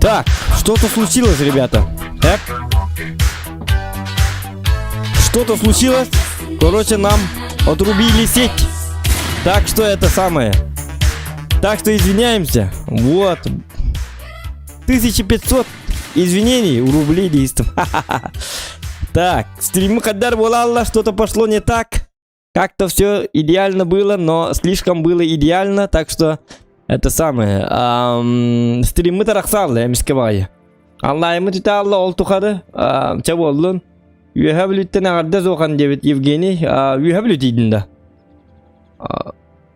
Так, что-то случилось, ребята. Так? Что-то случилось. Короче, нам отрубили сеть. Так что это самое. Так что извиняемся. Вот. 1500 извинений у рублей действом. Так, стримы Хадар Булалла, что-то пошло не так. Как-то все идеально было, но слишком было идеально, так что это самое. Эм, стримы тарахсаллы, эмиске баҕайы. Аллайымы түтаалла ол тухары, чэ буоллун. Үөһэ бүлүттэн эҕэрдэ суохан диэбит Евгений. Үөһэ бүлүтийдин да.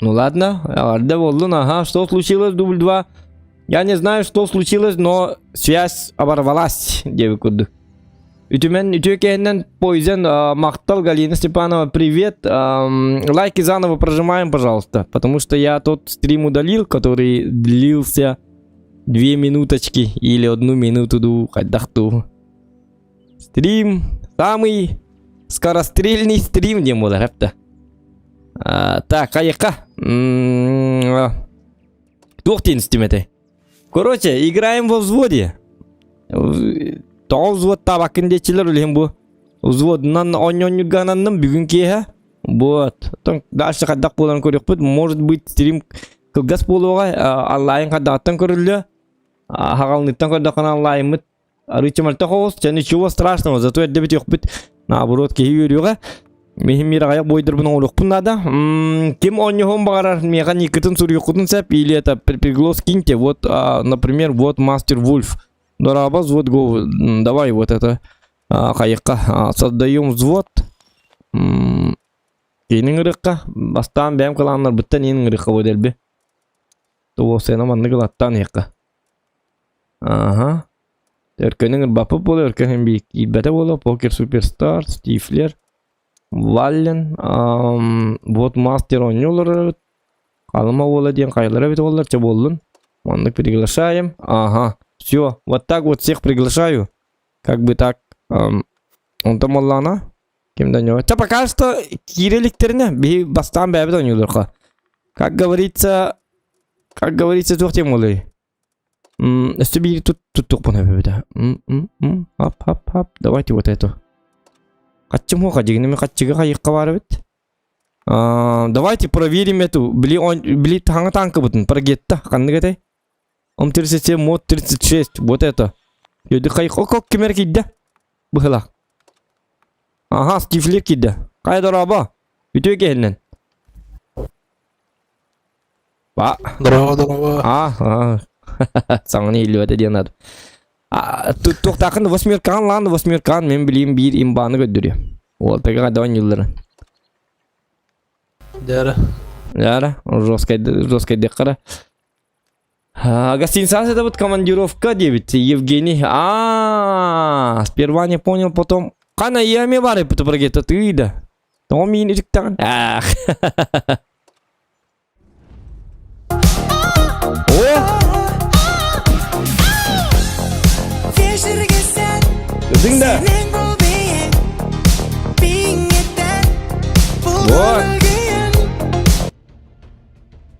Ну ладно, эҕэрдэ буоллун. Ага, что случилось, дубль 2? Я не знаю, что случилось, но связь оборвалась, диэбит курдук. Үтүмэн үтүө киһинэн Poison махтал Галина Степанова, привет. Лайки заново прожимаем, пожалуйста, потому что я тот стрим удалил, который длился две минуточки или одну минуту ду хайдах Стрим самый скорострельный стрим диэн буолар эптэ. Так, хайыкка. Туох диэн стрим этэй? Короче, играем во взводе. Тоҕо взводтаабаккын диэччилэр үлэһин бу. Взводунан оонньоонньургаананным бүгүн киэһэ. Вот. Дальше хайдах буолан көрүөхпүт. Может быть, стрим кылгас буолуоҕа. Аллайын хайдаҕыттан көрүллүө. Хаҕалныттан көрдөххүнэ аллайыммыт Арыычча мөлтөх оҕус, чэ ничего страшного, зато эрдэ бүтүөхпүт. Наоборот, киһи үөрүөҕэ. Миһин мир аҕайах буойдарбын оҥоруохпун наада. Ким оонньоһуон баҕарар, миэхэ никкытын суруйуоххутун сөп, или это приглас киньте. Вот, например, вот Мастер Вульф. Дораба, взвод го, давай вот это. Хайыкка. Создаем взвод. Иниң ырыкка. Бастаан бэйэм кылааннарбыттан иниң ырыкка бу дэлби. Туосена маннык ылаттаан иһикка. Ага. Өркөнүн ырбаппыт буолуо, өркөн киирбэтэ буолуо. Покер Суперстар, Стифлер, Валлен, вот мастер оонньуулар эбит. Халыма уола диэн хайалара эбит буоллар, чэ буоллун. Маннык приглашаем. Ага, все, вот так вот всех приглашаю. Как бы так. Онтон буоллаҕына, ким да оонньообот. Чэ, пока что киирэ иликтэринэ, биһи бастаан бэйэбит оонньуулуохха. Как говорится, как говорится, туох диэн буолуой? Өссө биир тут туттуохпун эбэтэ. Хап хап хап. Давайте вот эту. Хаччым хуха дьигиними хаччыга хайыкка бар эбит. Давайте проверим эту. Били он били таҥа танкыбытын прогетта ханнык этэй? Ом 37 мод 36 вот это. Йөдү хайык окок кимер кийдэ? Быһылах. Ага, стифлер кийдэ. Кай дороба. Үтүө киһиннэн. Ба. Здорово, здорово. А, а. Саҥаны иһиллибэтэ диэн ад. Туохтаахын восьмеркаҕын лаан восьмеркаҕын мен билиим биир имбааны көрдөрүө. Уолтага хайда оонньууллара. Дьара. Дьара, жесткай жесткайдыххара. Гостиница это вот командировка диэбит Евгений. А, сперва не понял, потом Хана яме бары пытыбыргета тыыда. Тоҕо миин үтүктэҕин? Ах. О! Көрдүҥ да? Вот.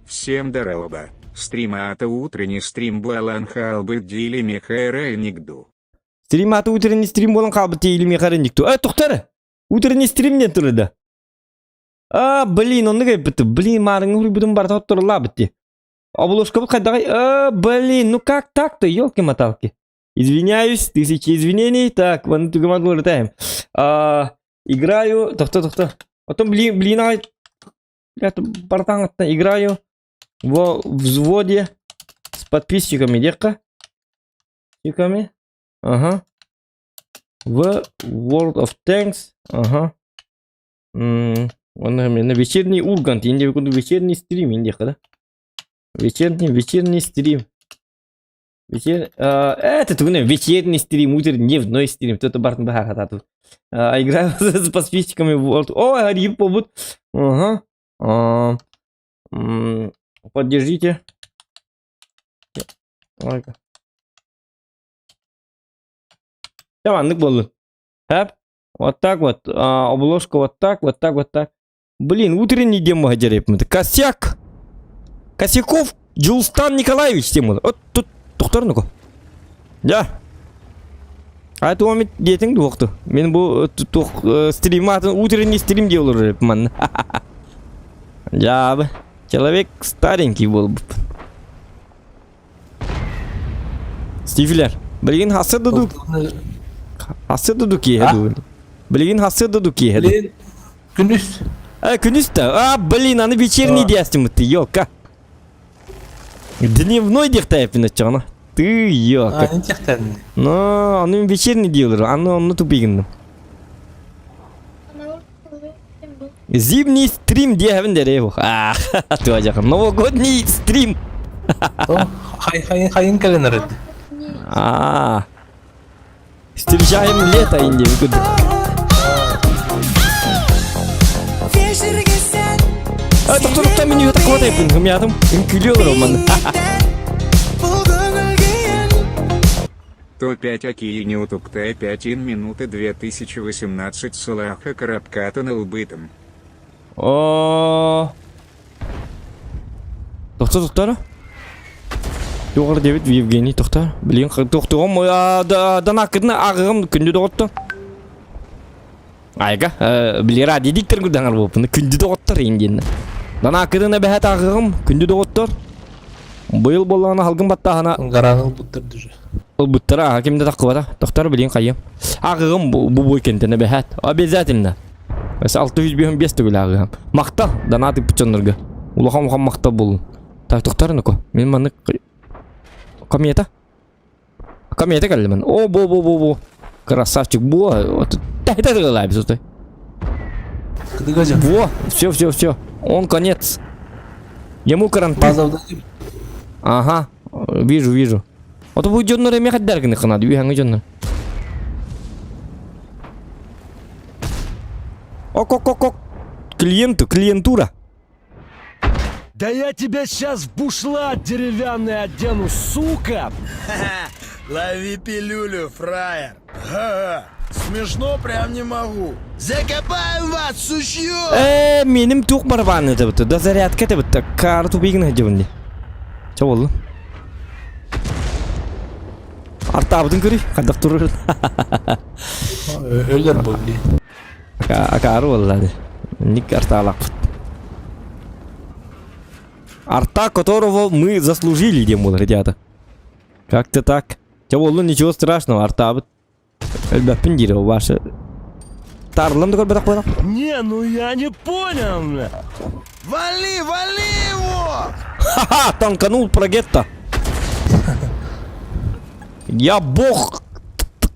Всем здорово. Стрима ата утренний стрим буолан хаалбыт диили миэхэ никду. Стрим аты утренний стрим буолан хаалбыт диили миэхэ никду. Э, тохтор! Утренний стрим диэн турда. А, блин, оннук эппит. Блин, маарыҥҥы хуруйбутум барыта отторулаабыт дии. Оболошкабыт хайдаҕай? А, блин, ну как так-то, елки-моталки. Извиняюсь, тысячи извинений. Так, вон тугаман улетаем. А, играю, тохто, тохто. Потом, блин, блин, ай, бартаҥаттан играю во взводе с подписчиками, детка. Подписчиками. Ага. В World of Tanks. Ага. Онно вечерний Ургант. Инде курдук вечерний стрим индиэххэ да. Вечерний, вечерний стрим. Вечер... Это тугуна вечерний стрим, утренний, дневной стрим. Кто-то бартын бахар А играю с подписчиками в World. О, Ари побут. Ага. Поддержите. Маннык буоллун. Хэп. Вот так вот. Обложка вот так, вот так, вот так. Блин, утренний демо дерепмит. Косяк! Косяков Джулстан Николаевич тем Вот тут тохторнуку. Да. А это он диэтиҥ дуохту. Мин бу тух стриматын утренний стрим делал манна. Дьаабы. Человек старенький был бы. Стивлер. Билигин хасса дудук. Хасса дудук киэһэ Билигин хасса дудук киэһэ. Блин, күнүс. А, күнүс да. А, блин, аны вечерний диэстиммит, ёлка. Дневной диэхтээппин оччоҕуна. Ты, ёлка. А, не тихтэн. Но, аны вечерний диэлэр, аны онну тупигинным. Зимний стрим диэһэбин дэрэ бу. Туажахан. Новогодний стрим. Хай хайын кэлэн эрэр. А. Встречаем лето инде курдук. А, тоқтар тоқтар мен үйге қуатайпын. Кымятым. Күле олар ман. То-5 Акиини Утукта 5 ин минуты 2018 Салаха Карабкатан Ылбытым. О. Тоқтар тоқтар. Жоғары дебит Евгений тоқтар. Билин тоқтуғым данакыдны ағығым күнді доғытты. Айга, били радио диктор гудаңар болуппун. Күндү доҕоттор индиэннэ. Данаакыдын эбэһэт ааҕыҕым, күндү доҕоттор. Быйыл буоллаҕына халгын баттааһына Гараны ылбыттар даже. ылбыттара, ким да таххыбата. Тохтор билин хайым. Ааҕыҕым бу бу кентэн эбэһэт. Обязательно. 605 төгүл ааҕыам. Махтал, донат ыппыт дьоннорго. Улахан улахан махтал буоллун. Так, тохтор нуко. Мин маннык комета. Комета кэллим. О, бо бо бо бо. Красавчик, бо. Во, все, все, все. Он конец. Ему карантин. Ага, вижу, вижу. Вот бу дьоннор эмиэ хаддар гына ханады, үһәҥҥэ дьоннор. Ок-ок-ок-ок. Клиенту, клиентура. Да я тебя сейчас в бушлат деревянный одену, сука! Лови пилюлю, фраер. Ха-ха. Смешно прям не могу. Закопаем вас, сучье! Э, миним тух барабаны табыты, да зарядка табыты, карту бигін хадебінде. Ча болду? Артабытын көрүй, қандақ тұрыр. Өлөр болды. Акары боллады. Ник арталақпыт. Арта, которого мы заслужили, дем был, ребята. Как-то так. Ча болду, ничего страшного, артабыт. Өлбәппин диир ваша. Тарлым да көрбөтөх буолар. Не, ну я не понял, бля. Вали, вали его! Ха-ха, танканул прогетто. Я бог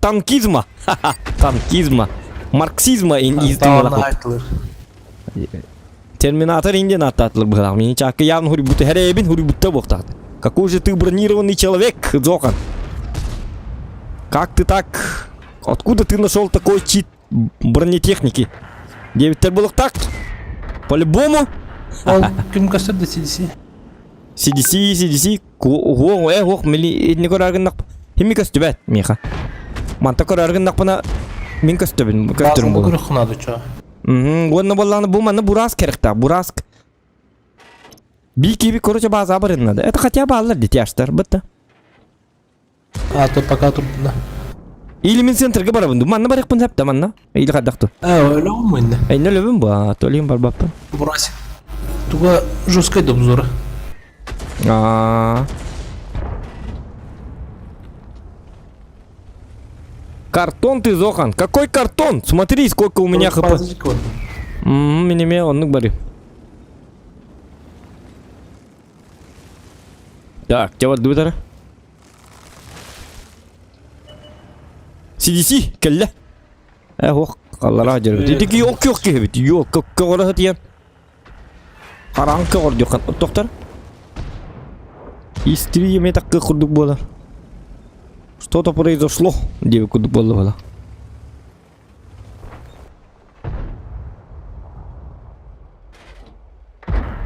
танкизма. Ха-ха, танкизма. Марксизма Терминатор инден аттатылыр быһылаах. Мини чакка явно хури хәребин хури буохтаат. Какой же ты бронированный человек, Зохан. Как ты так? Откуда ты нашел такой чит бронетехники? Девяттер был так? По-любому? Ол ким көстөр да CDC. CDC, CDC, ого, э, ох, мили, не көрәргін нақ. Хими көстүбәт, миха. Манта көрәргін нақпына мин көстөбүн, көстөрүм болар. Көрөх хунады чо. Уонна болланы бу манна бураск керекта, бураск. Би киби короче база барын надо. Это хотя бы аллар детяштар, бытта. А то пока турдуна. Или мин центрге барабын. Манна барыкпын сәпті манна. Или кадакту. А, өлө мынна. Эй, нөлөбүн бу, толим барбаппын. Бурасик. Туга жесткой обзора. А. Картон ты, Зохан. Какой картон? Смотри, сколько у меня хп. Минеме, оннук бары. Так, тебя вот. CDC, кэллэ. Э, ох, аллара дьэрбит. Ити yok yok киһибит. Yok, көҕөрө сытыйан. Хараҥ көҕөр диэххин. Тохтор. Истри еме таккы курдук буолар. Что-то произошло диэбит курдук буолла буола.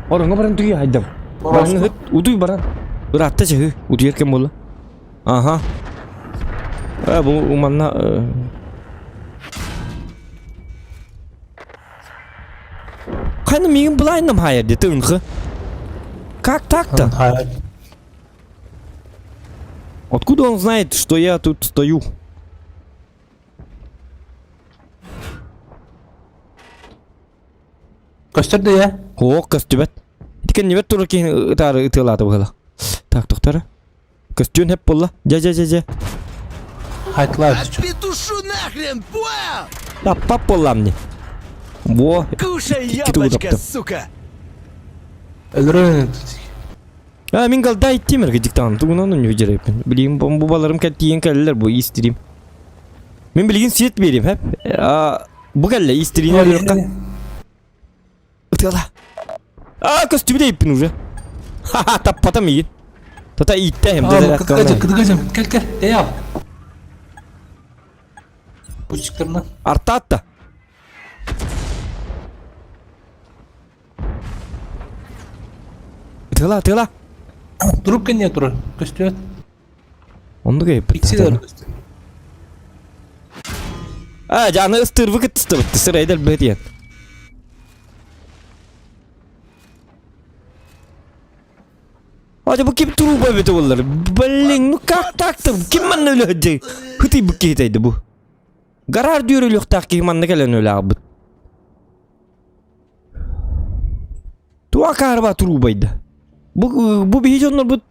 Ороҥҥо баран туйа хайдам. Баран утуй баран. Ыраатта чаһы утуйар кэм буолла. Аха. Э, бу манна Хайна миигин былайным хайар дии тыынхы. Как так-то? Откуда он знает, что я тут стою? Көстөр да я. Ох, көстүбэт. Итикэн нибет турар киһини ытаары ытыалаата быһыла. Так, тоқтары. Көстүөн хеп болла. Дьэ, дьэ, дьэ, дьэ. Хайтлар. Петушу нахрен, понял? Таппап боллам не. Во. Кушай Киту яблочко, утапты. сука! Өлөрөн. А, мин галда иттим эрге диктант. Тугунан onu бежереппин. Билигин бу баларым кэлтиен кэллер бу истирим. Мин билигин свет берем хеп. А, бу кэлле истирине өлөркө. Ытыала. А, көстүбүт эйппин уже. Ха-ха, таппатам игин. Тата иитте hem de Кытыгажым, кытыгажым. Кел кел. Эй ал. Пучиктарына. Артатта. Ытыала, ытыала. Туруп кэнниэ турар. Көстүбэт. Оннук эйппит. Иксилер көстү. А, жаны ыстырбы кыттыстыбыт. Сырайдал бэтиэн. Hadi bu kim truba эбитэ буоллар? Блин, ну как так-то? Ким манна үлэһит Хытый бу киһи бу. Гараар дүөр өлүөхтээх киһи манна кэлэн өлөҕбүт. Туа каарба трубайда. Бу бу биһи дьоннорбут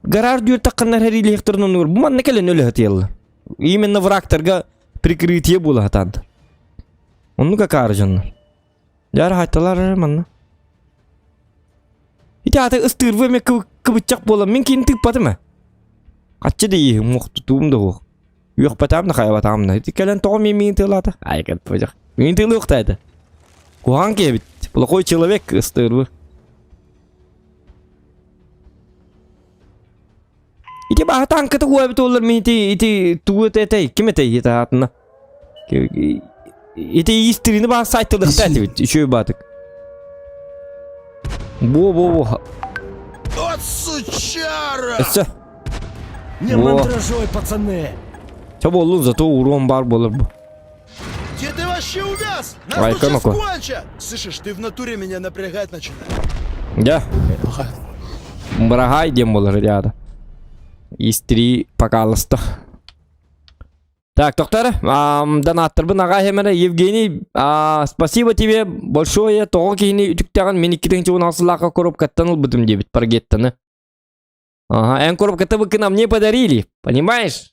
гараар дүөр тахханнар хэриилиэхтэрин оннугар бу манна кэлэн өлөһөтиэллэр. Именно врагтарга прикрытие буола сатааннар. Оннук акаары дьоннор. Дьара хайталар манна. Ити аты ыстыырбы эмэ кыбыччах буолан мин киин тыыппатым ээ. Хаччы да ииһим муохтутуум да суох. Үөхпэтаам да хайабатаам да. Ити кэлэн тоҕо мин миигин тыалаата? Ай кэппэдэх. Миигин тыалыахта этэ. Куһаҕан киһи эбит. Плохой человек ыстыырбы. Ити баһа танката хуа эбит буоллар мин ити ити тугу этэй ким этэй ити аатына. Ити истирини баар сайтылыхта этибит үчүгэй баатык. Бу бу бу. Вот сучара! Өссө. Не Во. мандражой, пацаны! Чэ буоллун зато урон баар буолар бу. Где ты вообще увяз? Нас Ай, тут сейчас Канако. кончат! Слышишь, ты в натуре меня напрягать начинаешь. Дьэ. Быраһаай диэн буолар ребята. Истри пожалуйста. Так, доктор, донаттарбын аҕа хэмэрэ Евгений, спасибо тебе большое, тоҕо киһини үтүктэҕин мин 2010 сыллаахха коробкаттан ылбытым диэбит паргеттаны. Ага, эн коробката быкына мне подарили, понимаешь?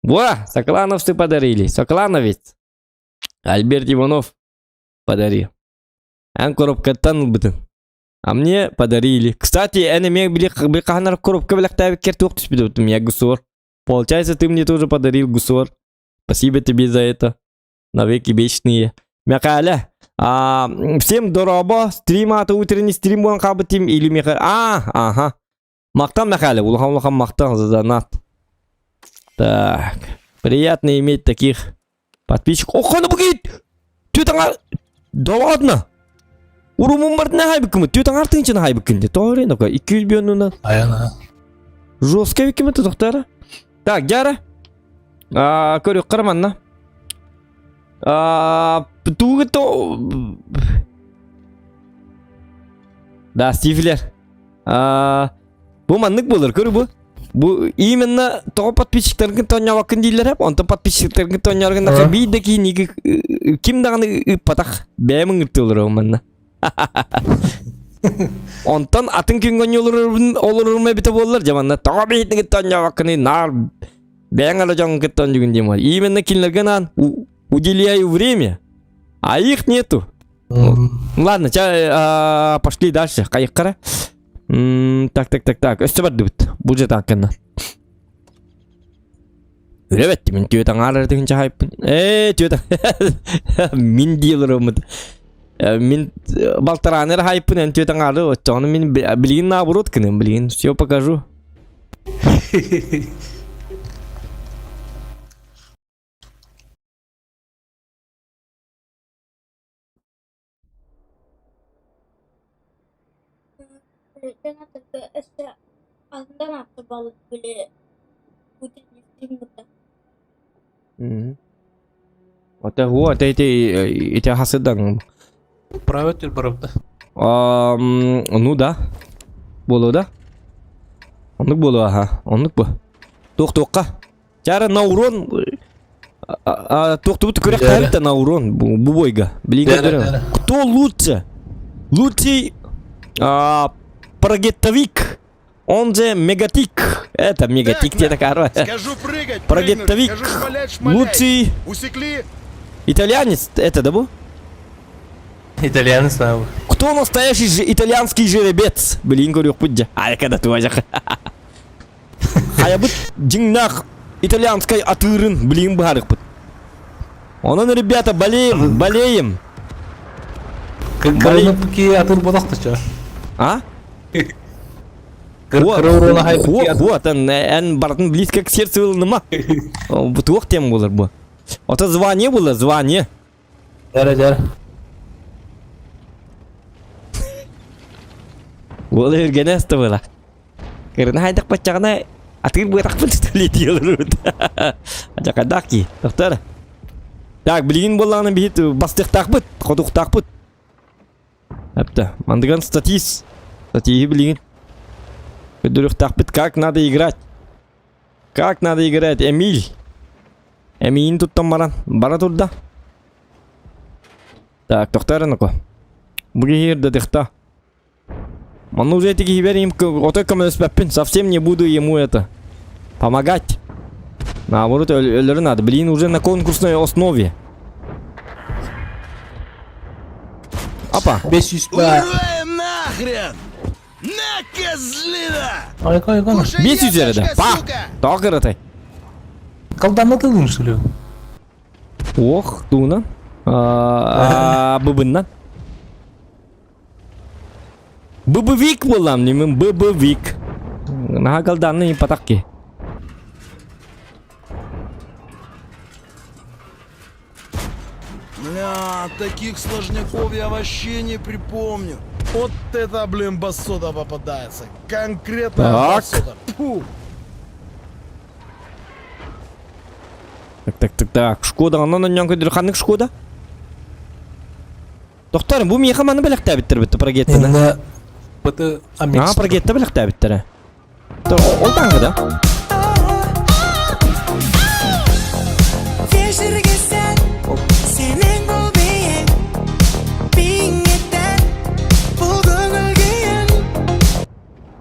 Во, Соклановцы подарили, Соклановец. Альберт Иванов подарил. Эн коробкаттан ылбытым. А мне подарили. Кстати, эн эмиэ били хаһанар коробка бэлэхтээбиккэр туох түспүт я гусор. Получается, ты мне тоже подарил гусор. Спасибо тебе за это. Навеки вечные. Мякаля. А, всем дорообо. Стрим аты утренний стрим буолан хаалбытым или Миха... А, ага. Махтал Михаля. Улахан улахан махтал за донат. Так. Приятно иметь таких подписчиков. Ох, ну бугит! Түт Да ладно! Урумун бардына хайбыккын түт аңар тыынчына хайбыккын де. Тоҕо нока 200 бионуна. Аяна. Жестко виккимэ тутуктара. Так, дьара. А, көрүөххэ манна. А, тугу то... Да, Стивлер. А, бу маннык буолар, көрү бу. Бу именно тоҕо подписчиктаргын тонньообоккун дииллэр эп, онтон подписчиктаргын тонньооргун Ага. биир да киһини ким даҕаны ыыппатах бэйэм ыҥыртыылар манна. Онтон атын күҥҥэ онньуулурун олорорум эбитэ буоллар, дьэ манна тоҕо биһитини тонньообоккуный наар бэйэҥ эрэ дьоҥҥун кытта онньугун диэн буолар. Именно кинилэргэ анаан уделяю время, а их нету. Ладно, ча, пошли дальше. Хайыққара. Так, так, так, так. Өссө бардыбыт. Бу же таакканна. Үрэ бэтти мин түөт аҥаар эрэ тыһыынча хайппын. Ээ түөт мин диэлэрыммыт. Мин балтарааны эрэ хайппын эн түөт аҥаары оччоҕуна мин билигин наоборот гыныам билигин все покажу. Ата хуа ата ити ити хасыдан. Правитель барабыта. Ну да. Буолуо да? Оннук буолуо аха. Оннук бу. Туох туохха? Чара на урон туохтубут күрэхтэһэбит на урон бу бойга. Билигин Кто лучше? Лучший прогеттовик. Он же мегатик. Это мегатик тебе такая. Скажу прыгать, Прогеттовик. прыгнешь. Скажу шмалять, шмаляй. Лучший Усекли? итальянец. Это да бу? Итальянец знаю. Кто настоящий же итальянский жеребец? Блин, говорю, пудя. А когда ты вазях. Хайабыт дьиҥнээх итальянскай атыырын билигин быһаарыахпыт. Онон, ребята, болеем, болеем. Кырына ки атыр бодохто чо. А? Кырына хай Вот, эн, эн бартын близко к сердцу ылыныма. Туох тем болар бу. Ото звание было, звание. Дәрі дәрі. Уол өргөнө астыбыла. Кырына хайдах баччаҕына атыыр быатахпын түтэлиэтиэлэрбит. Адьакайдаах кии. Тохтор. Так, билигин буоллаҕына биһит бастыахтаахпыт, хотуохтаахпыт. Эптэ, мандыган статист. Статиһы билигин. Көрдөрүөхтаахпыт, как надо играть. Как надо играть, Эмиль. Эмиин туттан баран, бара турда. Так, тохтор эноко. Бу киһи ирдэтихта. Манна уже эти киһибэр им отой көмөлөспөппүн, совсем не буду ему это помогать. Наоборот, өлөрү надо. Блин, уже на конкурсной основе. Опа. 500 ба. Убиваем нахрен! На, козлина! Айка айка. Кушай 500 яблочко, эрэ. Па! сука! Тоҕо кыратай? Колданна тылын что ли? Ох, туунан. Быбыннан. Быбывик буоллам нимин быбывик. Наһаа галдаанны патах ки. Бля, таких сложняков я вообще не припомню. Вот это, блин, басота попадается. Конкретно Так. басота. Фу. Так, так, так, так. Шкода, онон онньон көдүр ханнык Шкода? Тохтор, бу миэхэ маны бэлэхтээбиттэр битте прогеттаны. Инна быты Аа, прогетта бэлэхтээбиттэрэ. Ол таңғы да?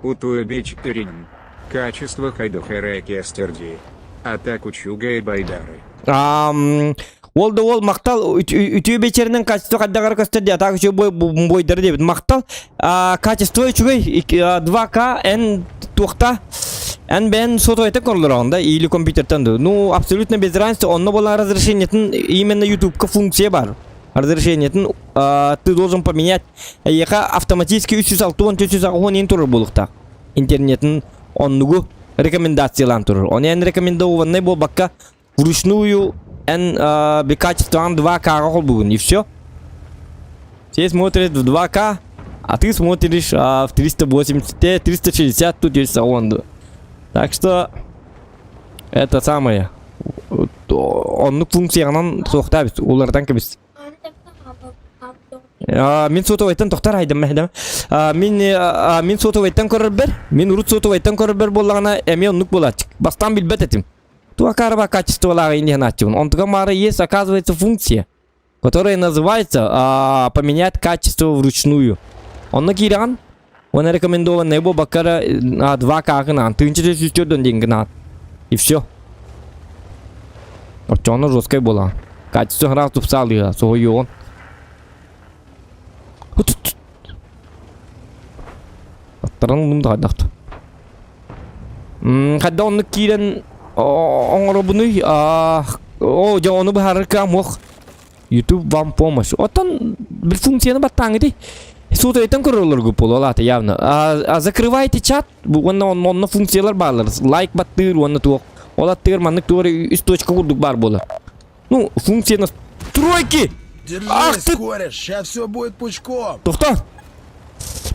Утуэбич Рин. Качество хайдухерекестерди. Атаку Чуга и Байдары. Ол да ол мақтал үтүө бечеринен качество хайдагар көстөр дии атак үчүгэй бойдары диэбит мақтал качество үчүгэй 2К эн туохта эн бэйэн сотовайтан көрөлөр да или компьютертан да ну абсолютно без разницы онно буолан разрешениетин именно ютубка функция бар разрешениетин ты должен поменять эйиэхэ автоматически 360 480 иин турар буолуохтаах интернетин оннугу рекомендациялаан турар оны эн рекомендованный буолбакка вручную эн качествоң 2К-га холбугун и все. Все смотрят в 2К, а ты смотришь в 380, 360 тут есть он. Так что это самое. Оннук функциянан суохтаабит, улардан кэбис. Мин сотовайтан тохтар айдам мэхэдэм. Мин мин сотовайтан көрөрбөр, мин урут сотовайтан көрөрбөр буоллаҕына эмиэ оннук буолааччык. Бастаан билбэт этим. Туакарба качестволааҕы инниһанааччыбын. Онтуга маара есть, оказывается, функция, которая называется поменять качество вручную. Онно киирэҕин, уонна рекомендованный бу баккара 2К гынаан, тыынча 404 диэн гынаан. И все. Оччоҕуна жесткай буолаҕын. Качество сразу тупсаалыыга, соһуйуоҕун. Аттаран ыллым да хайдах. Хайда оннук киирэн. Оҥоробунуй? О, дьэ ону быһаарар кыам ох. YouTube вам помощь. Оттон бір функцияны баттааҥыты. Суутайтан көрөлөргө буолуолаата явно. А, закрывайте чат, уонна онно функциялар баалар. Лайк баттыыр уонна туох. Ол аттыгар маннык туор үс точка курдук баар буолар. Ну, функция настройки! Держись, Ах ты! кореш, сейчас все будет пучком. Тохтоо!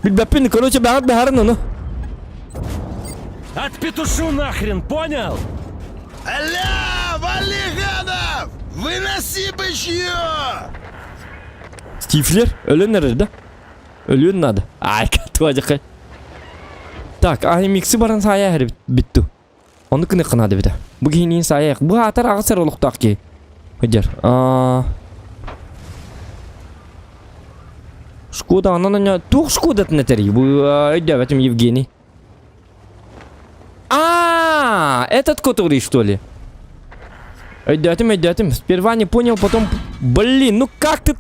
Билбэппин, короче, бэҕэт бэһарын ону. Отпетушу нахрен, понял? Аля, вали гадов! Выноси бычье! Стифлер, өлөн эрэр да? Өлүөн надо. Ай, туадьакай. Так, аймиксы баран саайа эрэ бүттү. Ону кыныхха наада эбитэ. Бу киһиниин саайах. Бу аатар аҕыс эрэ олохтоох киһи. Хыдьар. Шкода онон онно туох Шкодатын этэрий? Бу өйдөөбөтүм Евгений. А, этот который, что ли? Өйдөөтүм, өйдөөтүм. Сперва не понял, потом... Блин, ну как ты...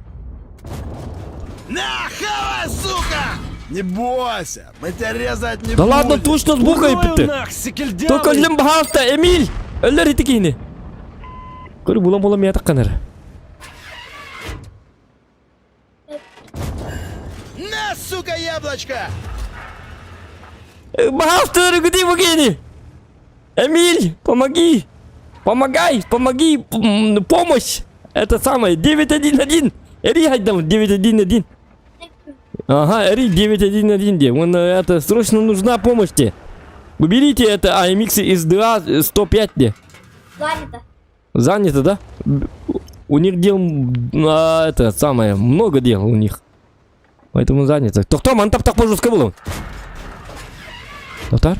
На, хавай, сука! Не бойся, мы тебя резать не Да ладно, будем. точно сбоку Урою эппитте. нах, секельдявый! Только өллүм баһаалта, Эмиль! Өллөр ити киһини. Көрү булан булан миятак канар. На, сука, яблочко! Баһаалта өрүгүтүй бу киһини. Эмиль, помоги! Помогай, помоги, помощь! Это самое, 911! Эри хайдам, 911. Ага, Эри 911 где? Он, это, срочно нужна помощь тебе. Уберите это AMX из 2 105 где. Занято. Занято, да? У них дел, а, это самое, много дел у них. Поэтому занято. Тохтоо, маны таптах пожалуйста булун. Тоқтар?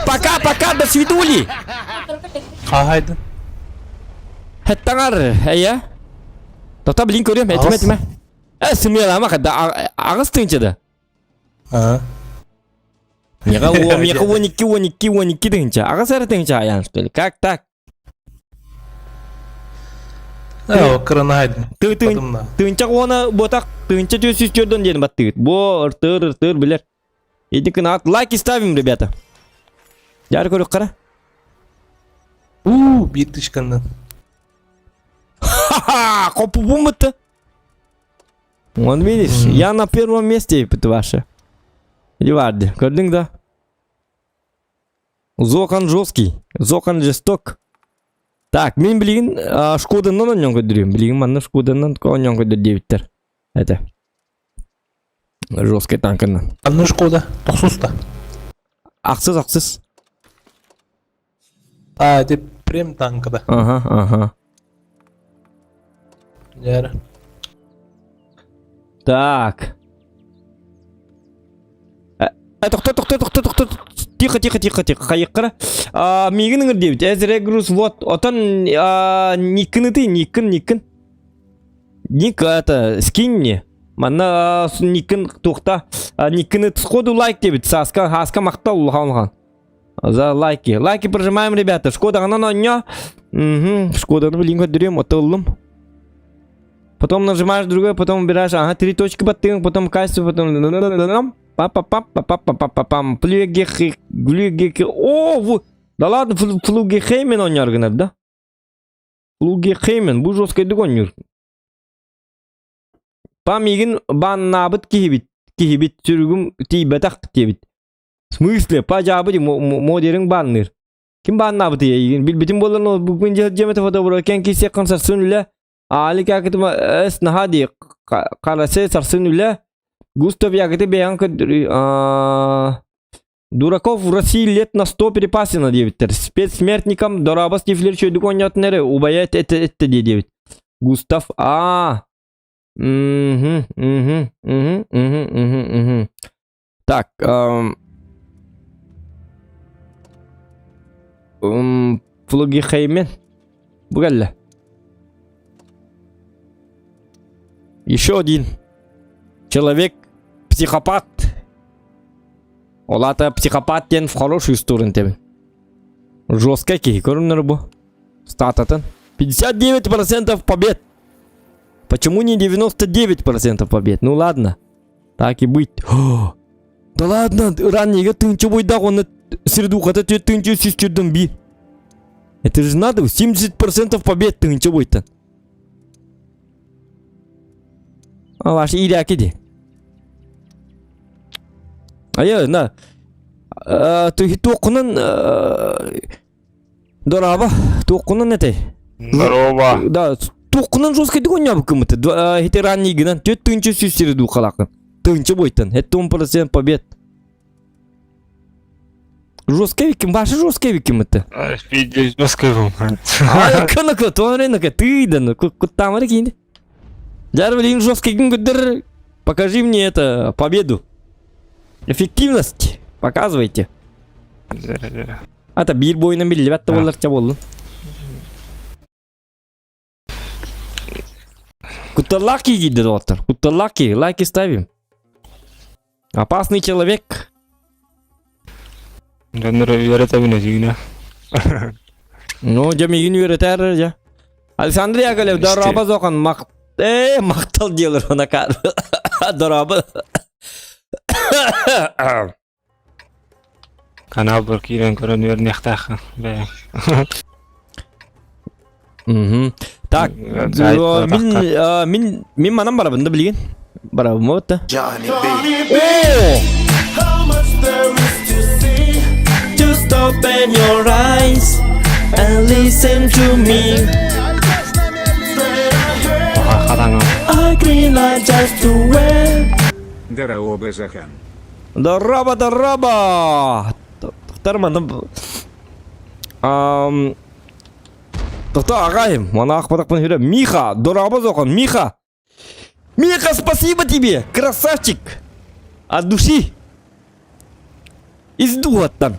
Пока-пока, до свидули! Хаһайдын. Хэттаҥар, эйэ. Тота блин көрүөм, этимэ этимэ. Э, сымыялаама хадда аҕыс тыынча да. Аа. Миэхэ миэхэ 12 12 12 тыһынча. Аҕыс эрэ тыһынча айаан что ли? Как так? Э, кырынаайдын. Ты ты тыынча уона ботак тыынча түөс үс диэн баттыгыт. Бу ыртыр ыртыр билер. Иди кынаат лайки ставим, ребята. Дьары көрүк қара. У, биир тышканнан. Ха-ха! Копупум-то. Вон видишь, я на первом месте, ваше. Диварди, көрдің да? Зохан жесткий, Зохан жесток. Так, мин билигин Шкоданан онньон көрдүрүм. Билигин манна Шкоданан онньон көрдөр диэбиттэр. Это. Жесткий танкынан. Анны Шкода, тохсуста. Ахсыз, ахсыз. А, это прем танкада. Ага, ага. Дьэ. Так. Э, тохто, тохто, тохто, тохто. Тихо, тихо, тихо, тихо. Хайыққара. А, миигин ыҥыр диэбит. Эзрегрус, вот. Отон а, Никкын ты, Никкын, Никкын. Ник, это, скинь мне. Манна Никкын тухта. Никкыны сходу лайк диэбит. Саска, хаска махтал улахан За лайки. Лайки прожимаем, ребята. Шкода, она на Угу. Шкода, ну, блин, көрдүрүм, отыллым. Потом нажимаешь другое, потом убираешь, ага, три точки под потом качество, потом... па па па па па па па пам Плюгехи, глюгехи, о, во... Да ладно, Флугехеймен оонньуур гынар, да? Флугехеймен, бу жесткайдык оонньуур. Пам игин баннаабыт киһибит, киһибит сүрүгүм тиийбэтэх диэбит. В смысле, па дьаабы ди модериҥ банныыр. Ким баннаабыт игин билбитим буоллар бүгүн дьиэмэтэ фотобро кен киисиэххин сарсын үлэ Аали каакытыма эс наһаа дии карасе сарсын үлэ Густав якыты бэйэҕин көрдөрүй Дураков в России лет на сто перепасено диэбиттэр. Спецсмертникам дорообо Стифлер үчүгэйдик оонньоотун эрэ убайа этэ этте дии диэбит. Густав а Мгм, мгм, мгм, мгм, мгм, мгм. Так, Флугихеймен. Бу кэллэ. Еще один человек психопат. Ол аата психопат диэн в хорошую сторону этэбин. Жесткай киһи көрүнэр бу. Стататын. 59% побед. Почему не 99% побед? Ну ладно. Так и быть. Да ладно, раннийга тыынча бойдаах уонна средухата тыынча сүүс түрдөн биир. Это же надо, 70% побед тыынча бойтан. А ваш иирээки ди. Айа, на. Туоххунан Дорообо, туоххунан этэй? Здорово. Да, туоххунан жесткайдык оонньообуккуммут. Ити раннигынан 4 сүүс сири дуухалааххын. Тыынча буойтан. 70% побед. Жесткий ким, ваши жесткий ким это? Пиздец, жесткий был. А, кынака, туаренака, ты да, ну, куттамары кейинди. Жар блин, жесткий ким Покажи мне это, победу. Эффективность. Показывайте. Ата биир буойунан биллибэт да буоллар буоллун. Кутталлаах кии киирдэ доҕоттор. Кутталлаах кии. Лайки ставим. Опасный человек. Дьоннор үөрэтэбин өтүүнэ. Ну, дьэ миигин үөрэтээр дьэ. Александр Яковлев, дорообо зохан мах... Э, махтал делар онакар. Дорообо. Канал киирэн көрөн үөрниэхтээххин бэйэҥ. Мгм. Так, мин мин мин манан барабын да билигин. Барабын вот Johnny B. О! Just open your eyes and listen to me. Хараҥа. I green light just to wear. Дорообо Захан. Дорообо, дорообо! Тохтар манна Ам Тохто ағайым, мана ақпарақпын хүрі. Миха, дорообо зоқан, Миха! Миха, спасибо тебе, красавчик! От души! Из дууһаттан.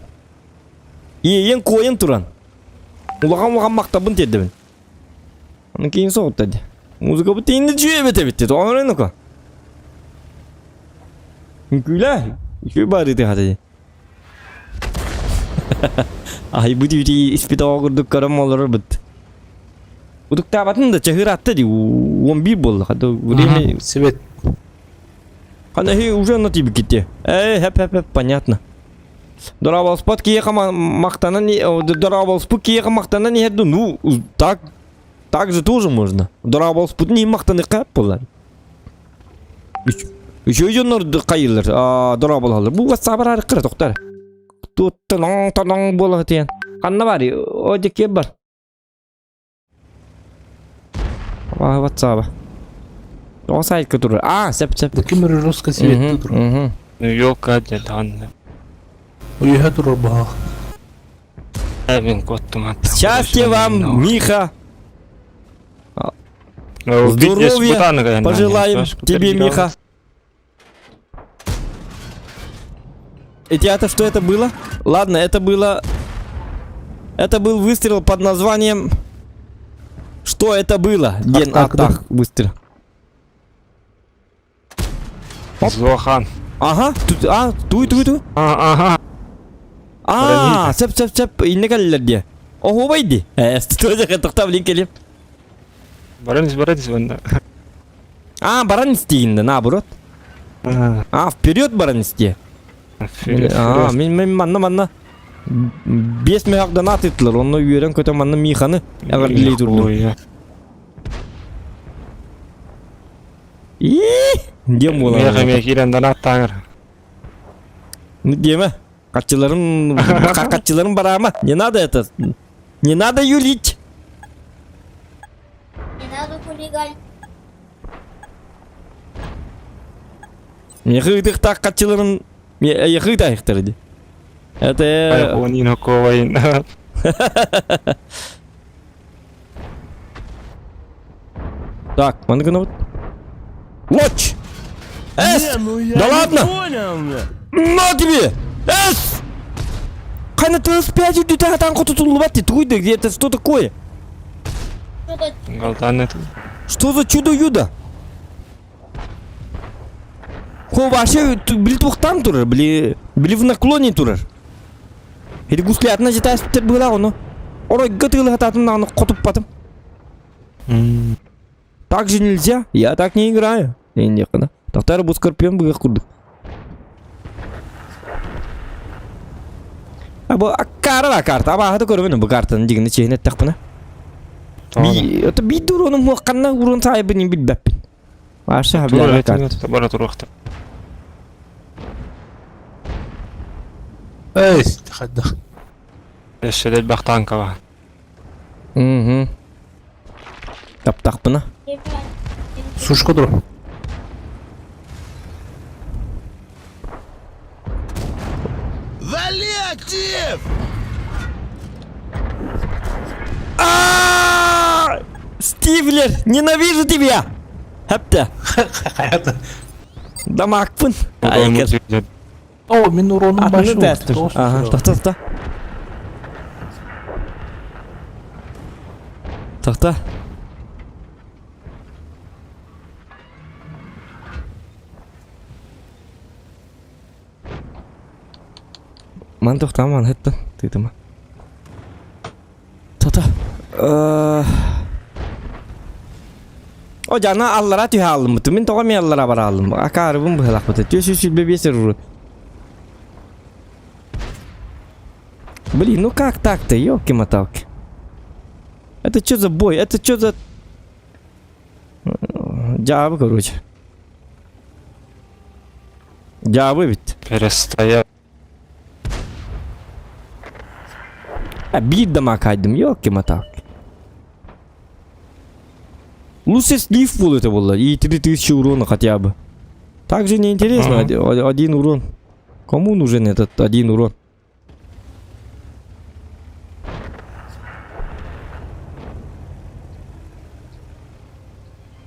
Иэйэн куойан туран. Улахан улахан махтабын тиэрдэбин. Аны кейін соғытта де. Музыка бу тиинди дьүөбэт эбит дии. Тоҕо ну-ка. Үҥкүүлээ. Үчүгэй баарыытын хата дии. Айбыт үти испит оҕо курдук көрөн олорорбут. Утуктаабатын да чаһыыраатта дии. 11 буолла. Хата время... Свет. Хана уже на тебе ките. Эй, хэп хэп хэп, понятно. Дорооболоспот киһиэхэ махтанан дорооболоспут киһиэхэ махтанан иһэр ну так так же тоже можно. Дорооболоспутун иһин махтаныахха буолар. Үчүгэй дьоннор хайыылар дорооболоһоллор. Бу ватсабар арыккыра тохтар. Туттаноҥ тоноҥ буола сытыйан. Ханна бар? О дьэ бар. Ватсаба. Тоҕо сайтка турар? А, сөп сөп. Ким русская свет турар. Елка дьэ Уйа турар баҕа. Мин куоттум Счастья вам, Миха! Здоровья пожелаем тебе, Миха. И это что это было? Ладно, это было... Это был выстрел под названием... Что это было? Ден Атах выстрел. Зохан. Ага, тут, а, туй, туй, туй. А, ага. А, сөп, сөп, сөп, инне кэллэр дии. Оһуобай дии. Э, тоже тохтоо блин кэлиэм. Баран баран онно. А, баран истиигин наоборот. А, вперед баран истиэ. А, мин мин манна манна биэс мөһөх донат ыыттылар, онно үөрэн көтөн манна Миханы эҕэрдэлии турдум. Ии, диэн буолар. Миэхэ эмиэ киирэн донаттааҥыр. Диэмэ, хаччыларын хаччыларын бараама. Не надо это. Не надо юлить. Не надо хулиганить. Миэхэ ыытыахтаах хаччыларын эйиэхэ ыытаайыхтар дии. Это Айхуон Так, маны гынабыт. Лоч! Эс! Не, ну я Да не ладно! понял, бля. На тебе! Эс! Хана ТС-5 үрдүтэ хатаан хотутуллубат дии. Тугуй да, это что такое? Что-то Галтан Что за чудо-юдо? Хо вообще били туохтаан турар, били били в наклоне турар. Или гуслятына жетаспыттар быһыылаах ону. Оройго тыылыһатаатын даҕаны хотуппатым. Так же нельзя, я так не играю. Иннехына. Тохтар бу скорпион быгах курдук. А бу аккара карта, абааһыта көрөбүн бу картаны дигини чиһин эттэхпинэ. Би это би дуронум хуакканна урун саайбын билбэппин. Вообще хабляна карта. Бара туруохта. Эй, хайдах. Өссө элбэх танка бар. Угу. Таптахпына. Сушка тур. Вали актив! А! Стивлер, ненавижу тебя! Хәпті. Хайата. Дамакпын. О, мин уроным Атыны башы. тәстір. Ага, тоқта, тоқта. Тоқта. Ман тоқта, ман хеттін. Тыйтыма. Тоқта. О жана аллара түһэ аллыммыт. Мин тоҕо мен аллара бара аллым. Акаарыбын быһалахпыт. Түс үс сүлбэ биэс урут. Блин, ну как так-то, ёлки-моталки. Это что за бой? Это что за... Дьаабы, короче. Дьаабы ведь. Перестоял. А биир дамаакайдым, ёлки-моталки. Лучше слив был это было. И 3000 урона хотя бы. Так же неинтересно. Ага. Один урон. Кому нужен этот один урон?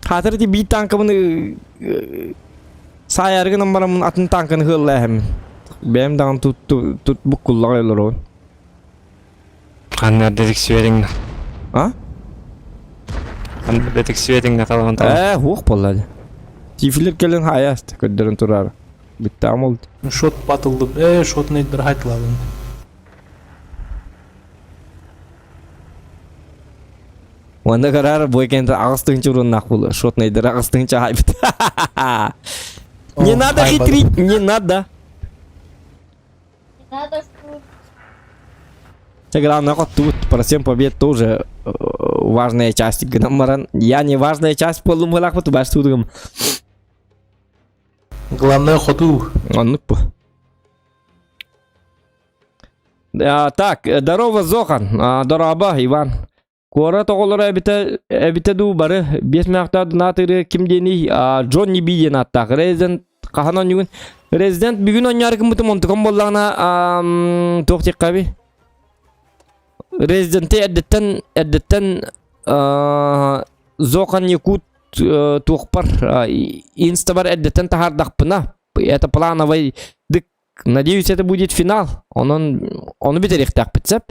Хатыр ти биир танкабын саайаргынан барамын атын танканы хыллаһым. Бэм даҕан тут тут буккуллаҕа олорон. Ханна дедик светиңна. А? Ханна дедик светиңна талан талан. Ээ, хуох боллады. Тифилер кэлэн хаяст көрдөрөн турар. Бүттәм oldu. Шот батылдым. Э, шот нейдер хайтладым. Онда карар бу экен аҕыс тыһыынча уруннаах буолла. Шотнайдыр аҕыс тыһыынча хайбыт. Не надо хитрить, не надо. Не надо что Це главное, тут про 7 побед тоже важная часть. Гынан Я не важная часть буоллум буолаахпыт баш тудугум. Главное хоту. Оннук бу. Так, здорово, Зохан. Дороба, Иван. Куорат оҕолоро эбитэ эбитэ дуу бары биэс мээхтээх донатыры ким диэний Джонни Би диэн ааттаах Резидент хаһан оонньуугун Резидент бүгүн оонньоору гыммытым онтукам буоллаҕына туох диэххэ Резиденти эрдэттэн эрдэттэн Зохан Якут туохпар инстабар эрдэттэн таһаардахпына это плановый дык надеюсь это будет финал онон ону бүтэриэхтээхпит сөп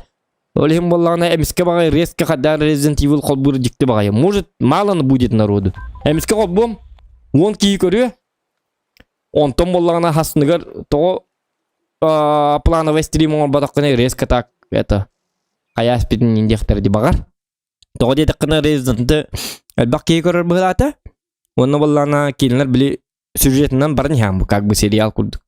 Ол иһин буоллаҕына эмискэ баҕайы резко хадаар Resident Evil холбуур дьикти баҕайы. Может, мало будет народу. Эмискэ холбуом, уон киһи көрүө. Онтон буоллаҕына хасыныгар тоҕо плановый стрим оҥорботоххуна резко так это хайа испитин диэхтэр ди баҕар. Тоҕо диэтэххинэ Resident-ы элбэх киһи көрөр быһыылаата. Уонна буоллаҕына кинилэр били сюжетынан баран иһээн бу как бы сериал курдук.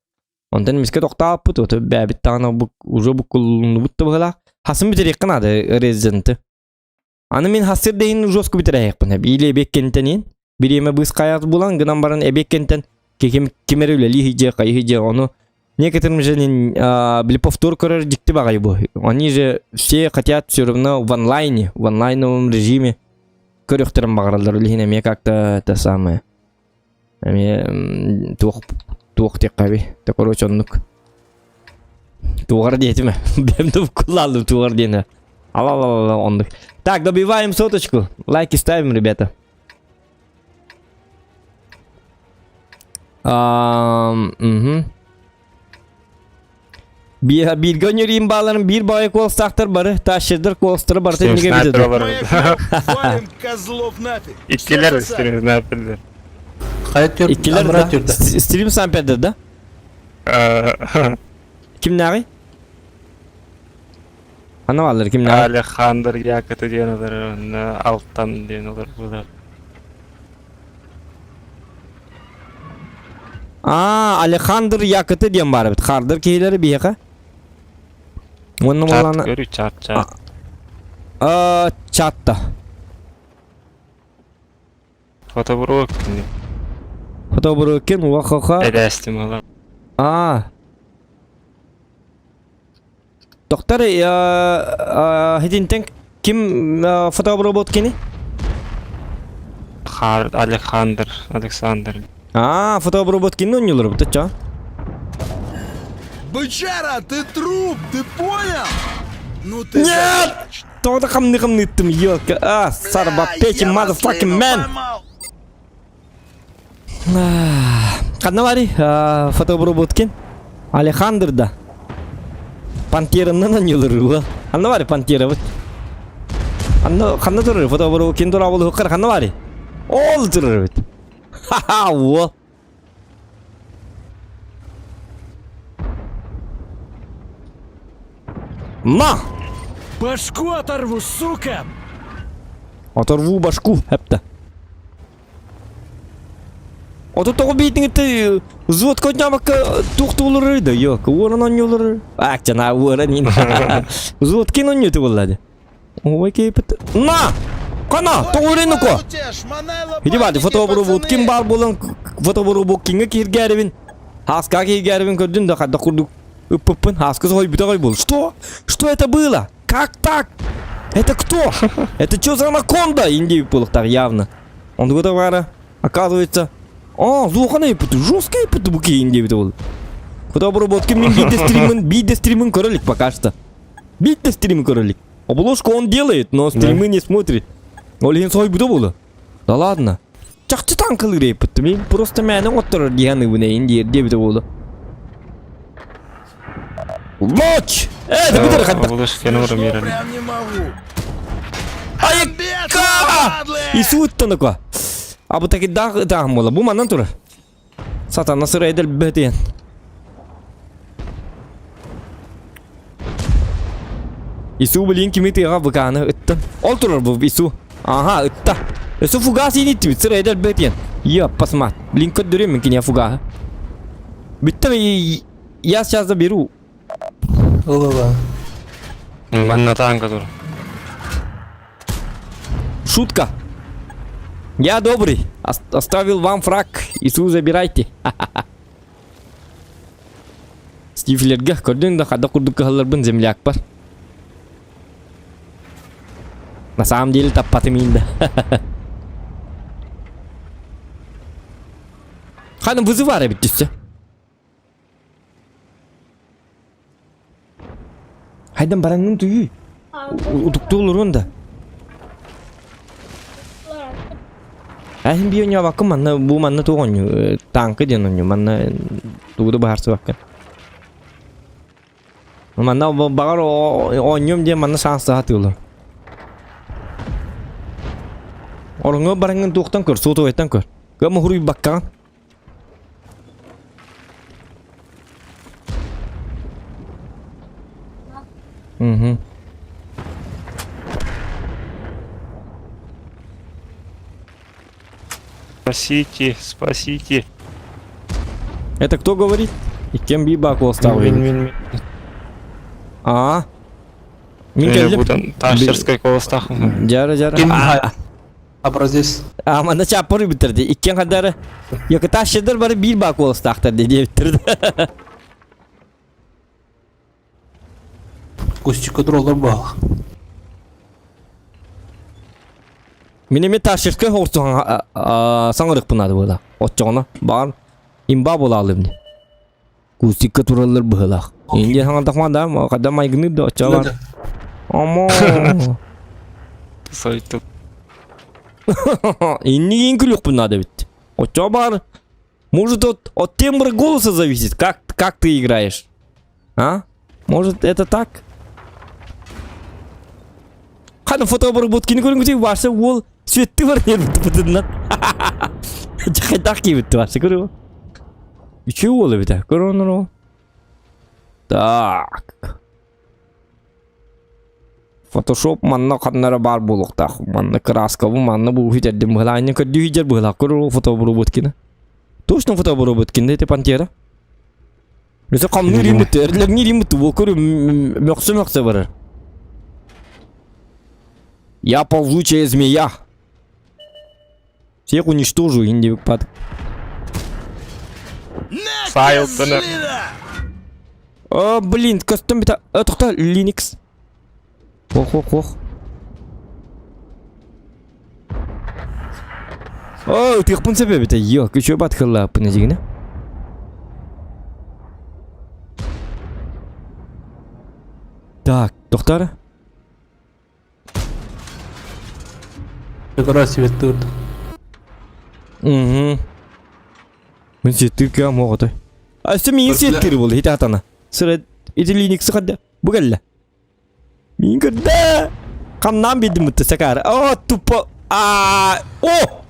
Онтон эмискэ тохтооппут, ото бээбит даҕаны бу уже буккуллуннубут да быһыылаах. Хасын бүтэриэххэ наада Resident-ы. Аны мин хассыр да иһин жестко бүтэрэһиэхпин. Или эбиэккэнтэн бириэмэ быыс хайаат булан гынан баран эбиэккэнтэн ким ким эрэ үлэлии сылдьыа, хайыы сылдьыа ону некоторым же били повтор көрөр дьикти баҕайы бу. Они же все хотят все равно в онлайне, в онлайновом режиме көрүөхтэрин баҕараллар. Ол иһин эмиэ как-то это самое. Эмиэ туох туох диэххэ Да короче оннук. Тугар диэтим Бэм да буккулаалым тугар диэни. Ала-ла-ла оннук. Так, добиваем соточку. Лайки ставим, ребята. Угу. Бииргэ өнөрүүм бааларын биир баҕайы куоластаахтар бары, тащердер куоластара барыта иннигэ Снайпер бүтэ. бар. Валим козлов нафиг! Иккилэр стрим снайпердер. Хайат төр. Иккилэр да. Стрим снайпердер да? Кимнээҕий? Ханна бааллар кимнээҕий? Алехандр Якоты диэн олар, Алтан диэн олар булар. А, Алехандр Якыты диэн баар эбит. Хардыр киһилэри биһиэхэ. Уонна Чат буоллаана көрү чат чат. А чатта. Фотобуруок кини. Фотобурукин уахаха. Эдээстим ыла. А. Доктор, хитинтен ким фотобробот кини? Хар Александр, Александр. А, фотобробот кини онньулар бу ча. Бычара, ты труп, ты понял? Ну ты Нет! загадочный. Тоҕо хамны хамныттым, елка. А, сарба Бля, печи, я вас, motherfucking Лейла, man. поймал. Ханна барый фотоброботкин Алехандр да Пантераннан анньылыр Ханна барый Пантерабыт Ханна ханна турар фотоброботкин турабыл хуккар ханна барый Ол турар бит Ха-ха уол На! Башку оторву, сука! Оторву башку, хепте. Ото тоҕо биитиҥитте взвод конньаабакка туох туолурар да йок уоран онньуулар аакчана уоран ин взвод кин онньууту буолла ой кейпит на кана тоҕуринуко Иди бади фотобурубут ким баар буолан фотобурубуккиҥҥа кииргээрибин Хааска кииргээрибин көрдүн да хайдах курдук ыппыппын Хааска соһуйбута ғой буол что что это было как так это кто это что за анаконда индии буолуохтаах явно Онтугута баара, оказывается, а, зуохана иппыты, жестко иппыты бу киин диэбитэ ол. Фотобработка мин биирдэ стримын, биирдэ стримын көрө илик пока что. Биирдэ стримы көрө илик. Обложку он делает, но стримы не смотрит. Ол иһин соһуйбута буолуо. Да ладно. Чахчы танкалыыр иппыты. Мин просто мээнэ оҥотторор дии саныыбын эйин диир диэбитэ буолуо. Лоч! Э, это бүтэр хатта. Обложканы Смешно урамиран. прям не могу. Айыкка! Исуттаныко. А бу таки даах ытааһын буола. Бу манан турар. Сатана сырайдал бэтиэн. Ису блин кими тыаҕа быкааны ыттан. Ол турар бу Ису. Ага, ытта. Өсө фугас иниттибит сырайдал бэтиэн. Я посмат. Блин көрдөрүөм мин киниэ фугаһы. Бүттэ я сейчас заберу. Ыл-ыла. Манна танка тур. Шутка. Я добрый. Оставил вам фраг. Ису забирайте. Стифлерге көрдүн да хада курдук кыһалларбын земляк бар. На самом деле таппатым да. Ханым вызывар эбит түссе. Хайдан бараҥҥын түйүй. Утуктуу олоруон да. Эһин би оонньообаккын манна бу манна туох оонньуу тааҥка диэн оонньуу манна тугу да быһаарсыбаккын. Манна баҕар оонньуом диэн манна шанстаһа тыылар. Ороҥҥо бараҥҥын туохтан көр, суотугайтан көр. Кыам уһуруйбаккаҕын. Угу. Спасите, спасите. Это кто говорит? И кем бибак стал? Мин, мин, мин. А? Мин Э, кэллим. Бутан ташерскай колостахым. Жара, жара. Ким А, Образец. а манна чаппар бүтэрди. Иккен хадары. Якыта шедер бары бир бак колостахтар диэбиттэр. Кустика дроллар баал. Мин эми ташерскай хорсухан саҥарыкпын наада буола. Оччоҕуна баар имба буолаалым. Кустикка тураллар быһылаах. Индия саҥардахма да, хада майгыныыр да оччоҕо бар. Омо. Сойту. Иннигин күлүкпүн надо бит. Оччоҕо бар. Может от, от тембра голоса зависит, как, как ты играешь. А? Может это так? Хана фотобработкины көрүҥүтүй барса уол светти бар нербит Хайдах киибит барса көрү. Үчү уол эбит көрү Так. Фотошоп манна ханнара баар буолуохтаах. Манна краскабы, манна бу үһүтэрдим быһылаанньа көрдүү сылдьар быһылаах. Көрөр фотобработкины. Точно фотобработкин это пантера. Өсө хамныыр иммит, эрлерниир иммит, бу мөхсө-мөхсө барар. Я ползучая змея. Всех уничтожу, инди пад. Файл тына. О, блин, костюм бит. Тоқта, Linux. Ох, ох, ох. О, ытыахпын сөп эбит, йо, күчүө батхыллааппын эдьигинэ. Так, доктор. Как раз светтыыр. Угу. Мин сеттир кыам оҕотой. А өссө миигин сеттир буолла, ити атана. Сыра ити Linux хадда. Бу кэллэ. Миин көрдө. Хамнаан биэрдим бытты сакаары. О, тупо. А, о!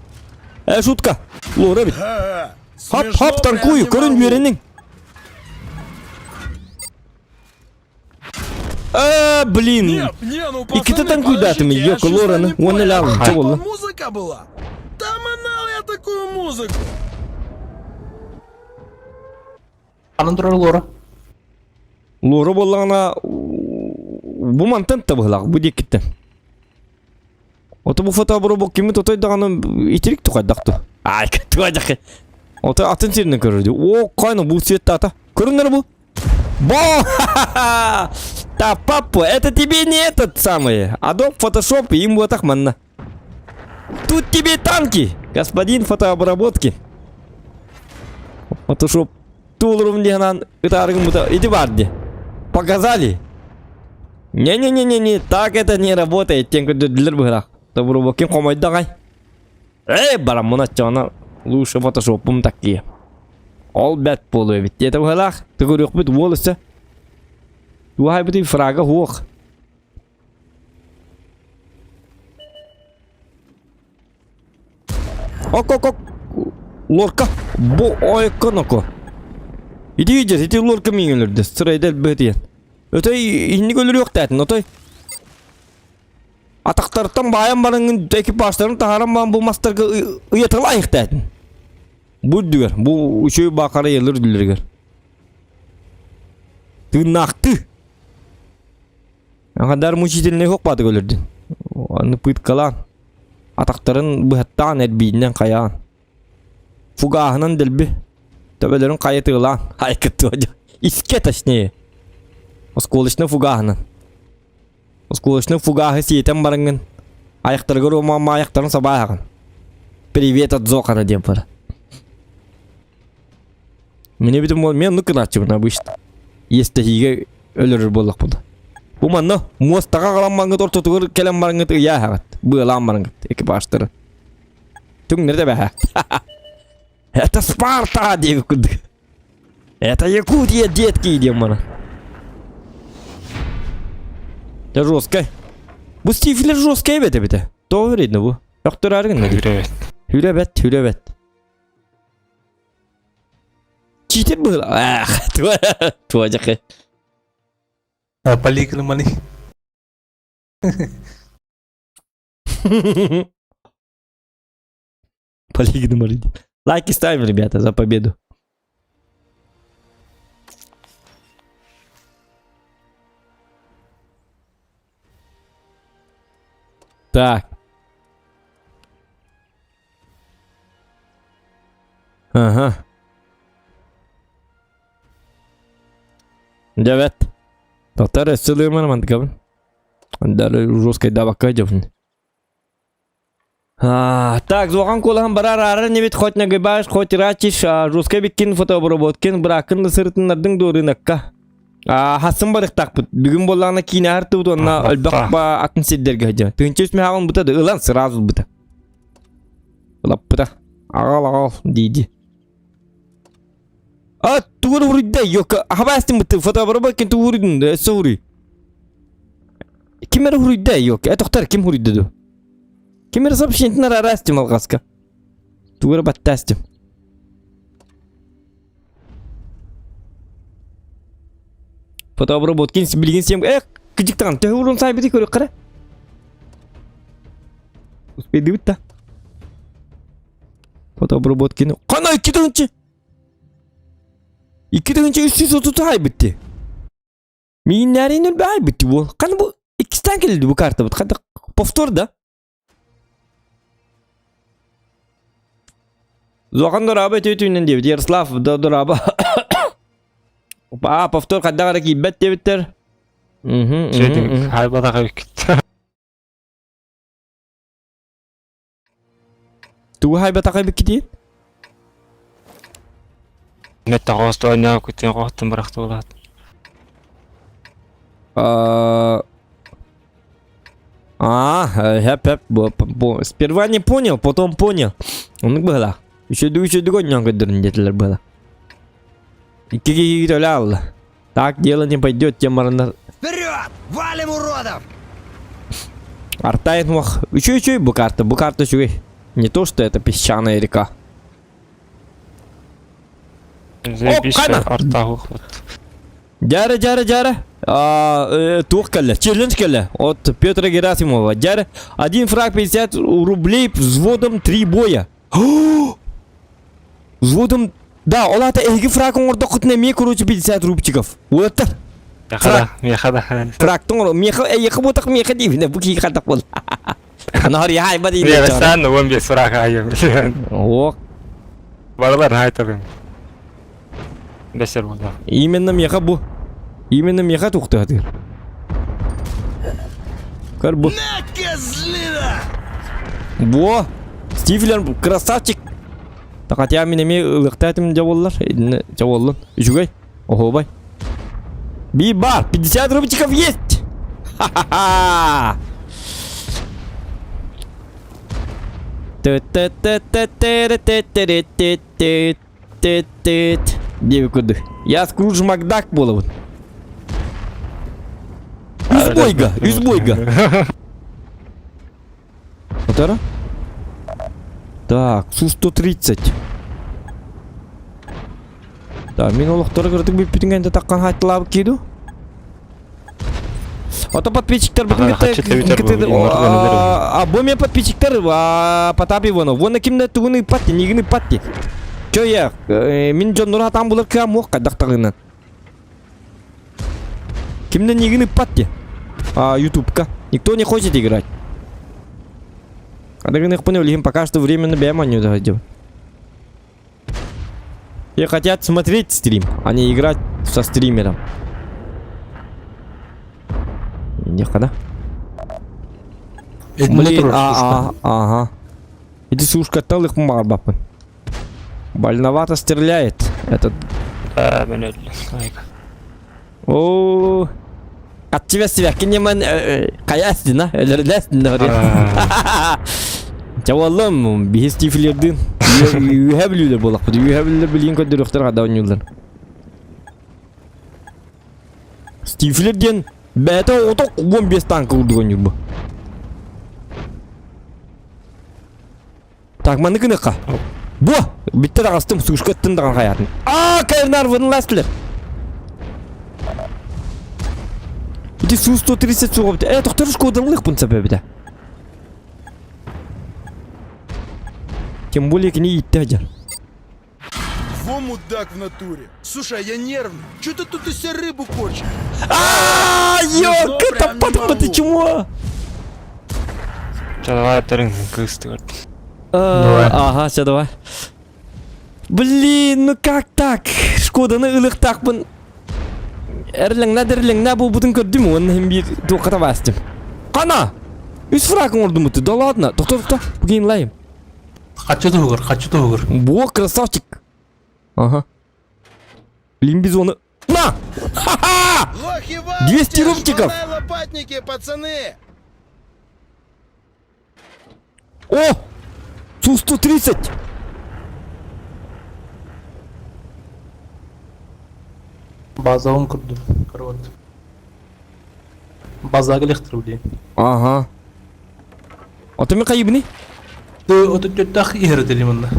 Э, шутка. Лора бит. Хоп, хоп, танкую, көрүн үөрэниҥ. Э, блин. Не, не, ну Иккитэ пацаны, танкуйдаатым, подождите, я ёка, чисто Лораны, не уонна понял, ляалым, а чэ что буолла? музыка была? Да манал я такую музыку! Ханан турар Лора? Лора буоллаҕына бу мантан табыһылаах бу диэкиттэн. Ото бу фотобробок кими тотой даҕаны итирик тухайдах ту. Ай, туайдах. Ото атын сиринэн көрөр дии. О, кайна бу цветтаата. Көрүннэр бу. Бо! Та папа, это тебе не этот самый. Adobe Photoshop им вот так манна. Тут тебе танки, господин фотообработки. Photoshop туулурум диһанан ытаарыгым бута ити бар ди. Показали. Не-не-не-не-не, так это не работает. Тен көрдөрдүлэр быһыраах. Тобуробокин хомойдоҕай. Эй, бараммын оччоҕуна лучше фотошоппум такие. Ол бэт буолуо эбит диэтэ быһыылаах. Төгүрүөхпүт уол өссө. Туһайбытый фрага хуох. Ок-ок-ок. Лорка. Бу ойконоко. Ити дьэ, ити лорка миигин өлөрдө. Сырайда элбэтиэн. Өтэй инник өлөрүөхтээтин, отой. Атахтарыттан баайан бараҥҥын экипажтарын таһааран баран бу мастарга ыйаталаайыхтаатын. Бу үрдүгэр, бу үчүгэй баакара ыйалар үрдүлэригэр. Тыыннаахтыы. Аҥадар мучительнай суох баатык өлөрдүн. Аны пыткалаан, атахтарын быһаттаан, эрбиинэн хайаан. Фугааһынан дэлби. Төбөлөрүн хайа тыылаан. Айкыттыа Иске точнее. Осколочный фугааһынан. Осколочный фугааһы сиэтэн бараҥҥын айахтарыгар уомаама айахтарын сабааһаҕын. Привет от Зохана диэн бара. Мин эбитим буол мен оннук гынааччыбын обычно. Иэстэһиигэ өлөрөр буоллахпына. Бу манна муостаҕа аҕалан бараҥҥыт ортотугар кэлэн бараҥҥыт ыйааһаҕыт, быалаан бараҥҥыт экипажтары. Түҥнэри да бэһэ. Это Спарта диэбит курдук. Это Якутия, детки, диэн баран. Дьэ жесткай. Бу стифлер жесткай эбит эбитэ. Тоҕо видно бу? Өхтөрөөрү гынна дии. Үрэ Үрэ бэт, үрэ бэт. Читер быһыла. Ах, туа дьахы. Полигон мани. Полигон Лайки ставим, ребята, за победу. Так. Ага. Дьэ Тоқтар өссө ылыамар мантыкабын. Дары жесткой давакка дьобун. Так, зуахан куолаһан барар аарар небит хоть нагибаешь, хоть рачишь, жесткой биккин фотообработкин бракын да сырытыннардыҥ дуо рынокка. Хассын барыктаахпыт. Бүгүн буоллаҕына киинэ артыбыт уонна өлбөх ба атын сирдэргэ сылдьа. Тыынча үс мөһөҕүн бута да ылан сразу ылбыта. Ылаппыта. Аҕал аҕал дии А тугу уруйда ёка хабаастын быты фотообработкин тугу уруйдун өссө уруй. Ким эрэ уруйда ёка э тохтор ким уруйда ду? Ким эрэ сообщениетин араастым алҕаска. Тугу эрэ баттаастым. Фотообработкин билигин сем э кыдьыктаҕын төһө урун сайбыты көрүөххэ эрэ. Успейдыбыт да. Фотообработкины. Хана 2 тыһынчы. 2330 айбытты. Мииннээрин өлбө айбытты бу. Қаны бу иккистен келді бу карта бут. Қанда повтор да. Зохан дораба өтүүнен диэбит. Ярослав дораба. А, повтор қайда қара киибэт диэбиттер. Мхм. Хайбатах эбиккит. Тугу хайбатах эбиккитий? Мэтт хоостуонньоо күтүн хоостун бырахтуулаат. А, хэп хэп, сперва не понял, потом понял. Оннук быһылаах. Үчүгэй үчүгэй онньоон көрдөрүн диэтилэр быһыла. Икки киһи төлө аалла. Так дело не пойдет, тем бараннар. Вперед! Валим уродов! Артайын уох. Үчүгэй үчүгэй бу карта, бу карта үчүгэй. Не то, что это песчаная река. Заебись, Қана! артаах вот. Дьэ, дьэ, дьэ. А, туох кэллэ, челлендж кэллэ. От Петра Герасимова. Дьэ, один фраг 50 рублей взводом три боя. Взводом... Да, ол аата эһиги фраг оҥордоххутуна эмиэ короче 50 рубчиков. Уоттар. Миэхэ миэхэ да. Фрагтың оҥор... Миэхэ, эйиэхэ буотах миэхэ диибинэ, бу киһи хантах буолла. Наар яхайба диибинэ. Миэхэ саан 15 фраг аайым. Ок. Барылар хайтабын. Бэсэр буолла. Именно миэхэ бу. Именно миэхэ тухтаатыгар. Көр бу. На, козлина! Во! Стивлер красавчик! Хотя мин эмиэ ылыктаатым дьэ буоллар. Дьэ буоллун. Үчүгэй. Оһуобай. Би бар! 50 рубчиков есть! Ха-ха-ха! Т-т-т-т-т-т-т-т-т-т-т. Диэбит курдук. Я Скрудж Макдак буолабын. Үс бойга, үс бойга. Отара? Так, Су-130. Так, мин олохтору кырдык бүппүтүн кэннэ таккан хаттылаабыт кииду. Ото подписчиктар бүтүн А бу мен подписчиктар Потап Иванов. Вон кимде тугун ыппат, нигин ыппат ди. Чё я, мин дьоннору атаан булар кыам муох кайдахтагынан. Кимде нигин ыппат ди. А, ютубка. Никто не хочет играть. Адыгын их понял, пока что временно бэм они делать. И хотят смотреть стрим, а не играть со стримером. Нехана. Блин, а, а, ага. Иди сушка талых марбапын. Больновато стреляет этот. Да, мен өллүм. О, от тебя свякинеман каястина, өлөрләстин Чаваллам, биһи Стифлердин. Үһэ бүлүүлэр буолахпыт. Үһэ бүлүүлэр билигин көрдөрүөхтэр хада оонньууллар. Стифлер диэн бэйэтэ оҕото 15 танка курдук оонньуур бу. Так, манны гыныахха. Бу! Бүттэ таҕыстым, сушка ыттын даҕан хайаатын. Аа, кайрнар вынластылар. Ити Су-130 суоҕа бит. Э, тохтор шкодалыахпын сөп эбитэ. Тем более кини ииттэ сылдьар. Во мудак в натуре. Слушай, а я нервный. Че ты тут из себя рыбу корчишь? Аа, ёлка, прям не таппатым ты могу. чмо? Чэ, давай төрүн кыыстыгар. Давай. Ага, все, давай. Блин, ну как так? Шкоданы ылыктаахпын. Эрлэҥнэ дерлэҥнэ буолбутун көрдүм уонна иһин биир туохха табаастым. Хана! Үс фраг оҥордумут. Да ладно. Тохто, тохто. Бүгін лайым. Хаччы туһугар, хаччы туһугар. Во, красавчик. Ага. Лимбизоны. На! Ха-ха! Лохи 200 рубчиков. лопатники, пацаны! О! Су-130! Базаҕын курдук, корот. Базаҕа лехтер блин. Ага. Ото мен хайыбыный? Ты отут иһэр этили манна.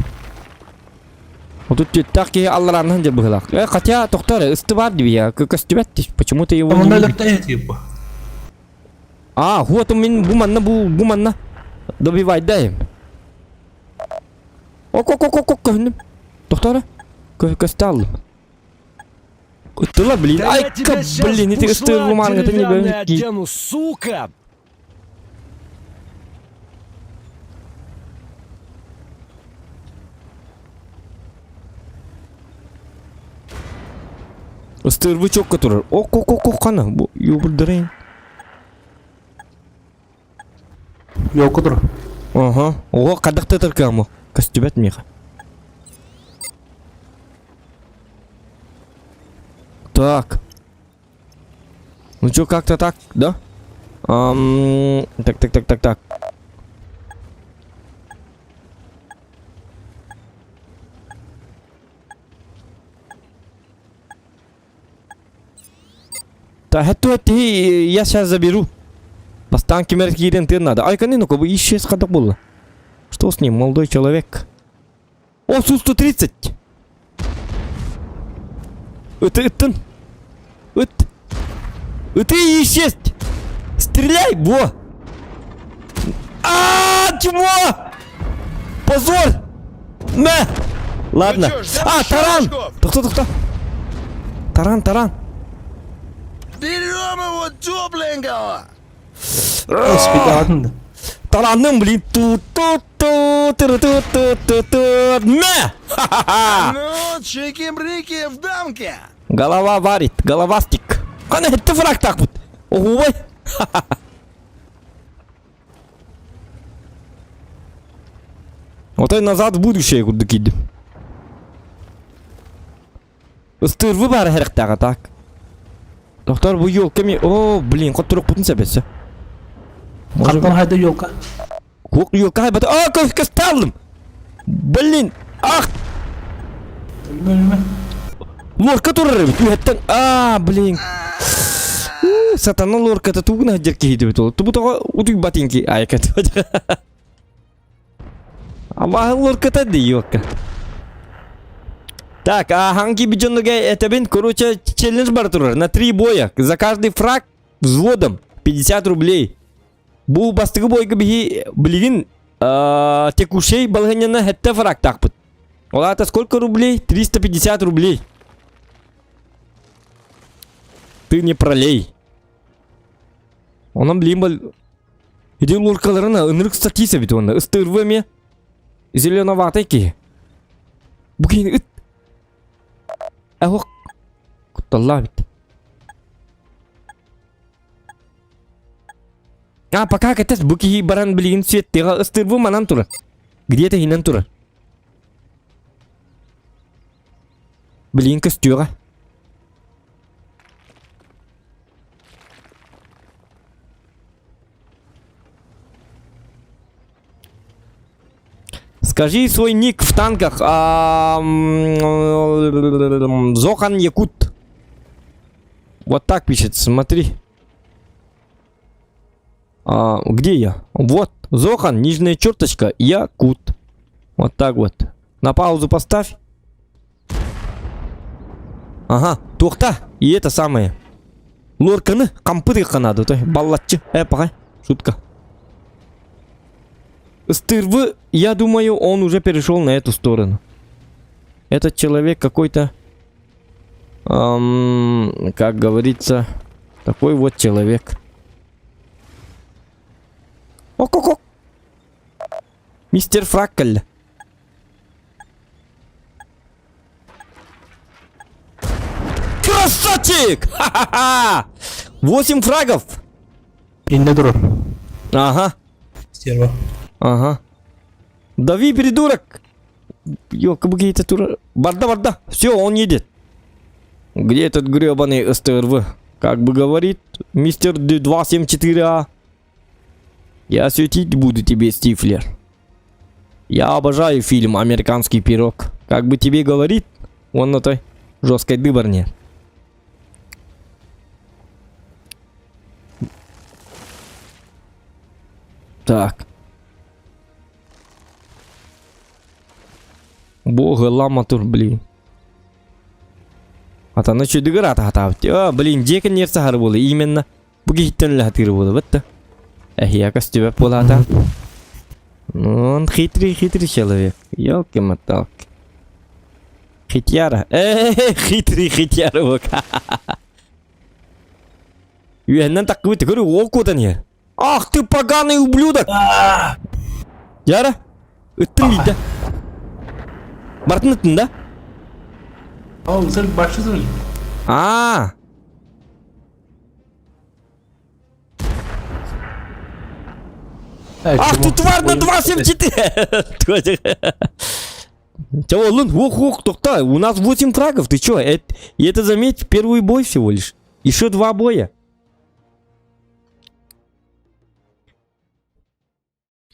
Отут түөттээх киһи алларааннаһан дьэ быһылаах. Э, хотя тохтор ысты бар дии көстүбэт почему-то его Манна лехта типа. А, вот мин бу манна бу бу манна добивайдаем. Ок ок ок ок ок көһүннүм. Тохтор. Көстө аллым. Ыттылар, блин. Да я Айка, тебя сейчас блин, ити бушлат ыстыыр не деревянный бэбин одену, сука! Ыстыырбы чокка турар. Ок, ок, ок, ок, хана. Бу юбурдырайын. Елка тур. Ага. Ого, кадак тытыркамы. Көстүбэт миха. Так. Ну чё, как-то так, да? Ам, так, так, так, так, так. Так, это ты, я сейчас заберу. Бастаан кимэр киирэн тыын надо. Ай, ну бы исчез хадак было. Что с ним, молодой человек? О, Су-130! Это, это, это, это исчез! Стреляй, бо! А, чмо! Позор! На! Ладно. Ну чё, ждём а, ещё таран! очков? Тохто, тохто. Таран, таран. Берем его тепленького! Спидалатын да. Тараным, блин. ту ту ту ту ту ту ту ту Мэ! Ха-ха-ха! Ну, чики-брики в дамке! Голова варит, головастик. Кана это фраг так вот. Ой. Отой назад в будущее курдук киирдим. Ыстыырбы баара хэрэхтээҕэ так. Доктор бу елка ми... О, блин, хотторукпутун сөбөсө. Хантан хайда елка? Кук елка хайбата. А, көсталым! Блин! Ах! Өлмө Лорка турар эбит. Үһэттэн. А, блин. Сатана лорката тугуна дьэр киһи ол. Тубу тоҕо утуйбатинки айкат. Абаһы лорката ди елка. Так, а ханки биджоннуга этэбин, короче, челлендж бар турар. На три боя. За каждый фраг взводом 50 рублей. Бу бастыгы бойга биһи билигин текущей балаһынньана хэттэ фраг таахпыт. Ол аата сколько рублей? 350 рублей. Ты не пролей. Онон билигин бол Ити луркаларына ынырык статиса бит онна. Ыстырвы ме зеленоватый киһи. Бу киһини ыт. Ахох. Кутталлаах бит. А, пока кэтэс бу киһи баран билигин светтыга ыстырбы манан турар. Где-то иһинэн турар. Билигин көстүөҕэ. Скажи свой ник в танках. А, Зохан Якут. Вот так пишет, смотри. А, где я? Вот, Зохан, нижняя черточка, Якут. Вот так вот. На паузу поставь. Ага, туохта. И это самое. Лорканы хампы надо, то баллатчы. Э, пока. Шутка. Стырвы, я думаю, он уже перешел на эту сторону. Этот человек какой-то, эм, как говорится, такой вот человек. Ок-ок-ок. Мистер Фраккель. Красавчик! Ха-ха-ха! 8 фрагов! Иннэ турар. Ага. Стерва. Ага. Дави, придурок! Ёлка, это тура. Барда, барда! Все, он едет. Где этот гребаный СТРВ? Как бы говорит мистер Д274А. Я светить буду тебе, Стифлер. Я обожаю фильм «Американский пирог». Как бы тебе говорит, он на той жесткой дыбарне. Так. Бога лама тур, блин. Атана чөдүгөр атаатаабыт. А, блин, дьиэ кэнниэр саһар буола. Именно бу киһиттэн үлэхатыыр буолабыт да. Эһиэ көстүбэт буолаата. Ну, он хитрый, хитрый человек. Елки-моталки. Хитяра. Э, хитрый хитяра бок. Үөһэннэн таккыбыт көрү ол куотан иһэр. Ах ты поганый ублюдок! Яра, ыттым биирдэ. Бартын ыттын да? Ол сыл башы сыл. Аа. Ах ты тварь на 2.74! Чего, Лун, ух, ух, тохта, у нас 8 фрагов, ты чё? Это, и это, заметь, первый бой всего лишь. Еще два боя.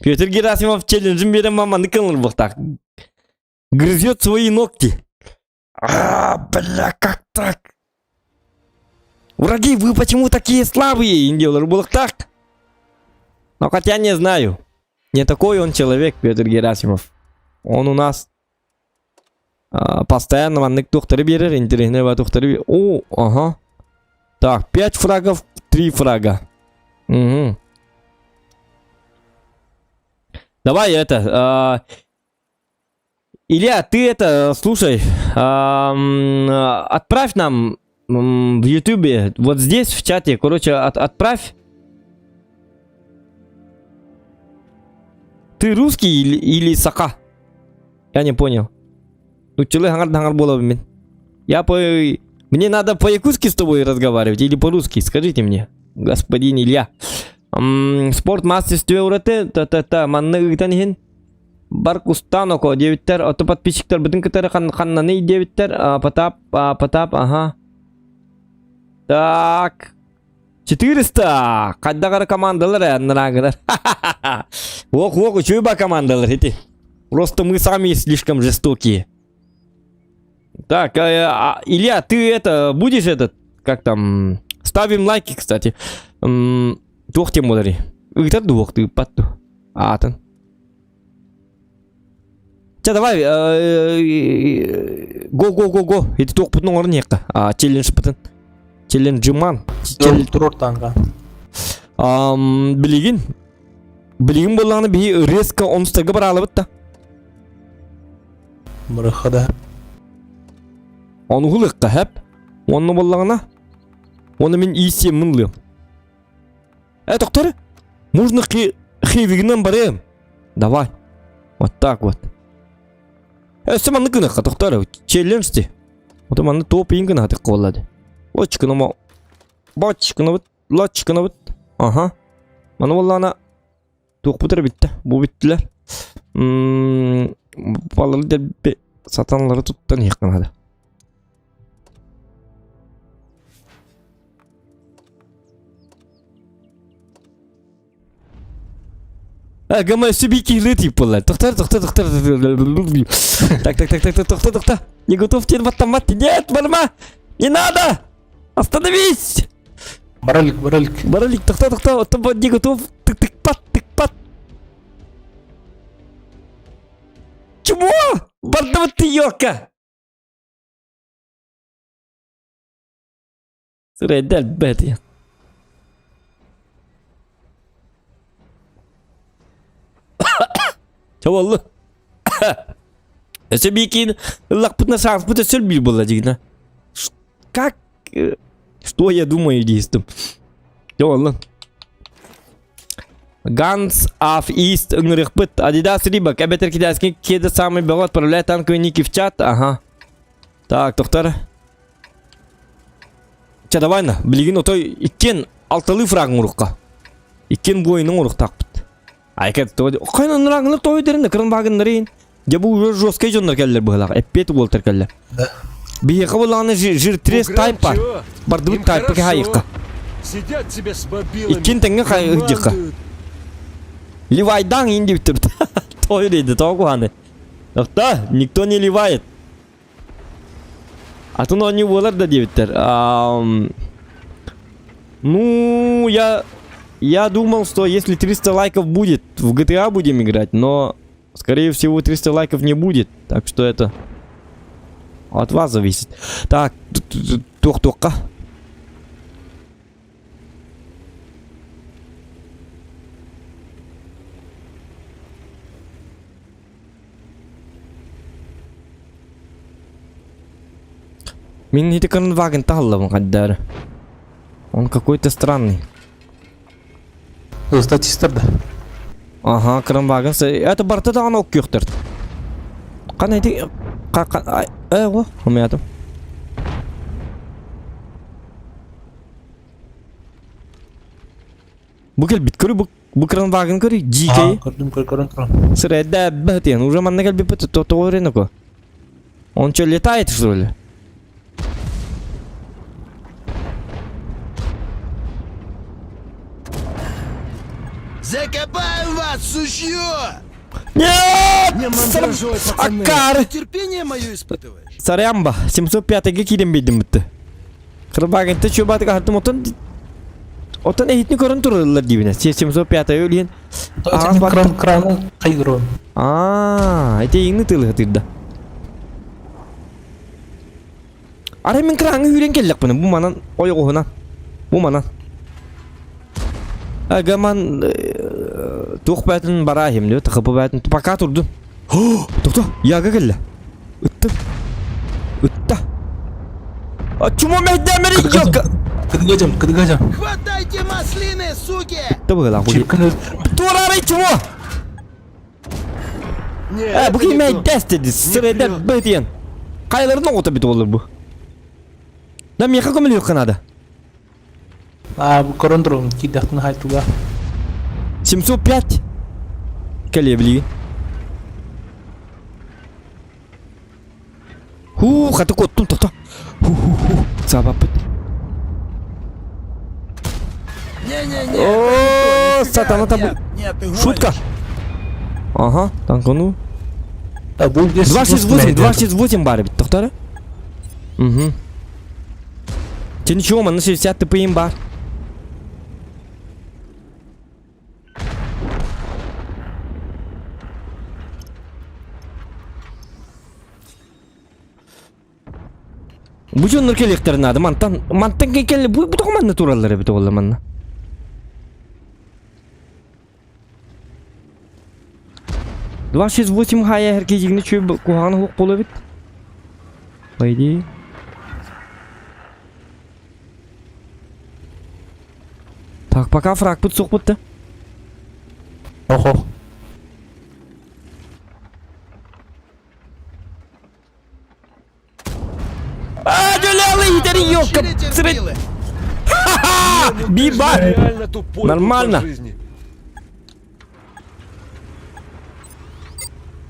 Петр Герасимов челленджин берем маманы кылыр так. Грызет свои ногти. А, бля, как так? Враги, вы почему такие слабые? Индиялар так. Но хотя не знаю. Не такой он человек, Петр Герасимов. Он у нас а, постоянно маннык тухтары берер, интересный тухтары О, ага. Так, 5 фрагов, 3 фрага. Угу. Давай это... А, Илья, ты это, слушай, а, отправь нам в Ютубе, вот здесь в чате, короче, отправь. Ты русский или саха? Я не понял. Ну, челы хангар хангар было Я по... Мне надо по-якутски с тобой разговаривать или по-русски? Скажите мне, господин Илья. Спорт мастерстве ураты, та-та-та, манны ыытан иһин. Бар кустаноко диэбиттэр, ото подписчиктар бытын кытары ханнаны диэбиттэр, Потап, Потап, ага. Так. 400! Хайдагара командалар аннараагылар. Ох, ох, үчүгэй командалар эти. Просто мы сами слишком жестокие. Так, Илья, ты это, будешь этот, как там, ставим лайки, кстати. Туох тем буоларый. Ыытар дуох ты патту. Аатын. Ча, давай, го, го, го, го. Ити туох путун оҥорон иһиэххэ. Челлендж путун. Челленджиман. Турор танга. Билигин. Билигин буоллаҕына биһи резко онустарга бараалабыт да. Мырыхада. Ону хылыкка хэп. Онно буоллаҕына. Оны мин иисиэммин ылыам. Э, доктор, можно хивигинен барыам. Давай. Вот так вот. Өссө маннык гыныхха, доктор, челлендж ти. Ото манны топ иин гына хатык буоллады. Очкына бочкына бут, лочкына бут. Ага. Маны буоллаана туохпутар битте. Бу биттилер. Балары дебби сатанлары туттан иһикканады. Гама өссө биир киһилии тиип буолла. Тохтор, тохтор, тохтор. Так, так, так, так, так, тохтор, тохтор. Не готов теперь баттаммат. Нет, барма! Не надо! Остановись! Баралик, баралик. Баралик, тохтор, тохтор. Оттон не готов. Тык, тык, пат, тык, пат. Чего? Бардабыт ты ёлка! Сырэйдэл бэт. Чабаллы. Өссө биикин ыллахпытына сааспыт өссө биир буолла дигина. Как? Что я думаю действом? Чабаллы. Guns of East ыҥырыхпыт. Adidas Reebok. Эбэтэр китайский кеды самый бөҕө отправляет танковый ники в чат. Ага. Так, доктор. Ча, давай на. Билигин отой иккен алталыы фраг оҥорукка. Иккен буойунун оҥоруктаахпыт. Айка хайан ыраагылар той дерин кырын багыннарын. Дьэ бу уже жесткий дьоннор кэллэр быһылаах. Эппиэт уолтар кэллэр. Да. Биһиэхэ буоллаҕына жиртрес Буграм тайпа. чего? Бардыбыт Им тайпа хорошо. хайыкка. Сидят себе с мобилами. Иккин тэҥҥэ хайыдьыкка. командуют. Ливайдан индиптир. Той дейді, тоғуаны. Тоқта, никто не ливает. А то они буолар да диэбиттэр. Ну, я думал, что если 300 лайков будет, в GTA будем играть, но, скорее всего, 300 лайков не будет. Так что это от вас зависит. Так, туох-туохка. Мин ити Кранваген таһаллабын хайдары. Он какой-то странный. Статистар да. Ага, Кранваген. Это барыта даҕаны оккүөхтэр. Хана ити... Э, о, умятым. Бу кэлбит көрү бу бу Кранваген көрү GK. Көрдүм көр көрөн туран. Сырэдэ бэтен уже манна кэлбиппит то то реноко. Он что, летает, что ли? Закопаем вас, сучье! Нет! Не мандражой, пацаны. Акар! Терпение мое испытываешь? Сарямба, 705-ге киирэн биэрдим бытты. Кырбаагынта чуобаатык аһартым отон отон эһитини көрөн тураллар диибинэ. 705 өлүөн. Аас бар. Кран краны кайгырон. Аа, ити иҥни тыылыһытыырда. Арай мин кырааңы үүрэн кэллэхпинэ бу манан ойоҕоһунан. Бу манан. Агаман туох бээтин бараахим диэ тахапы бээтин пока турдун. Тохто, яга кэллэ. Ытты. Ытта. А чмо мэйдэмэри ёка. Кыдыгажам, кыдыгажам. Хватайте маслины, суки! Ытта быһыылаах. Чиркин Туораарай чмо! Не, Э, бу это ким не то. мэйдэс диди. Сырэдэ бытиен. Хайаларын оҕото бит олор бу. Да миэхэ көмөлүөххэ наада. А, бу көрөн турабын, киирдэхтин хайтуга. 705. Кэлиэ билигин. Хуу, хаты куоттум, тохто. Ху ху ху. Саабаппыт. Не-не-не! О, сатана табу. Нет, нет, ты гонишь. Шутка. Ага, танкану. А, бу 268, 268 баар эбит, тохтоо эрэ. Угу. Че ничего, манна 60 ТП баар. Бу дьоннор кэлиэхтэрин наада. Мантан, мантан кэлли бу бу тоҕо манна тураллар эбит оҕолор манна. 268 хая эркежигини чүө куһаҕан уһук буолуо эбит. По идее. Так, пока фрагпыт суохпут да. Охо. А, дөлөөлы итэри ёлка. Учили терпилы. Биба! Реально тупой был Нормально. по жизни.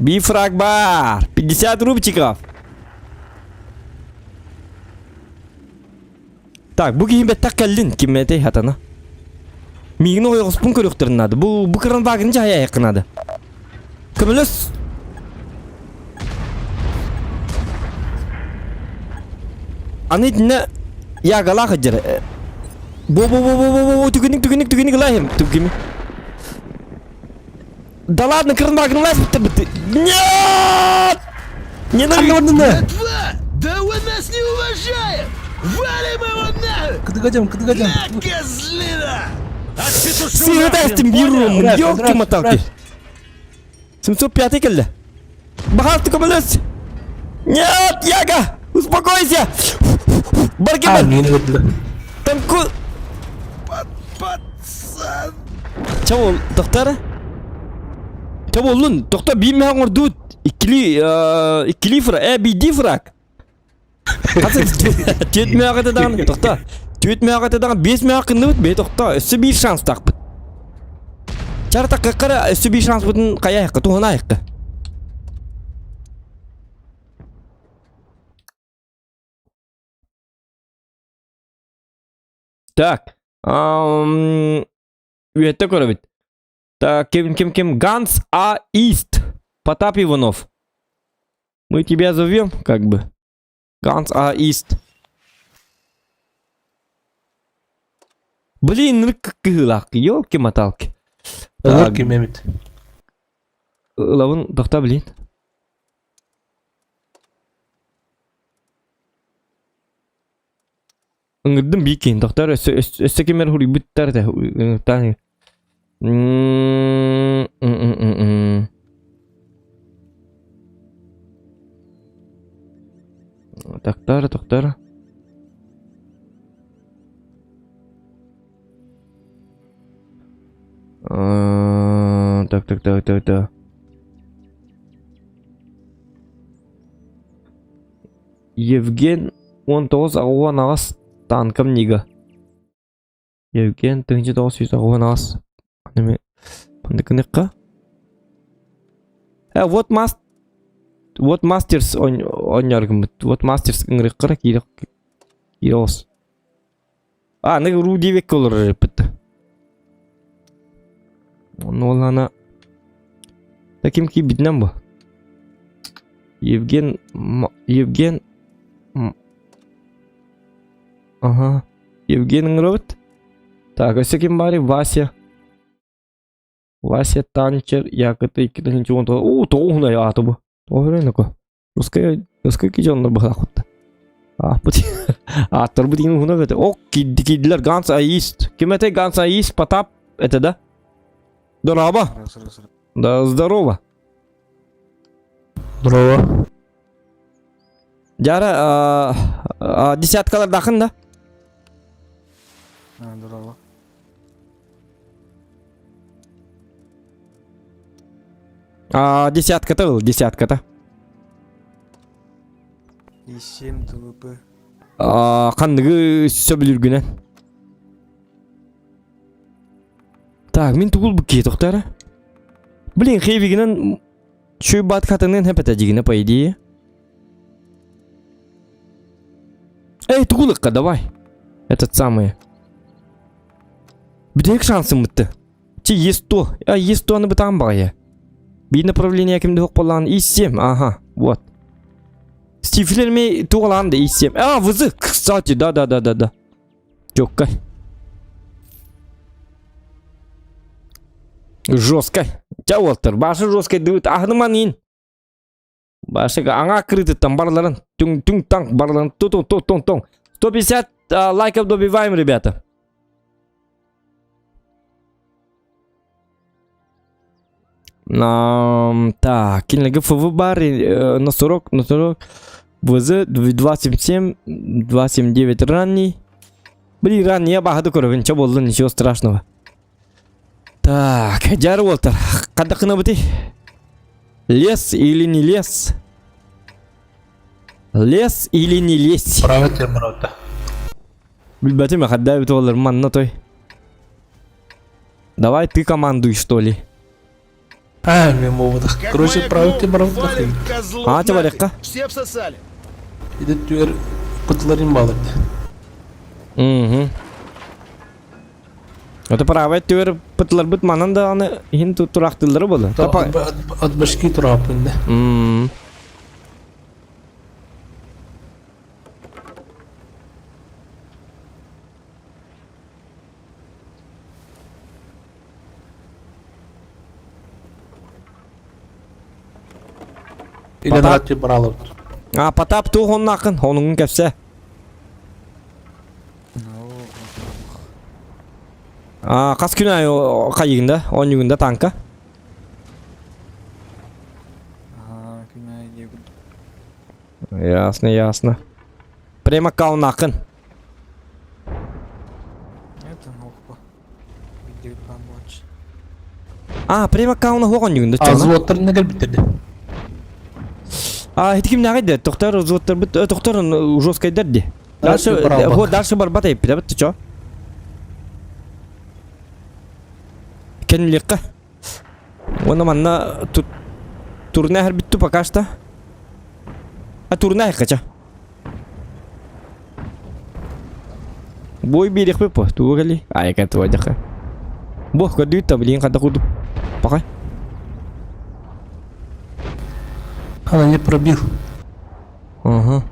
Бифраг бар. 50 рубчиков. Так, бу киһи бэттэх кэллин киммэтэй хатана. Миигин ойоҕоспун көрүөхтэрин наада. Бу бу кранвагын дьаһайайахха наада. Көмөлөс! Аны итиннэ ягалаах дьэр. Бу бу бу бу бу бу түгүнүк түгүнүк түгүнүк ылаһым түгүнүк. Да ладно, кранваген лас Нет! Не надо! Братва! Да он нас не уважает! Валим его нахуй! Кыдыгажам, кыдыгажам. На, козлина! Сыгытастым беру, Брат, ёлки-моталки. 705 кэллэ. Баҕар көмөлөс. Нет, Яга! Успокойся! А, Баргибен! мени көрдүлөр. Танку... Пацан! Чэ ол, тохтоо Чэ буоллун, тохтоо биир мэһэ оҥордубут. Иккилии, иккилии фраг, э, биирдии фраг. Түөрт мөҕө этэ даҕаны, тохтоо. Түөрт мөҕө этэ даҕаны, биэс мөҕө кынныбыт, бэйэ тохтоо, өссө биир шанстаахпыт. Чартакка өссө биир шанспытын хайа туһана айыкка. Так, үөттэ көрөбүт. Так, ким, ким, ким? Ганс А. Ист. Потап Иванов. Мы тебя зовем, как бы. Ганс А. Ист. Блин, кыһыылаах, елки-моталки. Ылар ким эбит. Ылабын, тохта, блин. Ыҥырдым биир киһини тохтоор өссө өссө ким эрэ суруйбуттар этэ ыҥыртаан Тохтоор тохтоор. Так, так, так, так, так. Евген 19 аҕыс танком Нига. Евген 1988. Неме Пандыкыныкка. Э, вот маст Вот мастерс онньоргуммут. Вот мастерс ыҥырыккара киирэ киирэ А, аны ру диэбэккэ олорор эппит. Онно олана Таким киирбитинэн бу. Евген Евген Ага. Евген ыҥырабыт. Так, өссө ким баарый? Вася. Вася Танчер, Якыты 2019. Оо, тоҕуһунай ааты бу. Тоҕуһунай Русская, русская дьоннор быһаахпыт. Ааппыт. Ааттарбыт иҥин уһуна бөтө. Ок, киирдилэр Ганс Аист. Ким этэй Ганс Аист, Потап, это да? Здорово. Да, здорово. Здорово. Жара, десяткалар дахын да? Здорово. А, десятката был, десятката. И 7 ТВП. Ханныгы сөбүлүргүнэн. Так, мин тугул бу киһи тохтара. Блин, хевигинен чүй бат хатынын хепете дигине по идее. Эй, тугулыкка давай. Этот самый. Бүтэһик шансым бытты. Ти Е100. А Е100-ны бытаан баҕайы. Биир направление кимде суох буоллаҕына И7. Ага, вот. Стифлер ми туолаан да И7. А, вызы, кстати, да-да-да-да-да. Чоккай. Жестко. Ча уолтар, башы жестко дыбыт. Аһыныман иин. Башыга аңа крытыттан барларын түҥ түҥ таҥ барларын ту ту ту тун туң. 150 лайков добиваем, ребята. Так, кинилерге ФВ бар, на 40, на 40, ВЗ 277, 279 ранний. Блин, ранний я баһады көрөбүн, чо болду, ничего страшного. Так, дьары уолтар, хадакына быты? Лес или не лес? Лес или не лезть? Право терморота. Билбэтим, хадда бит манна той. Давай ты командуй, что ли. А, мимо вода. Как Короче, моя право гном терморота. валит козлов А, тебе нафиг. легко? Все всосали. Иди түөр кутуларын балырды. Угу. Это правая түөр пытларбыт манан да аны хин турактылары болду. Тапа. От башки турапын да. М. Или Потап. на бралып. А Потап туох оннакын, онуҥун кэпсэ. А хас күн аайы хайыгында, оонньуугунда танка. Ага, күн аайы диэбит. Ясно, ясно. Прем аккауннааххын. Это нохпа. Видео помочь. А, прем аккауна хуох оонньуугунда А чоно. взводтарын кэлбиттэрди. А, ити кимнээҕий да, тохтор взводтарбыт, тохтор жесткайдар ди. Дальше, вот дальше барбат эппит, ты чё? Кэннилиэххэ. Уонна манна тут турне бүттү пока что. А турне хача. Бой биэриэхпит по, тугу кэлий? Айка туодьаха. Бу көрдүүт та блин хата курдук. Пока. Она не пробил. Ага.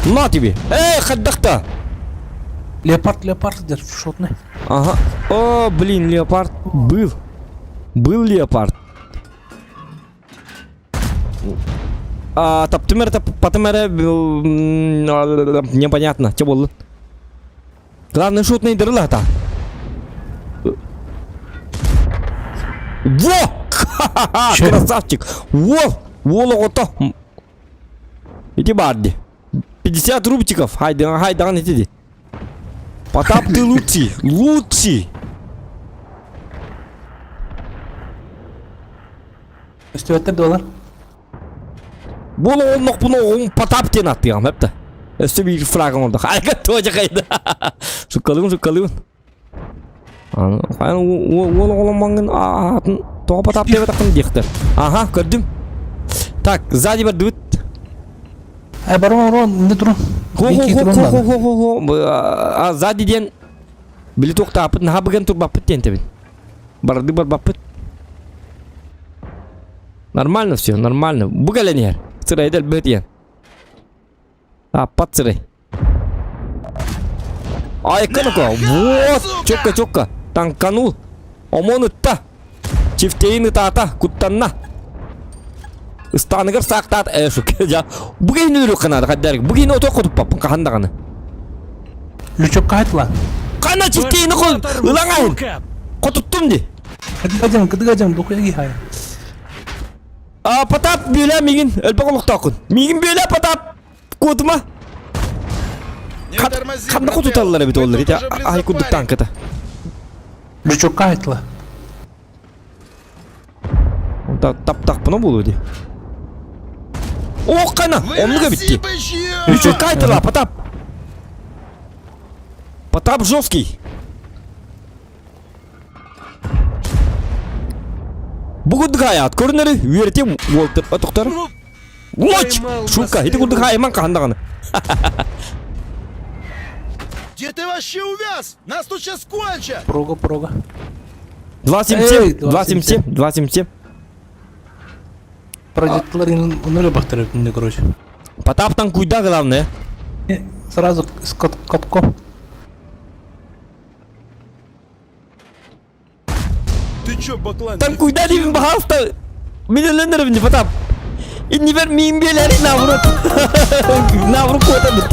На тебе! Эй, хаддахта! Леопард, леопард, держ, шотный. Ага. О, блин, леопард был. Был леопард. А, таптым это потом это непонятно. Че было? Главное, шутный дырла-то. Во! Ха-ха-ха! Красавчик! Во! Во, ото! Иди барди. 50 рубчиков. Хайда, хайда, иди. Потап, ты лучший. Лучший. Көстүбэттэр дуолар. Бу оҕоннохпун оҕум Потап диэн аттыаҕым эптэ. Өссө биир фрагым ордох. Айга туожа кайда. Суккалыыбын суккалыыбын. Хайан уол оҕоломмоҥҥун аатын тоҕо Потап диэбэтэххин диэхтэр. Аха, көрдүм. Так, сзади бардыбыт. Ай барон орон не турун. Хо хо хо хо хо хо хо А сзади диэн били туохтааппыт наһаа быган турбаппыт диэн тэбин. Барды барбаппыт. Нормально все, нормально. Бу кэлэн иһэр. Сырайда элбэт иһэн. Аппат сырай. Айка ну-ка. Вот, чокка чокка. Танканул. Омон ытта. Чифтейин ытаата, куттанна. Ыстааныгар саактаат, э, шук. Я, бу киһини үрүк канада, хаддарик. Бу киһини оту хотуппаппын, хахан даҕаны. Лючок кайтла. Хана чифтейини кол, ылаҥ айын. Хотуттум ди. Кытыгажам, кытыгажам, духуя хай. А, Потап, бүөлэ миигин, өлбөх олохтооххун. Миигин бүөлэ, Потап! Куотума! Не тормози, Ханна брателло. хотуталлар эбит Мы оллар, тут ити уже блин ай курдук запарили. танката. Лючокка айтла. Таптахпына буолуо дии. О, хана, оннук Выноси, эбит дии. бычье! Лючокка айтыла, Потап! Потап жесткий. Бу курдук айаат көрүнэри үөрэтиэм уолтар отохтор. Лоч! Шука, ити курдук айман хаһан даҕаны. Где ты вообще увяз? Нас тут сейчас кончат! Прога, прога. 277, 277, 277. Прожекторлар өлө бахтар өтүндө, короче. Потаптан куйда главное. Сразу с катком. Ты чё, баклан? Там куйда деймін пожалуйста. Мен өлендірім не Потап. Иннибер миин биэлэри наоборот. Наоборот куота бит.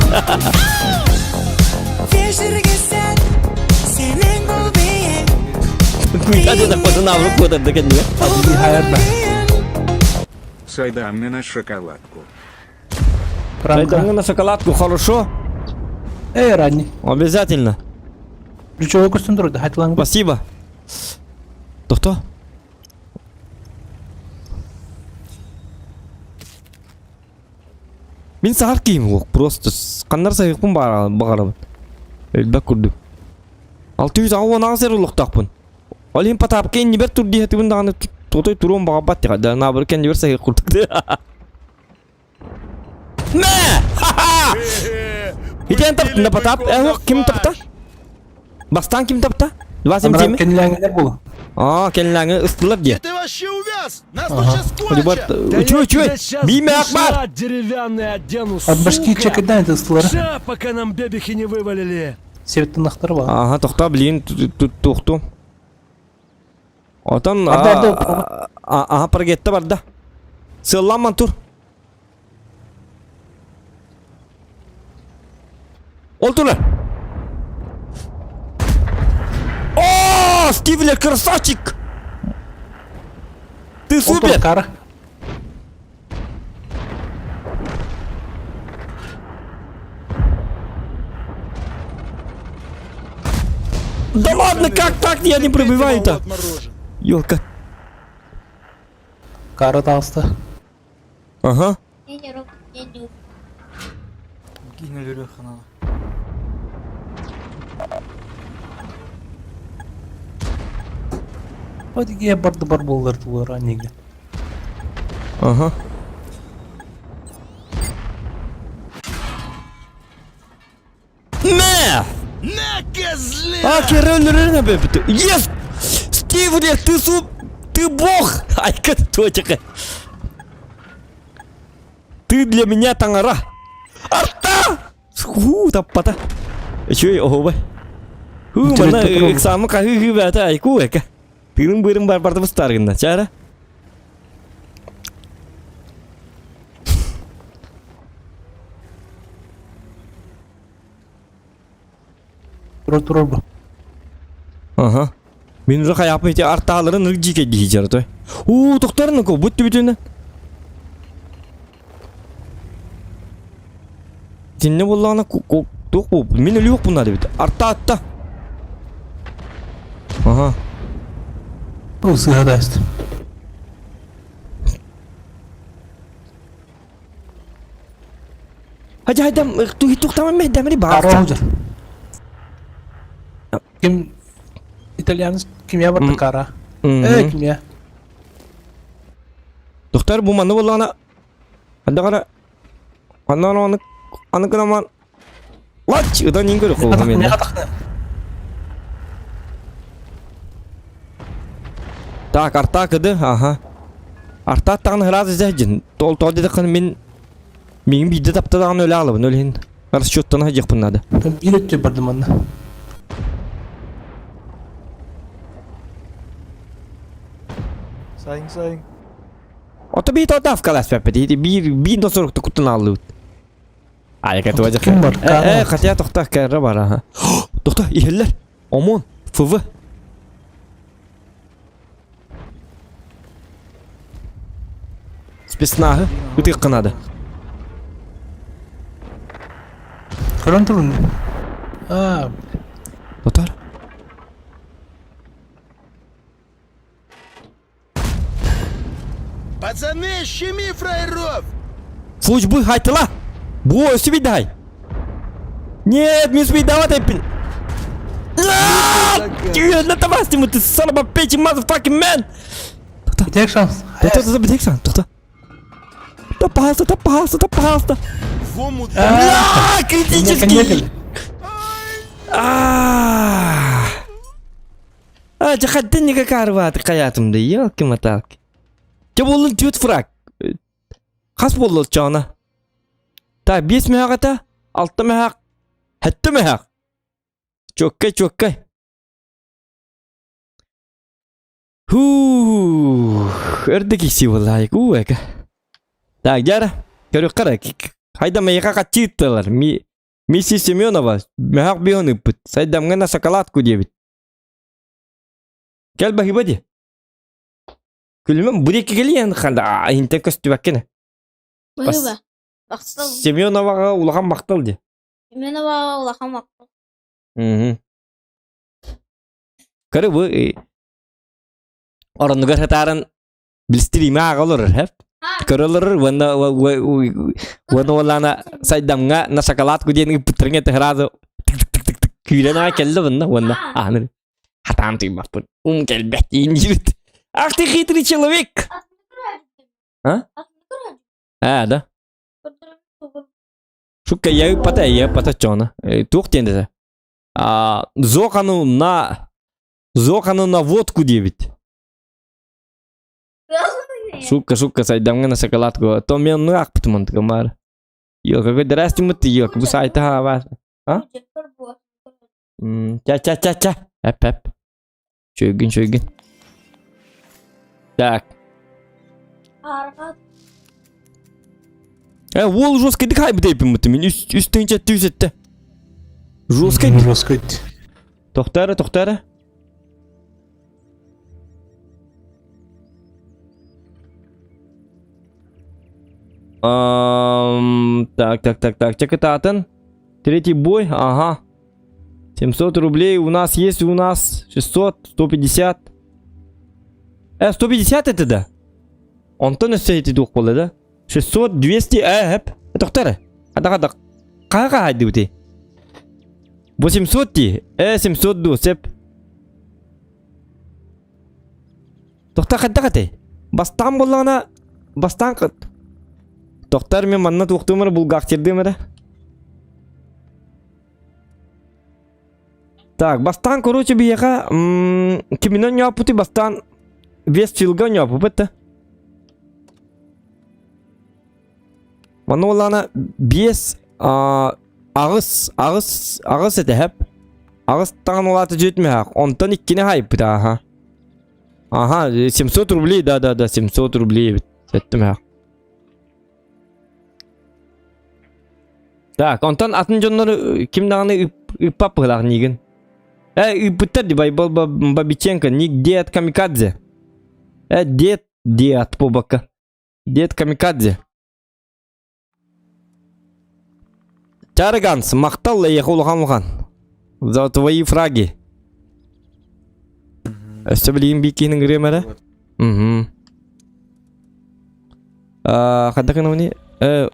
Куйда деді қоты наоборот куота деген не? Сайдамны на шоколадку. Сайдамны на шоколадку, хорошо? Эй, ранний. Обязательно. Ключевой костюм друг, да, Спасибо. Тохто? Мин сахар киһим уох, просто ханнар сайыкпын баҕарабын. Элбэх курдук. 618 эр олохтоохпун. Ол иһин Потапка иннибэр тур диэхтибин даҕаны тотой туруом баҕарбат диэҕэ. Да наоборот кэннибэр сайык курдук. Мэ! Ха-ха! Итиэн таптын да Потап. Э, ким тапта? Бастаан ким тапта? 27 Кэннилээҥҥилэр буолу. Аа, кэннилээҥҥи ыстылар диye. Ты вообще увяз! Нас тут сейчас Ребят, кончат! үчүгэй, үчүгэй. Биимэ акбар! деревянный одену, От башки сука! чекайдан это ыстылар. Ща, пока нам бебехи не вывалили. Себеттен ахтар бар. Ага, тохта, блин, тохту. Отон, ага, прогетте барда. Сылламан тур. Ол турар. О, Стивлер, красавчик! Ты супер! Кара. Да ладно, как так я не пробиваю-то? Ёлка. Кара таҕыста. Ага. Киин өлөрүөххэ наада. Вот я барды бар буоллар тулар анеге. Ага. Мэ! На, козлина! А, керөлөрүн эбэбит. Yes! Стивлер, ты суп... Ты бог! Айка точка. Ты для меня таҥара. Арта! Хуу, таппата. Үчүгэй оһуобай. Хуу, манна ыксаамы хаһыы бээтэ айку эка. Тыырын быырын бар барда быстаар гынна. Чаара. Турар турар бу. Ага. Мин уже хайаппын ити артааларын ырык дьиикэй дии той. Уу, тохторун ко, бут түбүтүнэ. Итиннэ буоллаҕына туох буолбут? Мин өлүөх буна дебит. Арта атта. Ага. Ол сыһа да Хадьа хайдам тухтаман мэһдэмри баар. Кара Ким итальянец кимия барда кара. Э кимия. Доктор бу манны боллаҕына Андагара Аннан аны аны кынаман Лач ыдан иң көрө колуна мен. Так, арта кыды, аха. Арта тагын хыраз изәҗин. Тол тол диде кын мин мин бидде тапты дагын өлә алыбын өлһин. Расчеттан хаҗык надо. Бир өттө бардым анна. Сайын сайын. Ото бии тоотаавкаласпаппыт ити биир биир да сорукта куттан ааллыбыт. Айка туожа Ким бар? Э, хотя тохта кэрре бар аха. Тохта иһэллэр. ОМОН, ФВ. Спецназы ытык надо. Көрөн турун. А, Тотар. Пацаны, щеми фраеров! Службы хайтыла! Бу өсү бидай! Нет, мен спидават эппин! На табастиму, ты son of a bitch, motherfucking man! Битек шанс. Тоқта, тоқта, битек шанс, тоқта. Да, пожалуйста, да, пожалуйста, да, пожалуйста. В омут. А, критический! А, А, жахаттын никакая рваты хаятымда, елки-моталки. Те болын түт фраг. Хас болду чана. Та 5 меһагата, 6 меһак, 7 меһак. Чөккэй, чөккэй. Хуу, өрдө киси боллайк, уу эка. Так, жара, көрүк кара. Хайда мейха качыттылар. Ми Миссис Семенова, меһак биһон ыппыт. Сайдамҥа на шоколадку диэбит. Кэл баһыба ди. Күлүмэм бу диэки кэлиэн ханда иһинтэн көстүбэккин. Баһыба. Махтал. Семеноваҕа улахан махтал ди. Семеноваҕа улахан махтал. Мгм. Көрө бу оронугар хатааран билстириме ааҕа олорор хэп. Көрө олорор уонна уонна уоллаана сайдамҥа на шоколадку диэн ыппыттарыҥ это сразу тык-тык-тык-тык күүрэн аҕай кэллэ уонна уонна ааны хатаан тыйбаппын ум кэлбэт диин диэбит. Ах ты хитрый человек! А? А, да. Шукка я ыппата, я ыппата чоно. Туох диэн десе. А, Зохану на Зохану на водку диэбит. Шукка, шукка, сайдамҥа на шоколадку. То мен ну аахпытым онтукамаар. Йо, какой здрасте ты, йо, бу сайта бар. А? Ча ча ча ча. Эп эп. Чөйгүн чөйгүн. Так. Э, уол жесткий хайбы дейпин мин үс тыһынча түс этте. Жесткий. Жесткий. Тохтара, тохтара. Ам, так, так, так, так. Чекататын. Третий бой, ага. 700 рублей у нас есть, у нас 600, 150. Э, 150 это да? Онтон өссө ити дуох буолла да? 600, 200, э, эп. Тоқтар. Хада хада. Қаға хайды 800 ти. Э, 700 ду, сеп. Тохта хайдах этэй? Бастаан буоллаҕына бастаан Тохтар мен манна туохтуум эрэ булгаахтырдыым эрэ. Так, бастаан короче биһиэхэ киминэн ньооппутуй бастаан Вестфилга ньооппупут да. Манна буоллаҕына биэс аҕыс аҕыс аҕыс этэһэп аҕыс таҕын улаата дьүөтмэһэх онтон иккини хайппыт ааха Ага, 700 рублей, да-да-да, 700 рублей эбит. Сэттим Так, онтон атын дьоннору ким даҕаны ыппап быһылаах нигин. Э, ыыппыттар ди Байбал Бабиченко, ник дед Камикадзе. Э, дед, дед побака. Дед Камикадзе. Чарыганс, махтал эйиэхэ улахан улахан. За твои фраги. Өссө билигин биир киһини ыҥырыам эрэ. Мгм. Хайдах гынабыный? Э...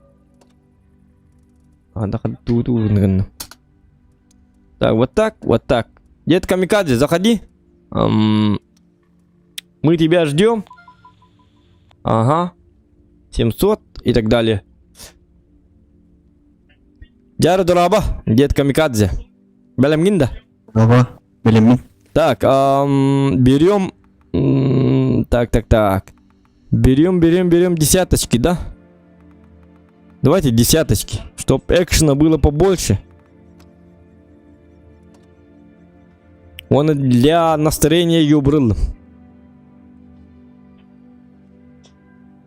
Так, вот так, вот так. Дед Камикадзе, заходи. Мы тебя ждем. Ага. 700 и так далее. Дяры Дураба, дед Камикадзе. Бэлэмҥин да? Ага, бэлэммин. Так, берем... Так, так, так. Берем, берем, берем десяточки, да? Давайте десяточки, чтоб экшена было побольше. Он для настроения юбрыл.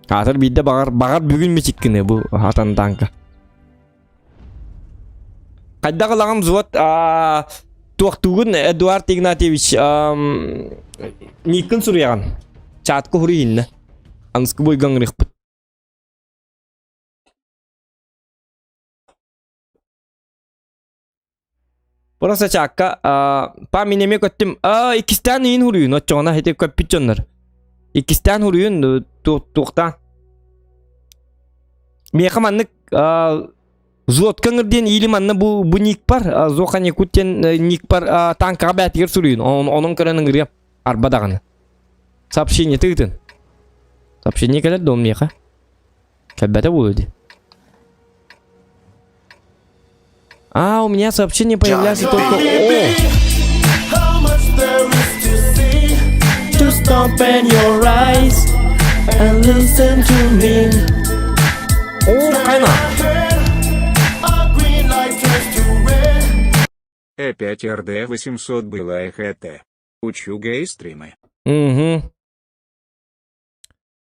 Аатар биирдэ баҕар, баҕар бүгүн мичиккини бу атан танка. Хайдах ылаҕым взвод туохтуугун Эдуард Игнатьевич Никкын суруйаҕын. Чатка хуруйинна. Анскы бойган ырыхпыт. Просто чаакка па мин эмиэ көттүм. Иккистээн ыйын хуруйун оччоҕуна ити көппүт дьоннор. Иккистээн хуруйун туохтаан. Миэхэ маннык Зоткаҥыр диэн иили манна бу бу ник бар Зохан Якут диэн ник бар танкаҕа бээтигэр суруйун. Онон көрөн ыҥырыам. Арба даҕаны. Сообщение тыытын. Сообщение кэлэр да миэхэ. Кэлбэтэ буолуо дии. А, у меня сообщение появляется только... О! Just open your eyes and listen to me. О, хайна! Опять РД 800 была ХТ. Учу гей-стримы. Угу.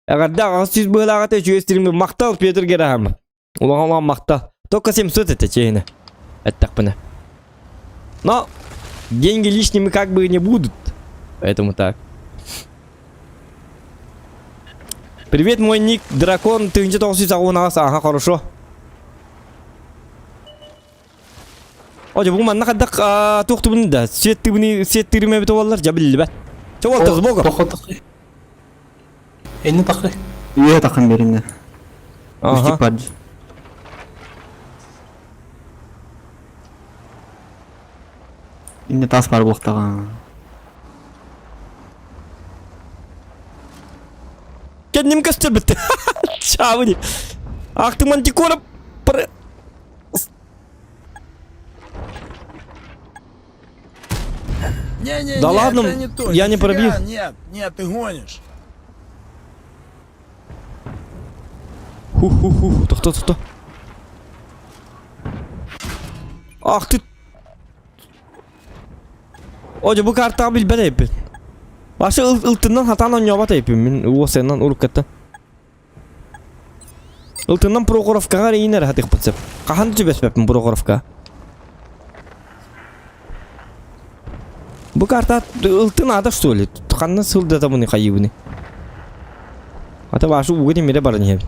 Эҕэрдэ аҕыс сүүс быһыылааҕыта үчүгэй стримы махтал Петр Герахам. Улахан улахан махтал. Только 700 это чейна. Эттэхпинэ. Но деньги лишними как бы не будут. Поэтому так. Привет, мой ник Дракон 1998 Ага, хорошо. О, бу манна хайдах туохтубун да, свет свет эбит буоллар, дьэ биллибэт. Чэ, уолтар, с богом. Энни тахы. Үйэ тахын беринне. Ага. Инне тас бар буохтаҕа. Кэнним көстөрбүт. Чаабы Ах ты мантикора Не-не-не, Да ладно, это не то. я не Нифига, пробил. Нет, нет, ты гонишь. Ху-ху-ху, тохто, тохто. Ах ты. О, бу картаҕа билбэт эбиппин. Башы ылтыннан хатаан оонньообот эбиппин мин уосайынан уруккаттан. Ылтыннан Прохоровкаҕа эрийин эрэ хатыахпыт сөп. Хаһан түбэспэппин Прохоровка. Бу карта ылтын аата что ли? Ханна сылдатабыный хайыыбыный? Ата башы ууга тимире баран иһэбин.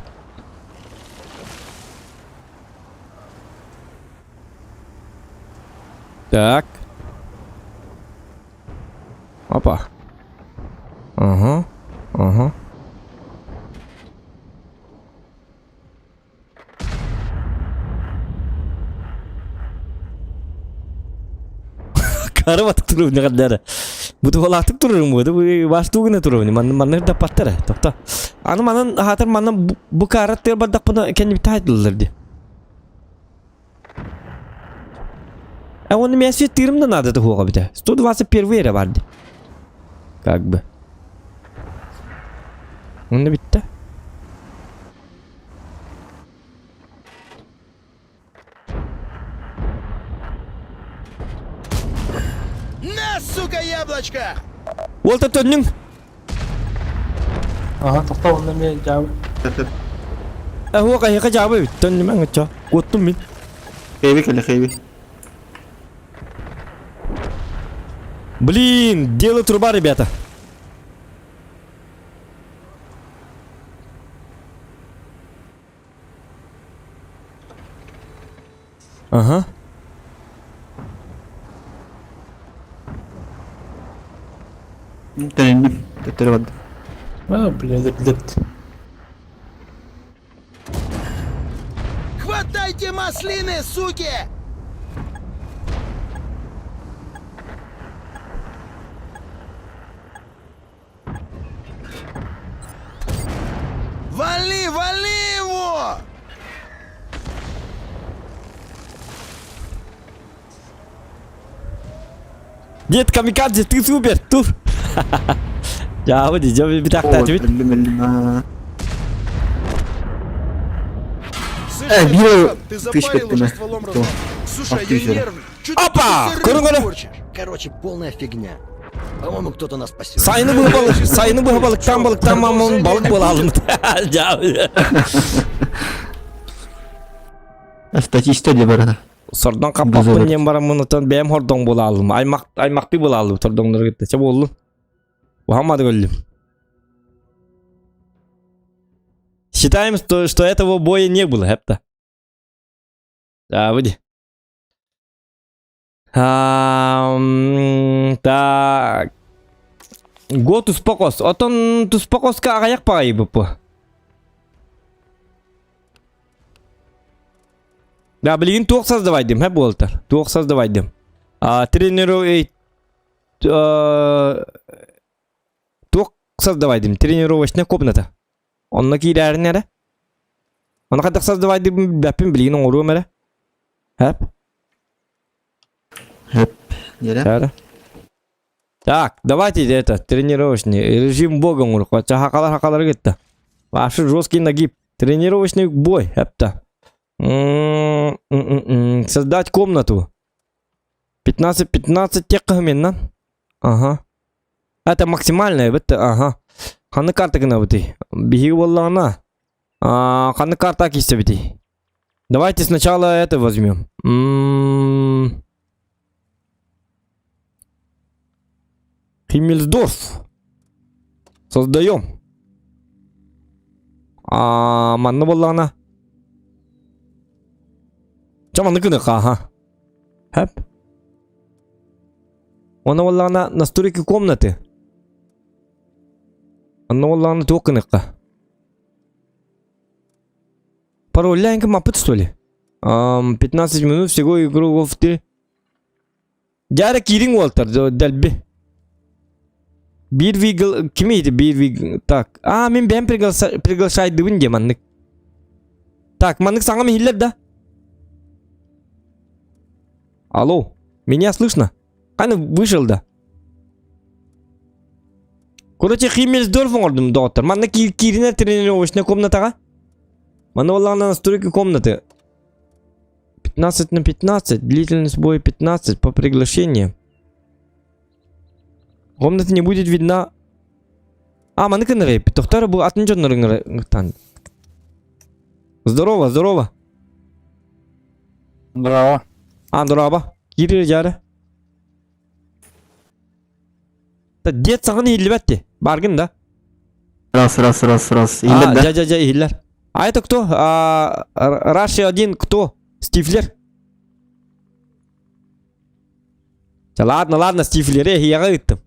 Так. Опа. Ага. Ага. Кары батык турубун каддары. Бу туһалаахтык турурум бу баштуугуна турубун. Манна манна да паттара. Тохто. Аны манан хаатар манна бу каарат тыыр бардахпына кэннибитте хайдыллар ди. А он меня свет да надо туһуоҕа битэ. 121 эрэ бар ди. Как бы. Онно битте. На, сука, яблочко! Уолта төннүҥ. Ага, тохтоо онно эмиэ дьаабы. Эһуо кайыка дьаабы эбит. Төннүмэҥ оччо. Куоттум мин. Хейби кэлэ хейби. Блин, дело труба, ребята. Ага. Төнүннүм. Төттөрү бардым. А, блин, өлдөрбүт. Хватайте массу! Ослиные суки! Вали, вали его! Дед камикадзе, ты супер, тур. Дьаабы ди, дьэ битахтаатыбит. Слышь, Э, бил ты тысячка запарил уже ты, стволом кто? размах. Слушай, Ах ты я же. нервный. Чё ты Опа! тут Көрүң рыбу көрө. порчишь? Короче, полная фигня. По-моему, кто-то нас спасет. Сайыны быһа балык, сайыны быһа балыктан балыктан мамон балык буола алым. Дьаабы. Статистика де барана. Сордон каппаппын диэн бараммын отон бэйэм хордоҥ буола аллым. Аймак аймактыы буола аллым сордоҥнору кытта. Чэ буоллун. Уһаммады өллүм. Считаем, что, что этого боя не было, хепта. Да, выйди. А, так. Го туспокос. Отон туспокоска аҕыйах баҕайы бу. Да, билигин туох создавайдым, хэ буолтар. Туох создавайдым. А, тренеру туох создавайдым? Тренировочная комната. Онно киирээрин эрэ. Ону хайдах создавайдым бэппин билигин оҥоруом эрэ. Хэп. Хэп. Нere? Так, давайте это, тренировочный. Режим бога оҥоруохха. Хакалар хакалары кытта. Ваши жесткий нагиб. Тренировочный бой, это. Создать комнату. 15-15 тех именно. Ага. Это максимальная, это, ага. Ханны карта гына бутый. Биһиги буоллаҕына. Ханны карта киирсэбитий. Давайте сначала это возьмем. М-м-м. Химмельсдорф. Создаем. А, манна буоллаҕына. Чэ манны гыныха, ага. Хэп. Онно буоллаҕына настройки комнаты. Онно буоллаҕына туох гыныахха? Пароль маппыт что ли? 15 минут всего игроков ты. Дьара киириҥ уолтар дэлби. Биир вигл кими ити биир вигл так. А мин бэйэм приглашайдыбын диэ маннык. Так, маннык саҥам иһиллэр да? Алло, меня слышно? Қаны вышел да? Короче, Химмельсдорф оҥордум доҕоттор. Манна кииринэр тренировочная комнатаҕа. Манна буоллаҕына настройки комнаты. 15 на 15, длительность боя 15 по приглашению. Комната не будет видна. А, маны кынырай. Тохтар бу атын дьоннорун Здорово, здорово. Браво. А, здорово. Киирир дьаары. Дед саҕын иһиллибэт ти. Баргын да? Раз, раз, раз, раз. А, Иһиллэр да? дьэ, дьэ, дьэ, иһиллэр. А это кто? А, Раши один кто? Стифлер? Да ладно, ладно, Стифлер, эһиэҕэ ыыттым.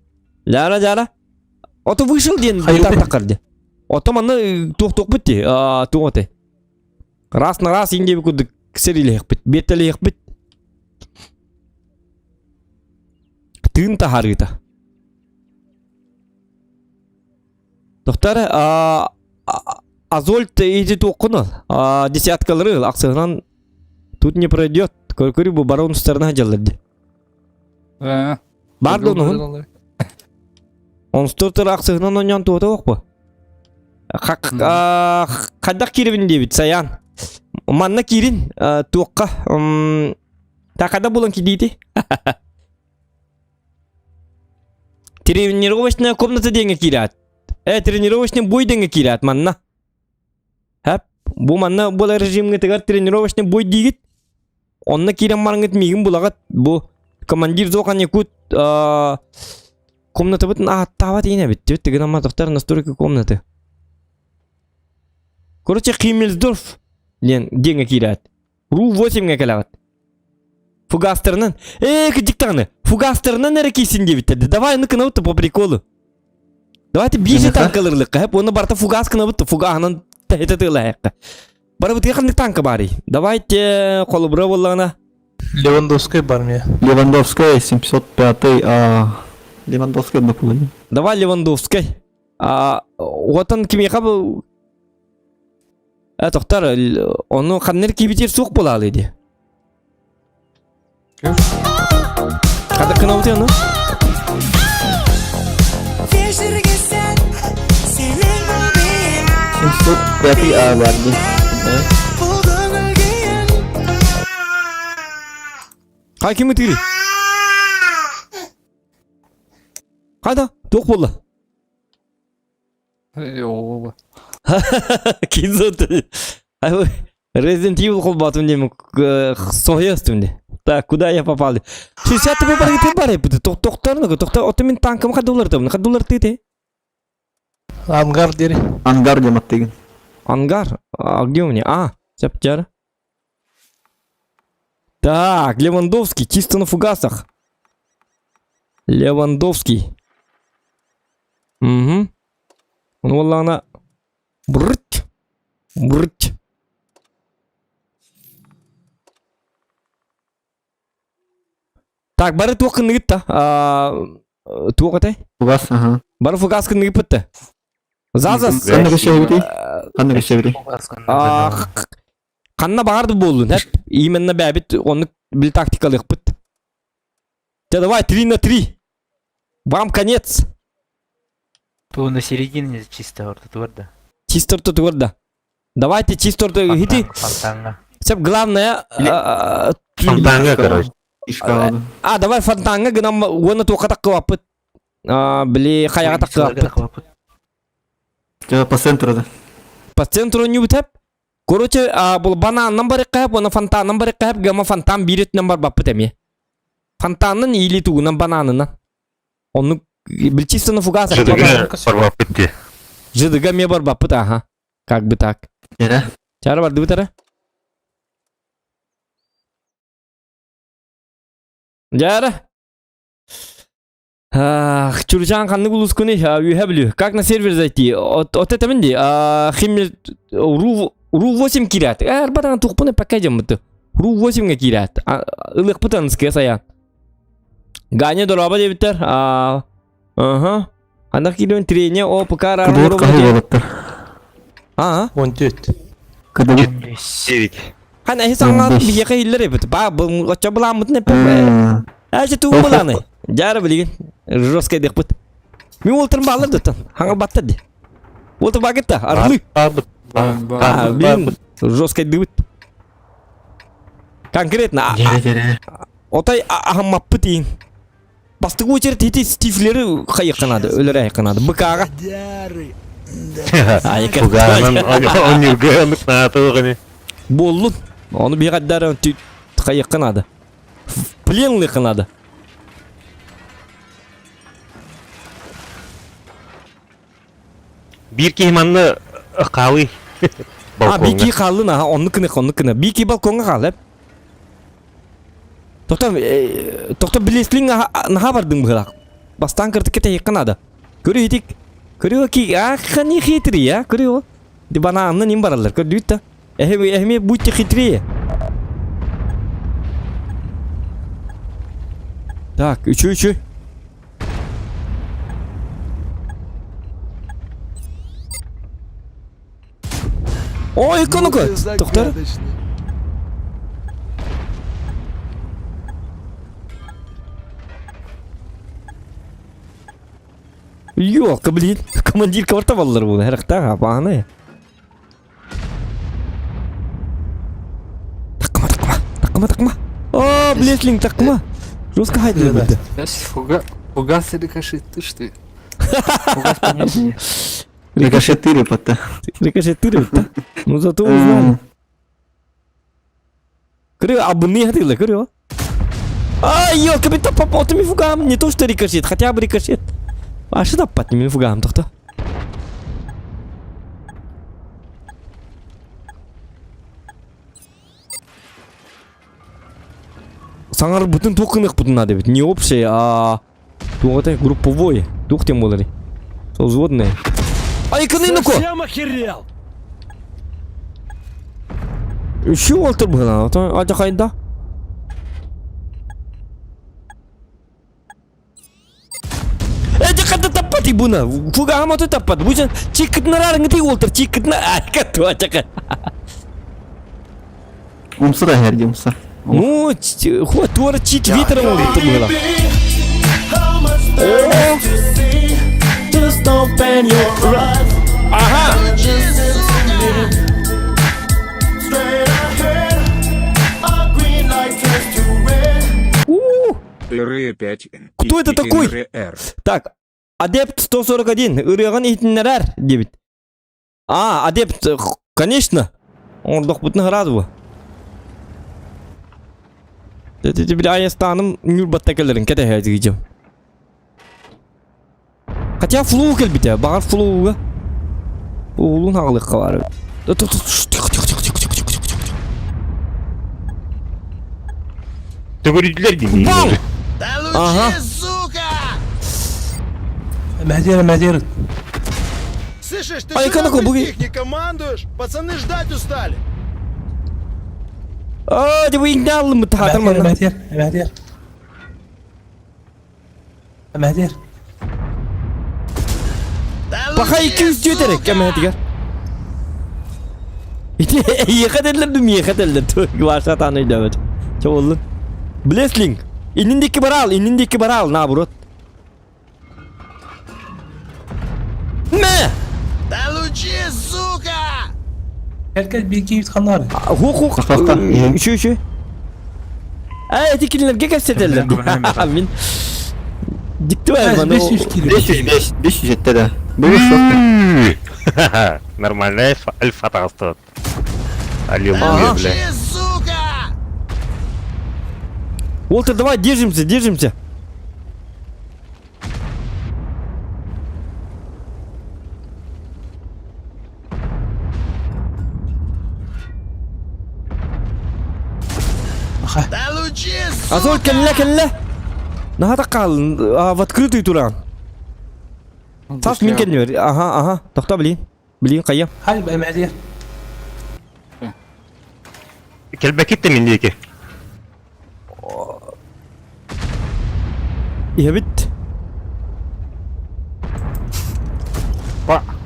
Дьара, дьара. Ото вышел диэн таххар дии. Ото манна туох-туохпут дии, туох этэй. Раз на раз индиэби курдук сэрилиэхпит, биэртэлиэхпит. Тыын таһаарыыта. Тохтар Азольт ити туоххун десяткалары ахсыһынан тут не пройдет. Көркөрү бу барон устарына дьаллар ди. Бар да онуһун. Онстор ахсыһынан онньон туота бу. Хайдах киирибин диэбит Саян. Манна киирин туохха Такада булан кидиити. Тренировочная комната диэҥҥэ киирээт. Э, тренировочный бой диэҥҥэ киирээт манна. Хэп, бу манна буолар режимҥытыгар тренировочный бой диигит. Онно киирэн бараҥҥыт миигин булаҕыт. Бу командир Зохан Якут комнатабытын ааттаабат иин эбит. Түбүт гынан матохтар настройка комнаты. Короче, Химмельсдорф диэн диэҥҥэ киирээт. Ру-8-ҥэ кэлэҕит. Фугастарынан. Ээ, кырдьык даҕаны. Фугастарынан эрэ киирсин диэбиттэр. Давай аны гынабыт по приколу. Давайте биир танкалырлыкка, хэп, уонна барыта фугас гынабыт, фугаһынан тэһитэ тыалаһыахха. Барыбытыгар ханнык танка баарый? Давайте холобура буоллаҕына. Левандовскай бар мне. Левандовскай 705 а Левандовскай однополый. Давай Левандовскай. А отон кимиэхэ бу Э, тохтар, ону ханныр киибитир суох буолаалы ди. Хадыр кынабыты ону? 705 А бар ди. Хай ким ытыырый? Хайда, туох буолла? Оҕо. Кинзот. Resident Evil холбоотум диэн соһуйа ыстым ди. Так, куда я попал? 60 тупо бар гитер бар эппит. Тохтор, тохтор, ото мин танкым хадулар табын. Хадулар ты Ангар дири. Ангар диэн аттыгын. Ангар? А где у меня? А, септер. Так, Левандовский, чисто на фугасах. Левандовский. Угу. Уоллаҕына брыть, брыть. Так, бары туох гынныгыт да? Туох этэй? Фугас, ага. Бары фугас гынныгыппыт да? Зазас. Ханна көсөбүтүй? Ханна көсөбүтүй? Ханна баҕар буоллун, именно бэбит оннук бил тактикалыахпыт. Те давай 3 на 3. Вам конец. Ту на середине чисто ортотугар да. Чисто ортотугар да. Давайте чисто орто хити. Фонтанга. Сеп главное Фонтанга, короче. А, давай фонтанга гынан уонна туохха таккыбаппыт. Били хайаҕа таккыбаппыт. По центру да. По центру не бүтәп. Короче, бұл бананнан барыққа, оны фонтаннан барыққа, гама фонтан биир өттүнэн барбаппыт эмиэ. Фонтанын или тугунан бананынан. Онну билчистаны фугас ЖДГ барбаппыт дии. ЖДГ ме барбаппыт, ага. Как бы так. Эрэ. Чара бардыбыт эрэ? Дьара. Ах, Чурчан ханнык улускуны үһэ билүү. Как на сервер зайти? От, от это дии. Химмер ру ру 8 киирээт. Эр батан тухпуны пока дьаммыты. Ру 8-га киирээт. Ылыхпыт аныскы саян. Ганя дороба диэбиттэр. Ага. Анах киирэн трение о ПК Кыдыбыт хаһы буолаттар. Аа. 14. Кыдыбыт. 9. Хан эһи саҥа биһиэхэ иһиллэр эбит. Ба бу оччо былааммытын эппэт. Эчи тугу былааны? Дьаара билигин жесткай диэхпит. Мин уолтарым баалар дыттан. Хаҥалбаттар ди. Уолтар баагытта арылыы. А, блин, жесткай дыбыт. Конкретно. Отай аһаммаппыт иин. Бастакы очередь ити стифлери хайыхханады, өлөрө айыкканады. БК-га. Фуганан онньурга оннук наатылыгыны. Буоллун. Ону биһиэхэ хайыхханады. Пленлыхханады. Биир киһи манна хаалый. А, биир киһи хааллын, аха, оннук гына, оннук гына. Биир киһи балкоҥҥа хаалла. Тохто, тохто билеслиң наһаа бардыҥ быһыылаах. Бастаан кыртыкка тэһиэххэ наада. Көрү итик. Көрү ки, а, хани хитрый, а, көрү Ди банааннан им бараллар, көрдүгүт да. Эһи, эһими будьте хитрее. Так, үчү, үчү. Ой, ну-ка, доктор. Ёлка, блин, командир кварталлар була, харахтаах апааны. Таккыма, таккыма, таккыма, таккыма. О, блеслинг, таккыма. Жестко хайдыр бітті. Фуга, фугас рикошет, ты что? Фугас понесли. Рикошетыри потта. Рикошетыри, да? Ну зато узнали. Көрү, абыны хатылы, көрү. Ай, ёлка, бит попал ми фугам. Не то, что рикошет, хотя бы рикошет. А что там ми фугам, тохто? Саҥарбытын туох гыныахпытын наада эбит. Не общее, а туох групповой. Туох диэн буоларый? Созводное. Ай, кыныйныко! Совсем охерел? Үші олтыр быһылаан, отон адьахайда. Эдьахайда таппат ибуна. Фугаһам оту таппат. Бу чиккытнар арыҥыты уолтар чиккытна айка туачака. Умса да herdi умса. Ну, хуа туора чик ветером олтыр быһылаан. О! Ага! У! РЭ5. Кто это такой? Так, Адепт 141, ырыаҕын иһитиннэрэр диэбит. А, Адепт, конечно. Оҥордохпутуна сразу бу. Ити били айастааным Ньурбатта кэлэрин кэтэһэ дьыгыдьым. Хотя флу кэлбитэ, баҕар флуга. Уулун хаҕылыахха баар эбит. Тихо, тихо, тихо, тихо, тихо, тихо, тихо. Төгүрүйдүлэр дии. Бам! Да Ага. лучи, сука! Мәдер, мәдер. Слышишь, ты А сюда икона кубуги. притих, не командуешь? Пацаны ждать устали. Аа, дьэ бу иҥнэ таһаатар Мәдер, манна. мәдер, мәдер. Мәдер. Да Паха лучи, 200 диэтэрэ сука! кэмэһэтигэр. Ити эйиэхэ этэллэр дуу, миэхэ этэллэр дуу? Ваша тааны өйдөөбөт. Чэ буоллун. Блеслинг. Иннин диэки бараал, иннин диэки бараал, наоборот. Мэ! Да лучи, сука! Кэл-кэл биир ханнары. Хух-хух. Хахта. Үчү үчү. Ээ, ити кинилэргэ кэпсэтэллэр. Мин дикти бар 500 кило. 505, 507 да. Было что? Нормально, альфа, альфа тағыстырады. Аллилуйя, Ага. бля. Лучи, сука! Уолтер, давай, держимся, держимся. Да лучи, сука! Азол кэллэ кэллэ. Наһаа хаалын в открытую туран. Тас мин кэннибэр. Аха, аха. Тохто блин. Блин, хайа. Хай, мәдер. Келбекет мин диэки. Иһэбит.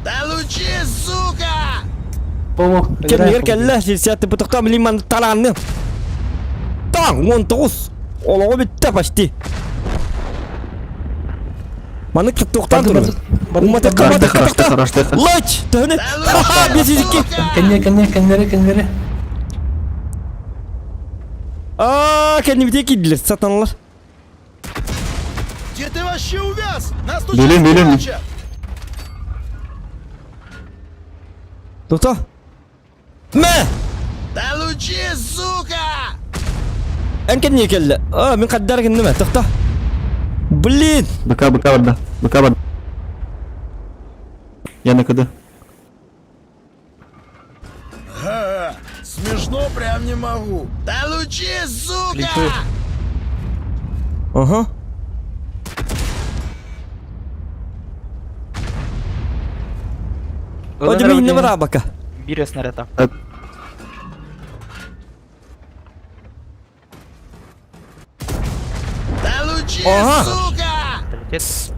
Да лучи, сука! Бо, Кэмигэр кэллэ. Сирсэт тохто блин ман талаанны. Таң, 19. Олоҕо бүттэ почти. Маны тоқтан турар. Уматыкка, Хорош, уматыкка, тоқта. хорош, хорош. Лач! Төһөнү. Да Ха-ха, лучи, 502. сука! Кэнне, кэнне, кэннере, кэннере. Аа, кэннибитиэ киирдилэр, сатаналар. Где ты вообще увяз? Нас тут Билим, сейчас билим. получат. Тоқта. Мэ! Да лучи, сука! Эн кэнниэ кэллэ. Аа, мин хаддар гынным тоқта. Блин! БК, БК барда. БК барда. Я на КД. Ха, Смешно прям не могу. Да лучи, сука! Ага. О, дьэ, мин бар бака. Биир снаряд. Да лучи, Ага. сука! Полетит.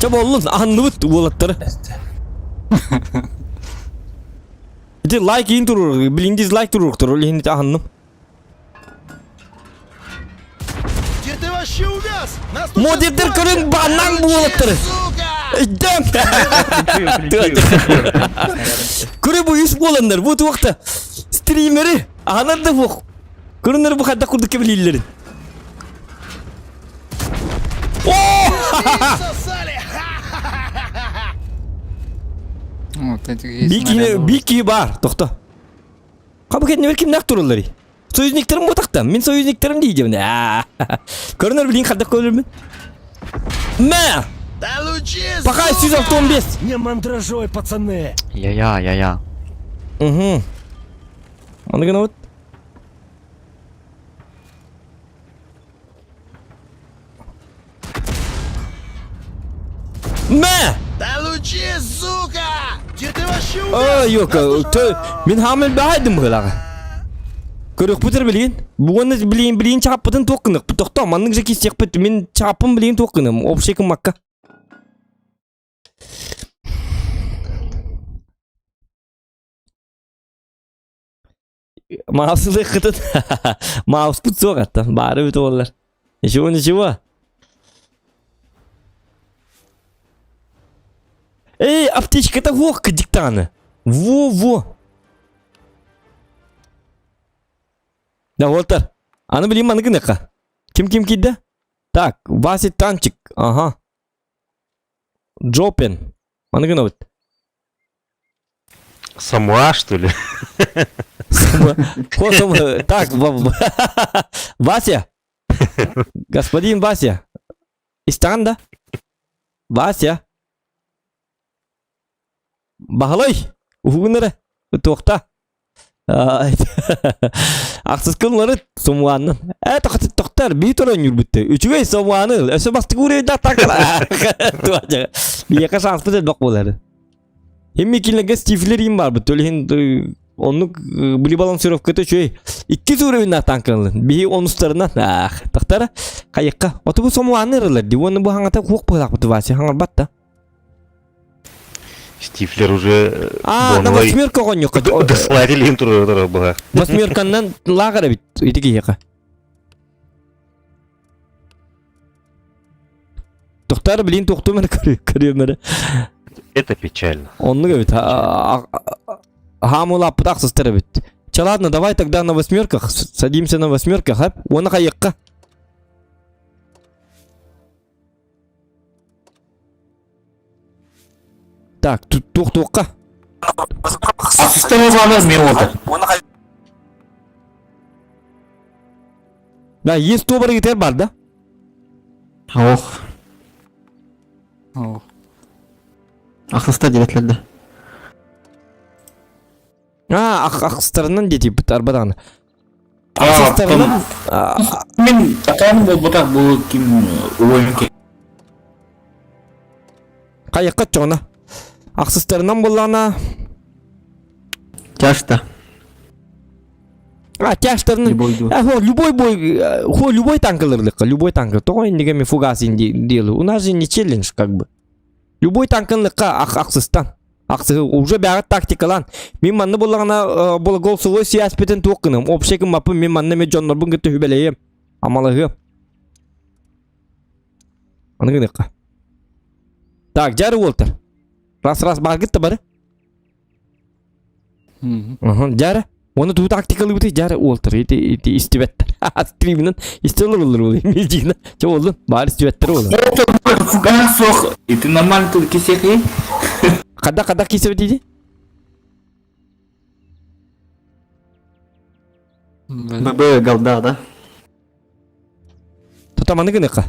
Чэ буоллун, аһынныбыт уолаттары. Ити лайк иин турур, билин дизлайк турур, турур, иһин ити аһынным. Где ты вообще увяз? Нас тут сейчас Модердер кончат. көрүн баннан Да лучи, уолаттары. сука! Өйдөм! Клинчую, клинчую. Көрө бу үс буоланнар, бу туохта стримери, аһанар да буох. Көрүннэр бу хадда курдук кэбилииллэрин. О! Сосали! Бики бики бар, тохто. Кабы кэннибэр кимнээх туралларый? Союзниктерим буотахта. Мин союзниктерим диидим. Көрүнөр билин хадда көрөрмүн. Мэ! Да лучи, Пока сука! 195. Не мандражой, пацаны! Я-я, я-я. Угу. Аны гына вот. Мэ! Да лучи, сука! Где ты вообще? Ой, ёка, мин хаамыл баайдым быһылаҕа. Көрүөхпүт эрэ билигин. Бугуонна билигин билигин чааппытын туох гыныахпыт. Тохтоо, маннык же кистиэхпит. Мин чааппын билигин туох гыныам. Общий кыммакка. Маусылыаххытын Мауспут суох атта. Баары бүт буоллар. Ничего, ничего. Эй, аптечката суох кыдьыктааны. Во-во. Да, Уолтер. Аны билим маны гыныахха. Ким-ким киирдэ? Так, Вася Танчик. Ага. Джопин. Маны гынабыт. Самуа, что ли? Так, Вася. Господин Вася. Истаҕын да? Вася. Баһылай. Уһугун эрэ. Туохта. Ахсыскын уларыт сомуаннан. Э тохтор бии туран юрбүттэ. Үчүгэй сомуаны өсө бастык уурайда такла. Биэхэ шанспыт элбэх буолар. Химми кинилэргэ стифлер им бар бит. Өлүһүн оннук били балансировката үчүгэй. Икки уровенна танкалын. Биһи онустарынан ах тахтара хайыкка. Оту бу сомуаны ырылар ди. Уонна бу хаңата хуох быһалаах Вася хаңарбат да. Стифлер уже э, А, на восьмерка оҕонньукка. Дослали им турар была. Восьмерканнан лааҕар эбит ити киһиэхэ. Тохтар билин тохтум эрэ көрүөм эрэ. Это печально. Оннук эбит. Хаамылааппыт ахсыстар эбит. Ча ладно, давай тогда на восьмерках. Садимся на восьмерках, а? Уонна хайыкка. Так, туох туохха? Система баны мен отыр. Да, есть то бар бар, да? Ох. Ох. Ахсыста диэтлерде. А, ах, ахсыстарынан диэтиппит арбадаҕына. Ахсыстарынан Мен таканым болбатах бу ким ойын Хайыкка чоҕуна. Ахсыстарынан буоллаҕына Тяжта. А, тяжтарынан Любой бой. А, хо, любой бой, хо, любой танкалырлыкка, любой танк. Тоҕо иннигэ ми фугас инди делаю. У нас же не челлендж как бы. Любой танканлыкка ах ахсыстан. Ахсы уже бэҕэ тактикалаан. Мин манна буоллаҕына була голосовой связьпитин туох гыным. Общий гыммаппын мин манна мен дьоннорбун кытта хүбэлэйиэм. Амалаһыам. Аны гыныахха. Так, дьары уолтар. Раз-раз бааргыт да бары. Дьары. Оны туу тактикалыыбыты дьары уолтар. Ити ити истибэттэр. Стриминен истелер олар ол. Милдигина. Чэ болдун. Баар истибэттэр ол. Фугас суох. Ити нормально тут кисехи. Хада хада кисебит иди. ББ голда, да? Тотаманы гыныка.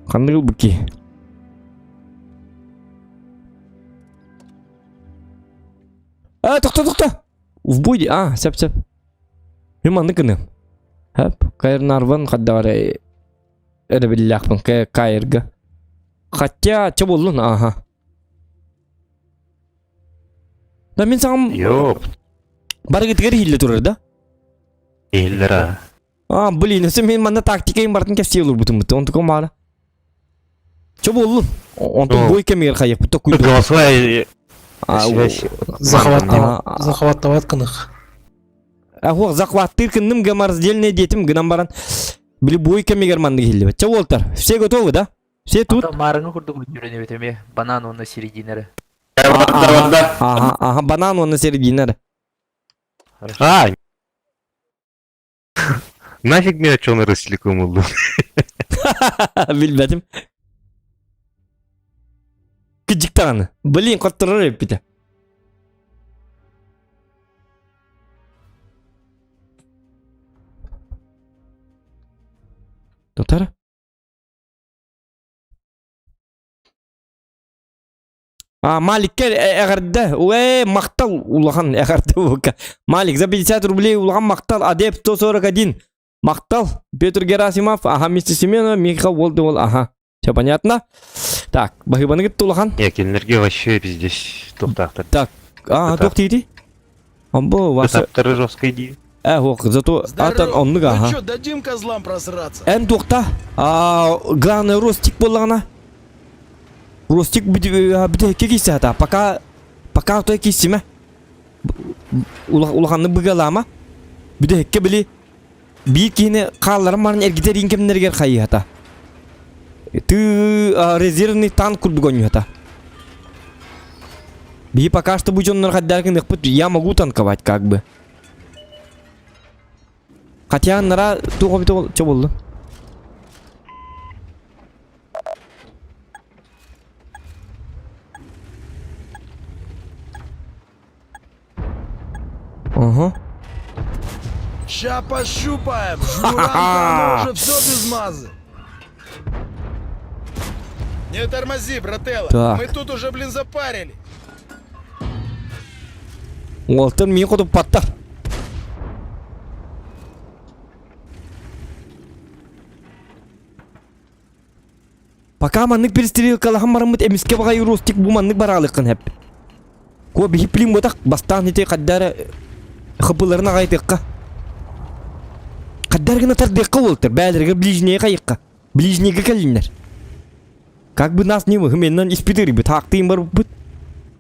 Ханнык ылбыки. А, тохто, тохто. В бой, а, сәп, сәп. Мен маннык гыным. Хәп, Кайр Нарван хаддагары эрэбиллээхпин Кайрга. Хотя, чэ боллун, ага. Да мин саҕам Ёп, барыгытыгар иһиллэ турар да? иһиллэр а. А, блин, өссө мин манна тактикайын бартын кэпсии олорбутум бут. Онтукам баара. Чо боллун? Онтон бой кэмигэр хайыппыт токуйду. Голосовая связь. Захваттават кынык. Ахуох захваттыыр кынным гамарздельный диэтим гынан баран били бой кэмигэр маннык иһиллибэт. Чэ уолтар, все готовы, да? Все тут? Маарыҥы курдук үүннүрэн эбит эмиэ. Банан уонна середина Ага, ага, банан уонна середина А, нафиг меня чон росли кумулду. Билбэтим. Кыдьыктаҕаны. Блин, хотторор эппитэ. Тотара? А, Маликка эҕэрдэ. Уэ, махтал улахан эҕэрдэ бука. Малик, за 50 рублей улахан махтал. Адеп 141. Махтал. Петр Герасимов, ага, мистер Семенов, Михаил Волдевол, ага. Все понятно? Так, баһыыбаны кытта улахан. Не, кинилэргэ вообще пиздец туохтаахтар. Так, а, туох тиити? Амбо, васа... Этаптары жесткой дии. Э, ох, зато атан оннук Ну аха. чё, дадим козлам просраться? Эн туохта? А, главное, Ростик буоллаҕына. Ростик бүтэһиккэ киирсэ хата. Пока пока той киирсимэ. Улаханнык быгалаама. Бүтэһиккэ били биир киһини хаалларан баран эргитэр иин кэмнэригэр хайыһата. Ты резервный танк курдук оонньуһата. Биһи пока что бу дьоннор хайдах гыныахпыт, я могу танковать как бы. Хотя нара туох эбитэ чо буолла? Ага. Ща пощупаем. Жмуранка, уже все без мазы. Не тормози, брателло. Так. Мы тут уже, блин, запарили. Уолтан миин хотуппаттар. Пока маннык перестрелкалаһан бараммыт эмискэ баҕайы Ростик бу маннык бараалыккын хэп. Куо биһи плин ботах бастаан ити хаддара хапыларын аҕайтыахха. Хаддар гына тардыахха уолтар бээлэригэр ближнее хайыкка. Ближнеге кэллиннэр. Как бы нас не выхменнан испитырбыт, хаактыын барбыт.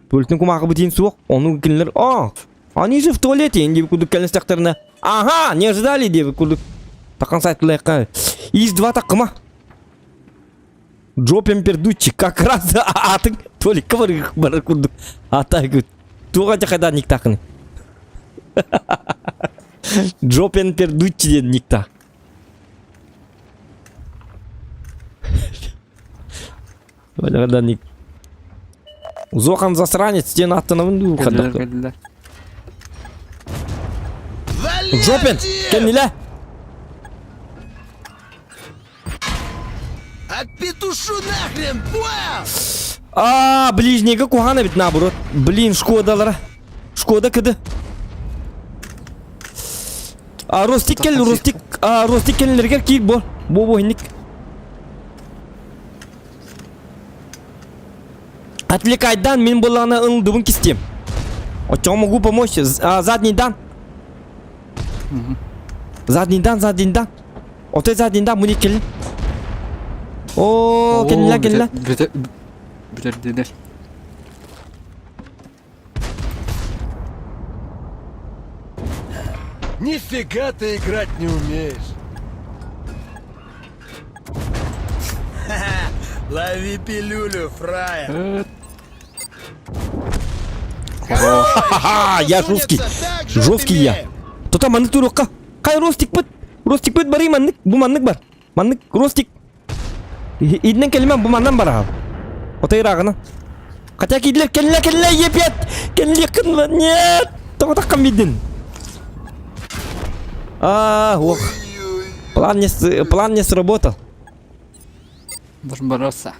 Туалеттин кумаахыбытын суох, ону кинилэр а, они же в туалете диэбит курдук кэлэн Ага, не ожидали диэбит курдук. Тақан сайтылайыққа. Из два такыма. Джопен Пердуччи как раз атын туалетка бар бар курдук. Ата туға жақайда никтақын. Джопен Пердуччи деді никта. Ник. Зохан засранец, ден аттанабын ду Кэллилэр кэллилэр. Джопен, кэллилэ. Отпетушу нахрен, понял? А, ближнего кухана ведь наоборот. Блин, Шкодалара. Шкода кыды. А, Ростик кел, Ростик, а, Ростик келлергер киир бо. Бо бо хинник. Отвлекайдан мин булана ылдыбын кистем. О чем могу помочь? А, задний дан. Задний дан, задний дан. Отой задний дан, муни кел. О, келле, келле. Бүтэрдилэр. Нифига ты играть не умеешь. Лови пилюлю, фраер. Ха-ха, я жесткий. Жесткий я. Тота маннык турукка. Кай Ростик быт. Ростик быт барый маннык. Бу маннык бар. Маннык Ростик. Иднен келмен бу маннан бар. Отой рагына. Хотя кидлер келле келле епет. Келле кынла. Нет. Тоға таққан бидин. А, ох. План не, план не сработал. Барбаросса.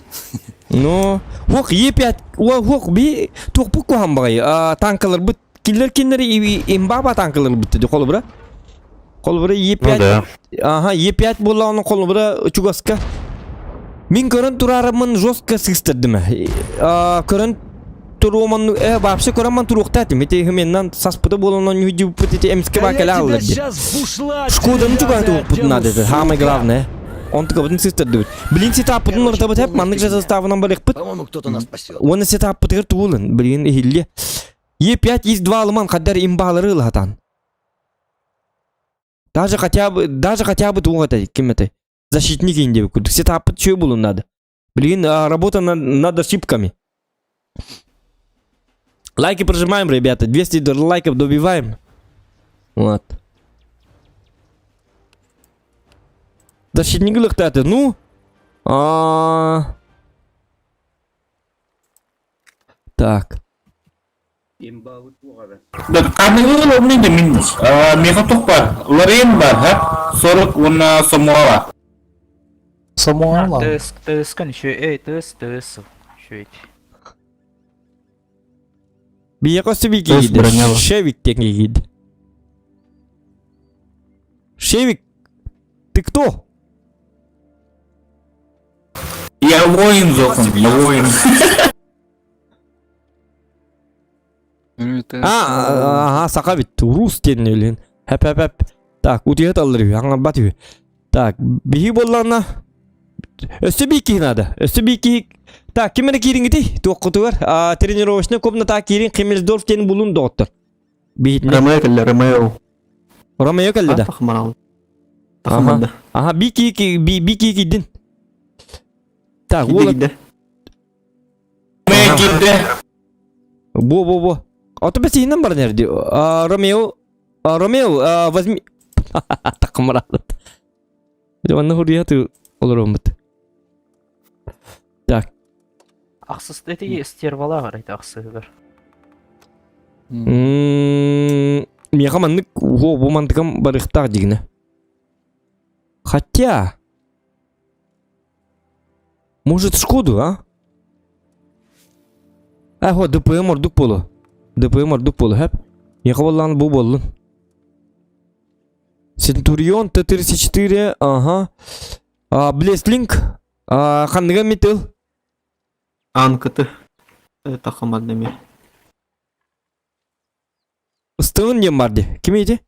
Ну, ох, Е5, ох, би туох куһан багай. Танкалар бут киллер киннер имбаба танкалар бутты ди холобура. Холобура Е5. Ну да. Ага, Е5 буолла оны холобура чугаска. Мин көрөн турарымын жестко сыстырдым. Көрөн туруоман э вообще көрөн туруохтаатым. Ити хменнан саспыта буолан нүдү ити эмске Да я бакала тебя аллар. сейчас бушлат Шкоданы чуган деревянный тууппут надо, одену, это самое сука. главное. Он такой сыстырдыбыт. Блин, сетаппытын ыртабыт хеп, маннык же составынан барыхпыт. По-моему, кто-то нас спасет. Оны сетаппытыгар туулын, блин, ихилли. Е5 из 2 алман қаддар имбалары ылатан. Даже хотя бы, даже хотя бы туға ким это? Защитник инде күрдік. Сетаппыт чөй булун надо. Блин, а, работа над, над ошибками. Лайки прожимаем, ребята. 200 лайков добиваем. Вот. Защитник лыхтаты. Ну? А... Так. Каныгыл обнейді минус. Меха тух бар. Лорен бар, ха? 40 уонна Самуала. Самуала. Тыс, тыскан еще, эй, тыс, тыс. Еще эти. Бияқасы Тыс броня бар. Шевик деген Шевик, ты кто? Я воин, Зохан, я воин. А, ага, саха бит. Рус диэн өлүн. Хэп хэп хэп. Так, утуйа таллар үһү, аҥарбат үһү. Так, биһи буоллаҕына өссө биир киһи наада. Өссө биир киһи Так, ким эрэ киириҥҥитий? Туоххутугар? А, тренировочный комната киирин Химмельсдорф диэн булун доҕоттор. Биһитинэ. Ромео кэллэ, Ромео. Ромео кэллэ да? Тахмарал. Тахмарда. Ага, би киһи би киһи киирдин. Так, Киирдэ, уол киирдэ. Ромео киирдэ. Бу, бу, бу. А то бэсиһинэн баран эрди. А, Ромео, а, Ромео, а, возьми. Такмаралыт. Манна хуруйа ты олороммут. Так. Ахсыс эти стервалар это ахсыгар. Миэхэ маннык во бу мантыкам барыхтаах дигинэ. Хотя Может, Шкоду, а? Эхо, ДПМ ордук болу. ДПМ ордук болу, хэп. Миэхэ буоллаҕына бу буоллун. Центурион Т-34, ага. А, Блестлинг, а, ханныга метыл? Анкыты. Тахамадна ми. Ыстыгын диэн бар ди. Ким ити?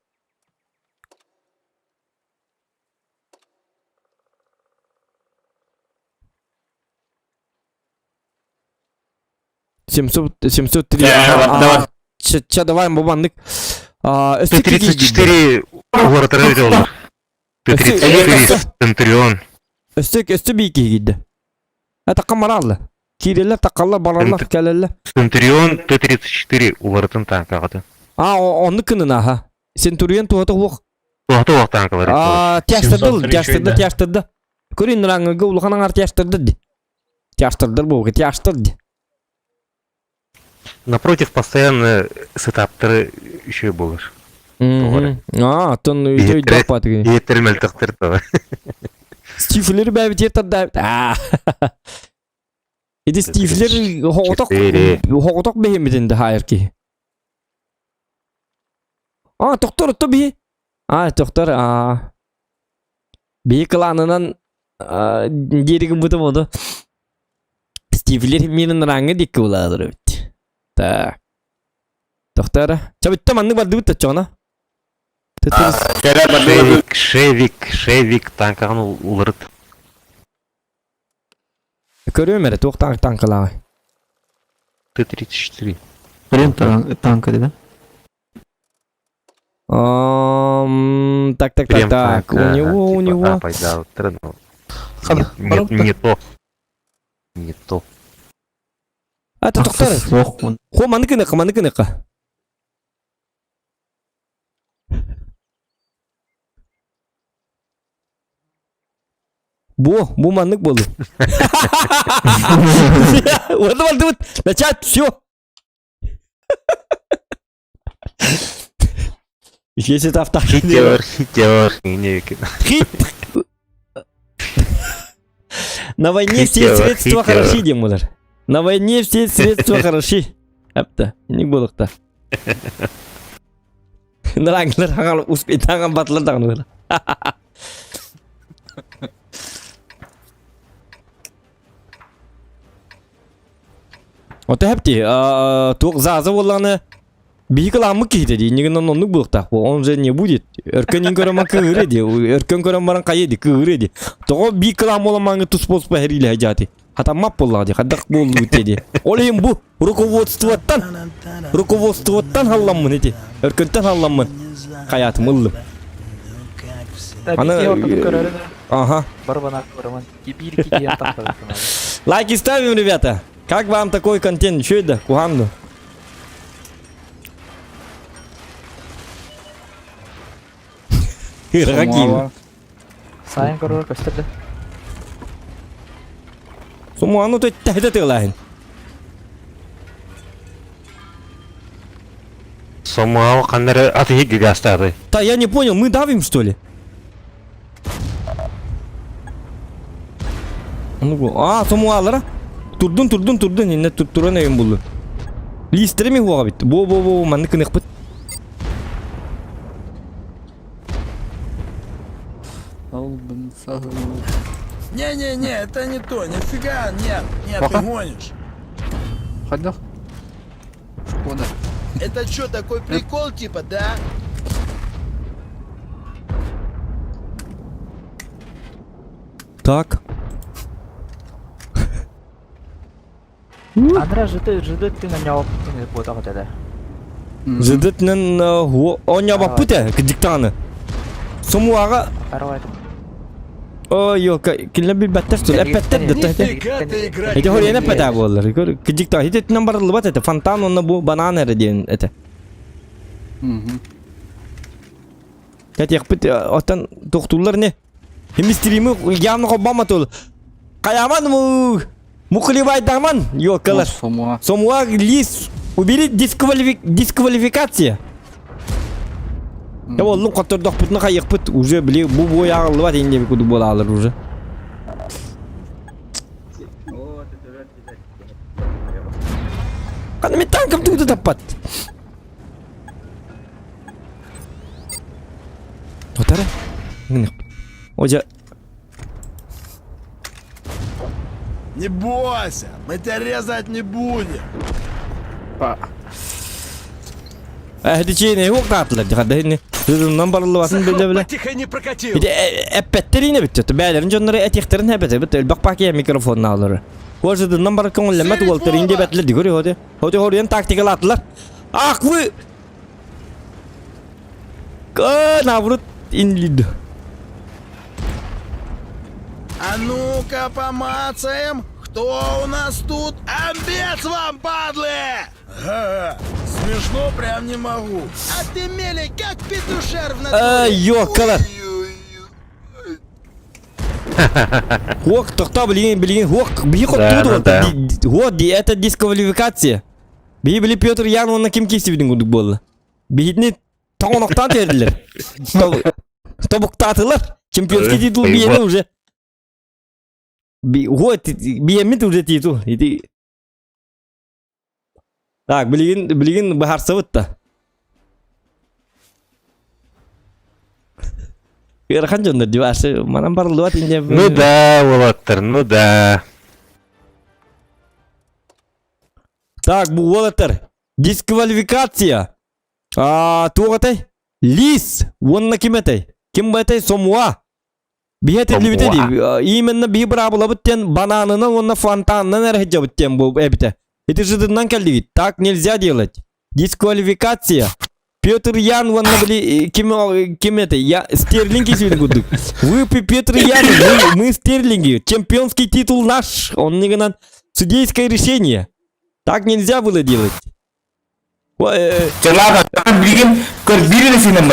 700, 703. Давай. Ча, давай, бабаннык. Т-34 уларытара олор. Т-34 Центурион. Өстө, өстө бийки киирдэ. Атакка маралла. Киирэллэр, таккаллар, бараллар, кэлэллэр. Центурион Т-34 уларытын танкаҕыты. А, оннук кынын аха. Центурион туһата уох. Туһата уох танкалар. А, тяштырды, тяштырды, тяштырды. Көрүн рангыга улахан аңар тяштырды ди. Тяштырдыр буолга, тяштыр ди. Напротив, постоянно сетаптеры еще болар. А, оттон өйдөй патыгы. Иеттер мөлтөхтөр това. Стифлер бәбит ертарда. А. Ити Стифлер хоҕотох хоҕотох бэһимитин да хаайар киһи. А, тохтор отто биһи. А, тохтор, а. Биһи кылаанынан диэри гыммытым ону. Стивлер минин раңы дикки булаалар эбит. Так. Тохтор. Чабытта маннык бардыбыт таччоҕуна. Шевик, Шевик, Шевик танкаҕын уларыт. Көрүөм эрэ, туох танк танкалааҕый? Т-34. Прям танка, да? Так, так, так, так. У него, у него. Нет, не то. Не то. А, тоқтар. Хо, маны кыныка, маны кыныка. Бу, бу маннык буолу. Вот вот начать, все. Если это авто... Хитер, хитер, не Хит. На войне все средства хороши, Димулар. На войне все средства хороши. Әпті, не болықта. Ныраңлар аңал успеть аңан батылар дағын Ото хэпти, туох зааза буоллаҕына биһи кылааммыт киһитэ дии, иннигинэн оннук буолуохтаах он же не будет. Өркөн иин көрөн кыыһырыа дии, өркөн көрөн баран хайа дии, кыыһырыа дии. Тоҕо биир кылаам буолан маҥҥа тус буолуспа хэриилэһэ дьаати. Хатаммат буоллаҕа дии, хайдах буоллубут дии. Ол иһин бу руководствоттан, руководствоттан халламмын ити. Өркөнтөн халламмын. Хайаатым ыллым. Аны Ага. Лайки ставим, ребята. Как вам такой контент? Что это? Куханду. Какие? Сайын көрөр көстөрдө. Сумуану то тәһдә тыглаһын. Сомуау каннары аты гигастады. Та я не понял, мы давим что ли? Ну, а, сомуалара. Турдун, турдун, турдун, инне туран өйүн булду. Листере ми хуага бит. Бо бо бо манны кыныхпыт. Албын сағын. Не-не-не, это не то, нифига, нет, нет, ты Пока. гонишь. Хайдах? Шкода. Это что, такой прикол типа, да? Так. Андра жыты жыды ты на него буотах этэ. Жыдытнын оонньообоппут ээ, кырдьыктаҕаны. Сомуаҕа Второй Ой, ёлка, кинилэр билбэттэр суол, эппэттэр да Нифига ты играть Ити не хоруйан умеешь. эппэтэ буоллар. Кырдьыктаах ититинэн барыллыбат этэ. Фонтан уонна бу банан эрэ диэн этэ. Кэтиэхпит оттон тохтууллар не? Химистримы явно холбоомот ол. Хайаман му мухлевайдаман ёлкалар. Сомуа. Сомуа лис убери дисквалификация. Я боллум хоттордохпутуна хайыхпыт уже били бу бу ааҕыллыбат инде куду буолаалар уже. Хана мен танком тугу таппат. Отара. Ожа Не бойся, мы тебя резать не будем. Эһдичине уктаатылар дихадахини. Тызынан барыллыбатын биле биле. Тихо не прокатил. Ити эппеттерине бүттө. Бээлерин дьоннору этиэхтерин эбэтэ бит элбэх пакия микрофоннаалары. Кожадынан бар көңүллэммэт уолтарин диэбэтлэр дигори хоти. Хоти хоруйан тактикалаатылар. Ах вы! Наоборот инлид. А ну-ка помацаем, кто у нас тут? Амбец вам, падлы! Га-га, Смешно прям не могу. А ты мели, как петушар в натуре. Ёкалар. Ой-ой-ой. Хуок, тохтоо билигин билигин хуок биһи Да, хоттуут да, вот это дисквалификация. Биһи били Петр Ян уонна ким киирсибитин курдук буолла. Биһитини тоҥоноктоон түһэрдилэр. Тобуктаатылар. Чемпионский титул биэни уже. Вот биэммит уже титул. Ити Так, билигин билигин быһаарсабыт да. Ыарахан дьоннор дибасы манан барыллыбат инде. Ну да, уолаттар, ну да. Так, бу уолаттар. Дисквалификация. А, туох этэй? Лис уонна ким этэй? Ким бу этэй? Сомуа. Биһи этиллибитэ дии. Именно биһи быраабылабыт диэн бананынан уонна фонтанынан эрэ сылдьабыт диэн бу эбитэ. Ити жыдыннан кэллигит. Так нельзя делать. Дисквалификация. Петр Ян уонна били ким ким это? Я Стерлинг извини курдук. Вы Петр Ян, мы, мы Стерлинги. Чемпионский титул наш. Он не гынан. Судейское решение. Так нельзя было делать. Чалаага билигин көрдүүр эрэ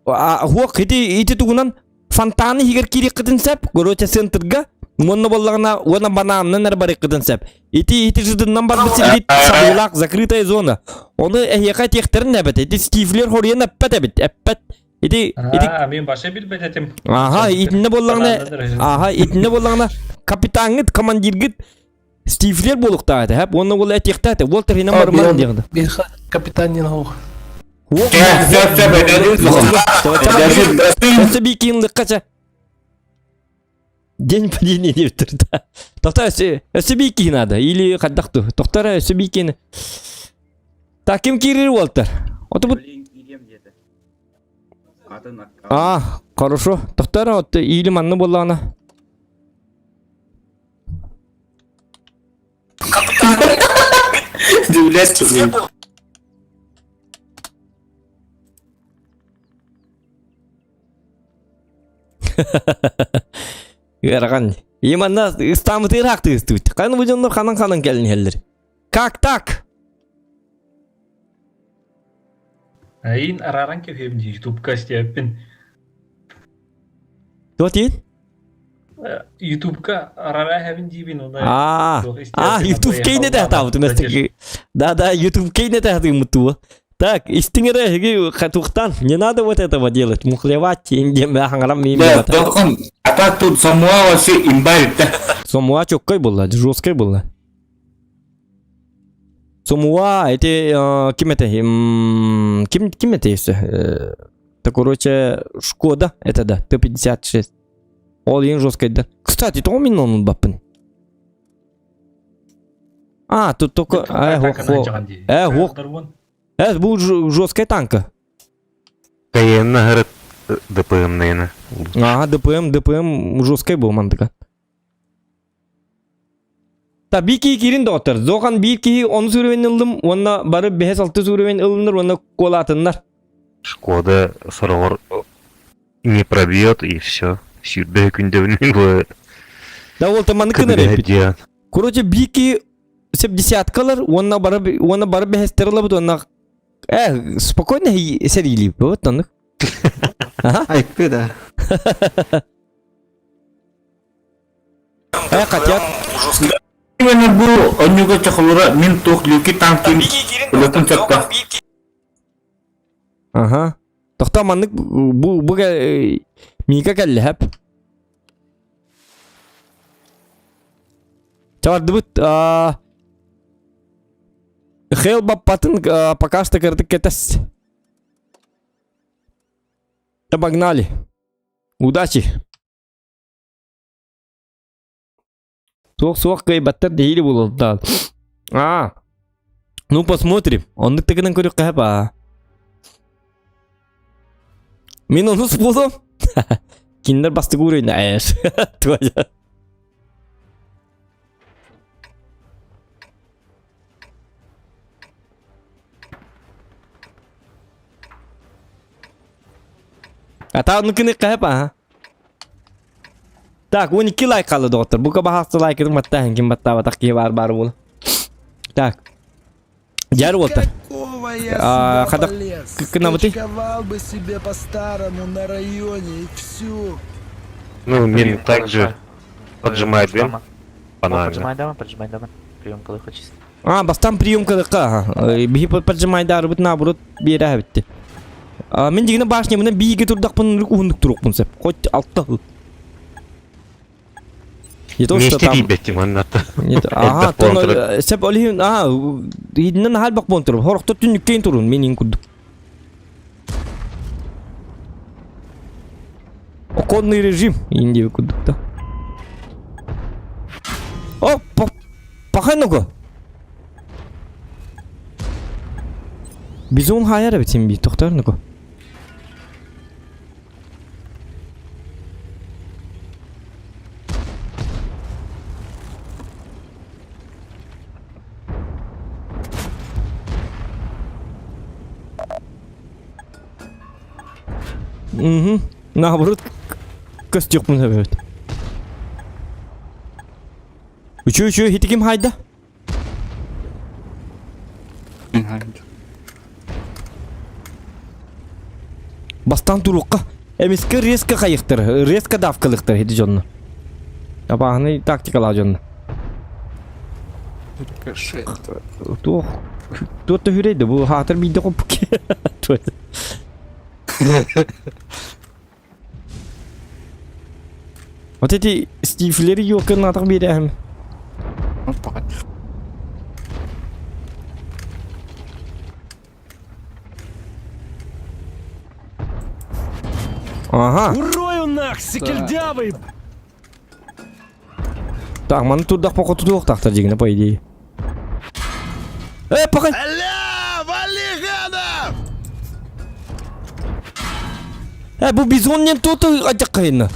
барар. Хуох ити ити тугунан фонтаны иһигэр киириэххитин сөп, короче центрга уонна буоллаҕына уонна банаанынан эрэ барыаххытын сөп. Ити ити жыдыннан барбыт сиргит сабыылаах закрытая зона. Ону эһиэхэ этиэхтэрин эбит. Ити Стивлер хоруйан эппэт эбит. Эппэт. Ити ити А, мин баша билбэт этим. Аха, итиннэ буоллаҕына аха, итиннэ буоллаҕына капитаҥҥыт, командиргыт Стивлер буолуохтаах этэ, һэп уонна уол этиэхтээх этэ. Уол тэринэн барыман диэҕинэ. Биһиэхэ капитан диэн оһох. Өссө биикинлыкка День падения диэбиттэр да. Тоқтар өссө биикиһи надо или хайдах ту. Тоқтар өссө биикини. Так ким киирир уолтар? Ото бу А, хорошо. Тоқтар от или манны буоллаҕына. Ыарахан. И манна ыстаамытыыр хаактыыстыбыт. Ханан бу дьоннор ханан-ханан кэлин иһэллэр. Как так? Айын арааран кэбиһэбин дии ютубка истиэппин. Туох диин? Ютубка арара иһэбин диибин уна Аа, а, YouTube кейне тахтаабытым Да, да, YouTube кейне тахтыыммыт туо. Так, истиҥ эрэ эһиги хатухтан, не надо вот этого делать, мухлевать, индем хаҥарам миим Да, тохон, а так тут Самуа вообще имбарь, да. Сомуа чоккой была, жесткой была. Сомуа, эти, ким это, ким, ким это есть? Это, короче, Шкода, это да, Т-56. Ол ең жесткайдар. Кстати, тоҕо мин онун баппын? А, тут только... Э, хох, хох. Э, хох. Э, бу жесткая танка. Каенна гырыт ДПМ-ныйны. Ага, ДПМ, ДПМ жесткай был мандыка. Та би кии кирин доҕоттор. Зохан биир киһи ону сүрүвэн ыллым, уонна бары бэһэс алты сүрүвэн ылыннар уонна куолаатыннар. Шкода сороҕор не пробьет и все. Сүүрбэ күндөбүнүн бу Да ол манныкын эрэ. Короче, биир киһи десяткалар уонна бары уонна бары бэһэстэр ылабыт уонна э спокойно сэриилиибит вот оннук. Ага. Айкы да. Э, хотят. Именно бу оннуга чахылыра мин туох люки танкин ылытын сөптөх. Ага. Тохто маннык бу бу Мика кэллэ хэп. Чабардыбыт Хел баппатын пока что кырдык кетес. Обогнали. Удачи. Суох суох кыайбаттар дэһиили буолуохтаах. Аа. Ну посмотрим. Оннук тыгынан көрүөххэ сөп аа. Мин онус буолуом. Кинилэр бастакы уровень ээш. Твоя. Ата оннуккун ыхха сөп аа. Так, 12 лайк қалды доғыттар. Бұқа бағақты лайкының баттаһын ким баттаабатах киһи баар баар буола. Так. Дьар уолта. Какого я А, сюда хада- полез? кынабыты? Скачковал бы себе по-старому на районе и всю. Ну, мин также поджимает бен. Банально. Поджимай дама, поджимай дама. Прием колыха чисто. А, бастан приемкалыкка. Биһи поджимайдарыбыт наоборот биэрэ битти. А, мин дигини башня мына бииге турдахпын уһундук туруохпун сөп. Хоть алта хыл. Не то, что Меште там... диибеттим анната. Нет, ага, Элбэх буолан турар. сеп олиһин, ага, иһиннэн хаалбах буолан турар. Хорохто түннүккэйин турун, мен иин курдук. Оконный режим, иин диэби курдук да. О, пахай нога. Бизон хайар эбит син би, тохтор нога. Угу. Наоборот, көстүөхпүн сөп эбит. Үчү үчү хитиким хайда. Бастан туруққа. Эмискэ резко хайыктыр, резко давкалыктыр хити дьонно. Абааһыны тактикалаа дьонно. Туох туох да хүрейді бу хаатыр биирдэ хоппук. Вот эти стифлери ёлканы атах биэрээһим. Ага. Урою нах, секельдявый! Так, маны турдах покотутуохтаахтар дьигинэ по идее. Э, пока! Аля, вали гадов! Э, бу бизон не тут адьаккайна.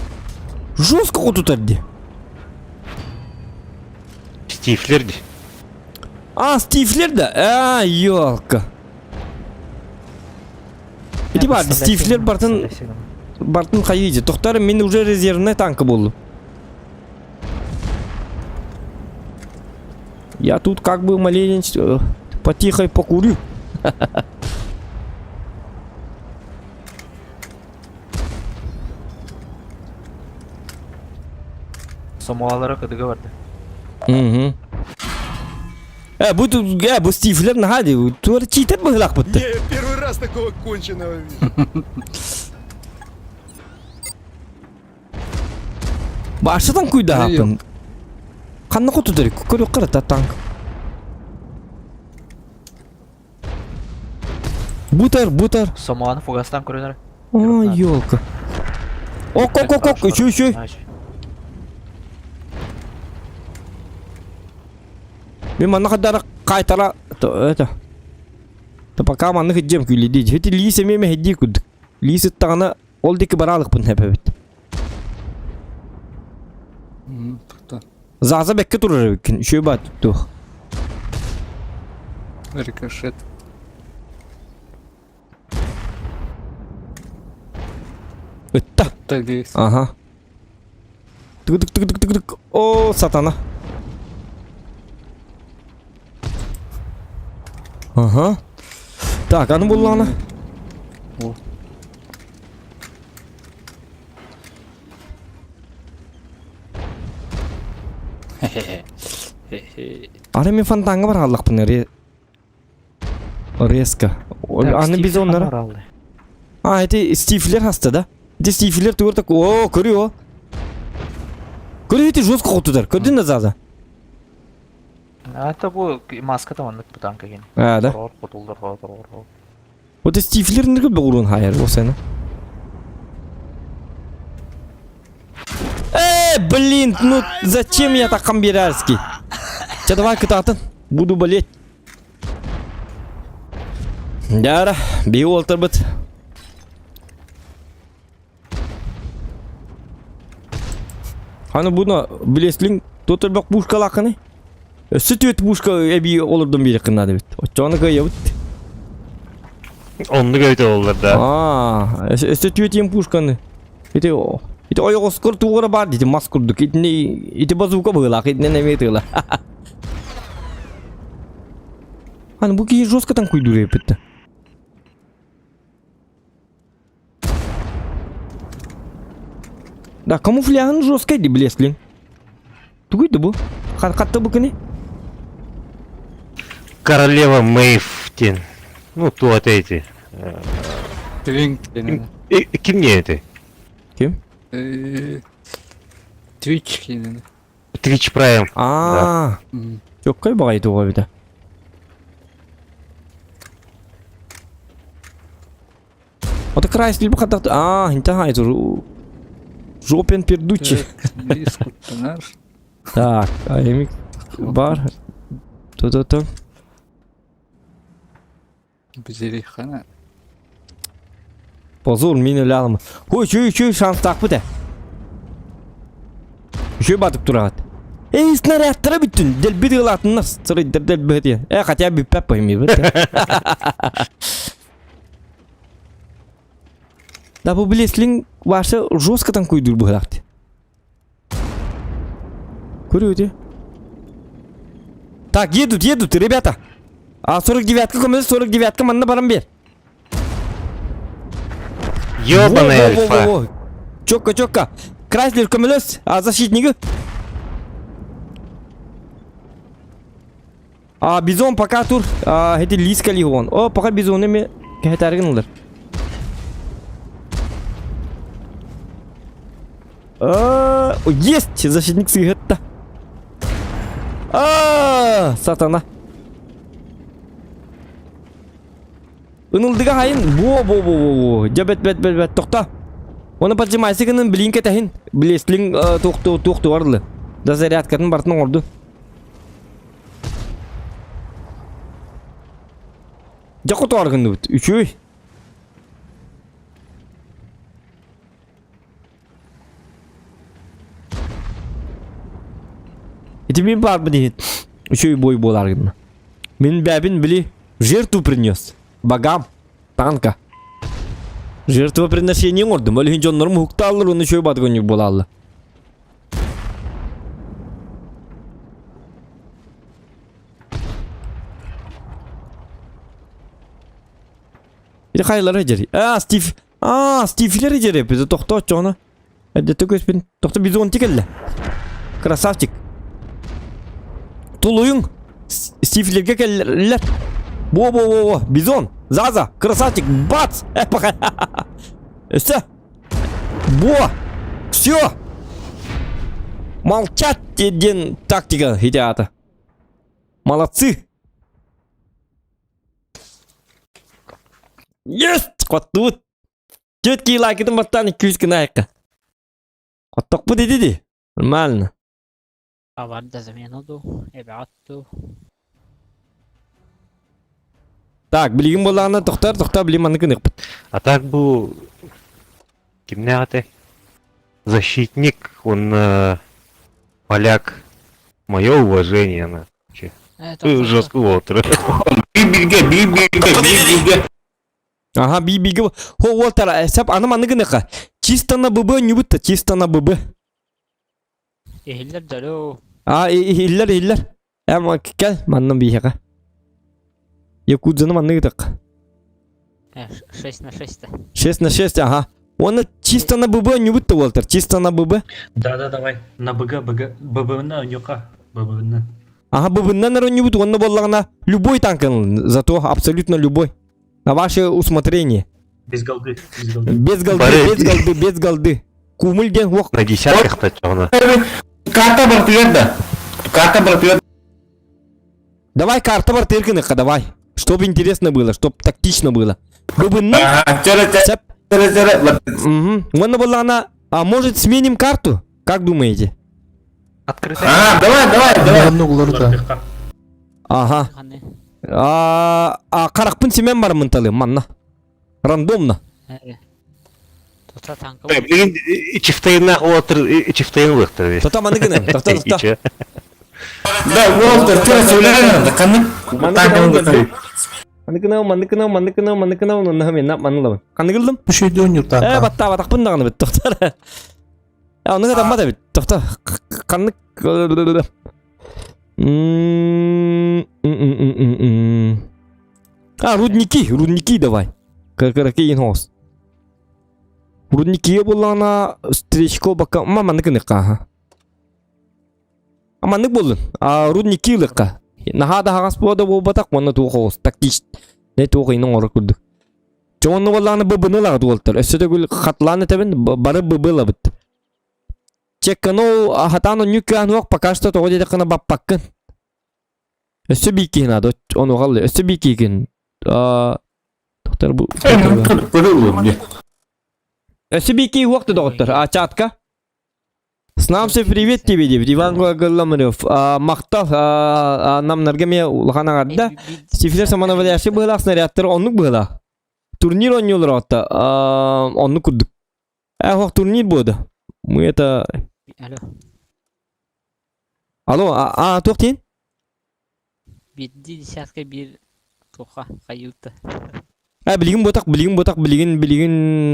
Жестко хотутар ди. Стифлер ди. А, Стифлер да? А, елка. Иди бар, Стифлер бартын бартын хайыйды. Тохтар мен уже резервный танка болду. Я тут как бы маленечко потихо покурю. Сомуалара кыдыга барды. Угу. Э, бу тут, э, бу Стифлер наһаа туор чиитер быһылаах бутты. Не, первый раз такого конченого вижу. Башыдан куйдаапын. Ханна хотудары көрө карата танк. Бутар, бутар. Сомуаны фугастан көрөнөр. Ой, елка. Ок, ок, ок, ок, үчү, үчү. Мин манна хадара кайтара это. То пока маннык идем күллиди. Хити лиис эмиэ мэһэйдии курдук. Лиис ыттаҕына ол диэки бараалыкпын хэпэбит. Заза бэккэ турар эбиккин. Үчүгэй баат туох. Рикошет. Ытта. Ытта дии. Ага. Тык тык тык тык тык. О, сатана. Ага. Так, аны буллаҕына. О. Ары мен фонтанга бар аллахпын резко. Аны биз оннары. А, эти Стивлер хаста да? Эти Стивлер тугар так, о, көрү о. Көрү эти жестко хотудар. Көрдүн да заза. А это бу маска там оннук бу танка ген. А, да. Тор хотулдар тор. Вот Стивлер ныргы бөгүрүн хайар бу сені. Э, блин, ну зачем я так хамбирарский? Че, давай кытаатын, буду болеть. Дяра, би уолтарбыт. Аны буну билеслиң тотырбак пушкалакыны. Өссө түөт пушка эби олордон бири кыннады бит. Оччону кыйабыт. Оннук өйдө оллар да. Аа, өссө түөтиен пушканы. Ити ити ойоҕоскор тугара бар дити мас курдук. Итини ити базука быылаах итинэн эмиэ тыыла. Аны бу киһи жестко танкуйдуур эппит. Да, камуфляжын жесткай ди билеслин. Тугуй да бу? Хатта бу кини? Королева Мэйв диэн. Ну, туот эти. Твинк диэн. Ким не это? Ким? Twitch диэн. Twitch Prime. Аа. Чоккай баҕайы туга эбитэ. Ото Крайслер бу хатах аа инта хай Жопен пердучи. Так, а эми бар. То-то-то. Бизерихана. Позор мин өлө Хой, чүй, чүй, шанстаахпыт ээ. Үчүгэй батып тураҕыт. Эй, снарядтара бүттүн, дэлби тыылаатыннар, сырыйдар дэлби диэн. Э, хотя бүппэт поймибит. Да бу билеслиң ваша жестко танкуйдур быһылаахты. Көрүөтэ. Так, едут, едут, ребята. А 49-ка көмөлө 49-ка манна баран бер. Ёбаный альфа. Четко, четко. Крайслер көмөлөс, а защитниги? А бизон пока тур, а, эти лиска лигон. О, пока бизон эми кэхэтэргин ылар. А, есть! Защитник сыгытта. А, сатана. Ынылдыга хайын бо бо бо бо бо дьэ бэт бэт бэт бэт тохто Оны поджимайсы гынын билин кэтэһин билеслиң туохту туохтугар да зарядкатын бартын оҥорду Дьэ хотугар гынныбыт үчүгэй Ити мин баарбын иһин үчүгэй бой буолар гынна Мин бэбин били жертву принес богам танка Жертвоприношение оҥордум ол иһин дьоннорум уһуктааллар уонна үчүгэй бадгонньук буолааллар Ити хайалара дьэри аа Стив аа Стивлери дьэри эппит тохтооччоҕуна Эрдэтэ көспүн тохто бизонти кэллэ красавчик Тулуйуҥ Стивлерге кэллэр Во во во во бизон Заза красавчик бац Өссө Во Все Молчать диэн тактика ити аата Молодцы Есть! Хоттубут. Түөрт киһи лайкытын баттаан 200 гына айыкка. Хоттохпут ити дии. Нормально. Абарда замена ду, эбэҕит дуу. Так, билигин буоллаҕына тохтор, тохтор, билигин маннык гыныахпыт. А так бу кимнээх этэй? Защитник, он поляк. Мое уважение на. Жестко уолтер. Биир бииргэ, биир бииргэ, биир бииргэ. Ага, би биге. Хо уолтар, сап аны маннык гыныахха. Чисто на ББ ньубут чисто на ББ. Иһиллэр дьолу. А, иһиллэр, иһиллэр. Эм кэл, манна биһиэхэ. Якудзаны маннык ытык. 6 на 6-то. 6 на 6, ага. Уонна чисто на ББ ньубут да уолтар, чисто на ББ. Да-да, давай. На БГ, БГ, ББ-на ньука. ББ-на. Ага, ББ-нан эрэ ньубут, уонна буоллаҕына любой танкын, зато абсолютно любой. На ваше усмотрение. Без голды, без голды. Без голды, Бары- без голды, без голды. Кумуль диэн уох. На десятках-то чоҕуна. Карта бартыгар да. Карта бартыгар. Давай карта бар гыныхха, давай. Чтоб интересно было, чтоб тактично было. Быбыннан Ага, чөрө Сеп. чөрө чөрө. Угу. Уонна буоллаҕына, а может сменим карту? Как думаете? Открытая. А, давай, давай, давай. Оннук уларыта. Ага. А, а харахпын симэн бармын талым манна. Рандомно. Тута танка. Билигин чифтайыннаах уолаттар чифтайын ылыахтар. Тота маны гыным. Тота тота. Да, Уолтер, чөрө сөйлөөн да каннык. Маны гынау, маны гынау, маны гынау, маны гынау, онна мен маны лабын. Ханны гылдым? Үчүйдө ойнуур Э, танка. батта батақпын даҕаны бит, тоқтар. Э, оннук атаммат эбит, тоқта. Ханнык М-м-м-м-м. А, рудники, рудники давай. Каракейн хос. Рудники буоллаҕына встречко бакка ма маннык ыныхха аха. А маннык буоллун. А рудники ылыхха. Наһаа да хаҕас буода буолбатах уонна туох оҕус тактич не туох ыйын оҥорор курдук. Чэ онно буоллаҕына быбыны ылаҕыт уолтар. Өссө төгүл хатлаан этэбин бары быбы ылабыт. Чеккану хатаан онньук кыаан пока что тоҕо диэтэххинэ баппаккын. Өссө биир киһи наада ону халлы өссө биир киһигин Доктор бу Өссө биир киһи уохта доҕоттор. А чатка Снамсе привет тебе диэбит Иван Глаголомарев. Махтал намнарга эмиэ улахан аҥарда. Стифлер самонаводящий быһыылаах снарядтар оннук быһыылаах. Турнир оонньуулар отта оннук курдук. Э, турнир буода. Мы это... Алло. Алло, а, туох диэн? Биирдии десятка биир туха хайыыта. А, билигин ботах, билигин ботах, билигин, билигин,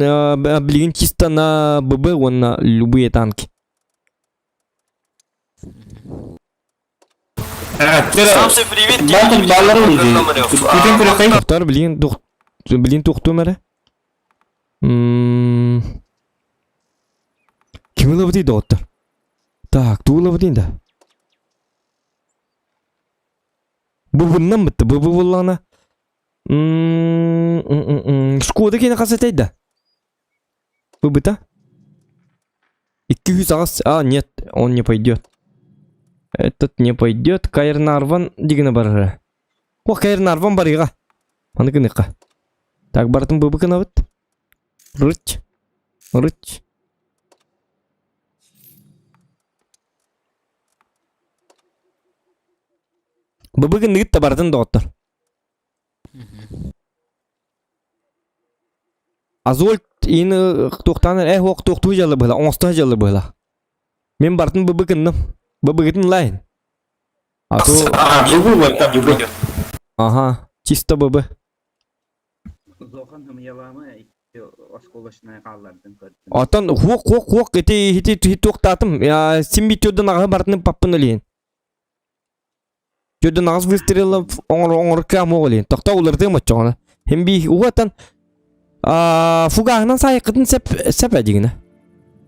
билигин чисто на ББ уонна любые танки. Тохтор билигин билигин тухтуум эрэ. Ким ылабытый доҕоттор? Так, туу ылабытый да? Бу буннан бытты, бу бу буллаҕына. Шкода киэнэ хас этэй да? Быбыта? 208. А, нет, он не пойдет. Этот не пойдет. Кайрнарван дигіне барара. О, Кайрнарван барыға. Аны гынықа. Так, бартын быбы кынабыт. Рыч. Рыч. Быбы гыныгыт та бартын доҕоттор. Азольт ин туохтаан э хуох туохтуу дьалла быһла, оҥосто дьалла быһла. Мин бартын быбы гынным. Быбыгытын лайын. А то Ага, чисто быбы. Оттон хуох хуох хуох ити ити туохтаатым. Син битүөрдөн аҕаһы бартын паппын өлейін. Төрдөн аҕыс выстрела оҥор оҥорка моҕолейин. Тохтоо уларытыам оччоҕуна. Хим би уотан фугаһынан саайыккытын сеп сеп эдигинэ.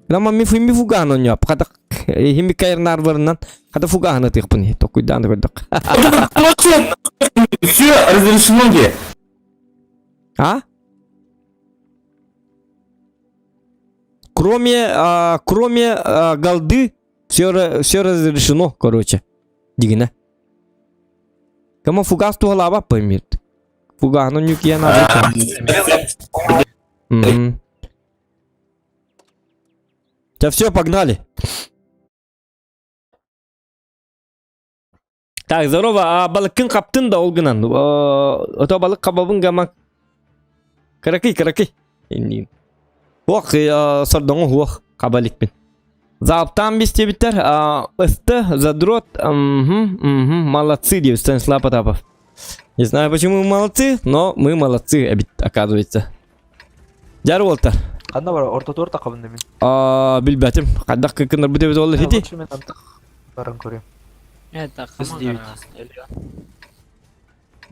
Лама ми фими фугаһын онньоп. Хата хими кайрнарварынан хата фугаһын ытыахпын токуйдаан көрдөх. Все разрешено где? А? Кроме, а, кроме а, голды, все, все разрешено, короче. Дигинэ. Кому фугас туһалаабат поймет. Фугаһын ньукьян Угу. Да все, погнали. Так, здорово, а балыккын хаптын да ол гынан. Ото балык хабабын гама. Кыракый, кыракый. Иннин. Хуох, сордоҥу хуох хабаликпин. Заптан бистебиттер, ысты, задрот, молодцы, деп Станислав Потапов. Не знаю, почему мы молодцы, но мы молодцы, оказывается. Дьар уолтар. Ханна бар ортотуор тахабын мин. Аа, билбэтим. Хайдах кыккыннар бу дебит олла хити. Лучше мен антах баран көрөм. Это С9.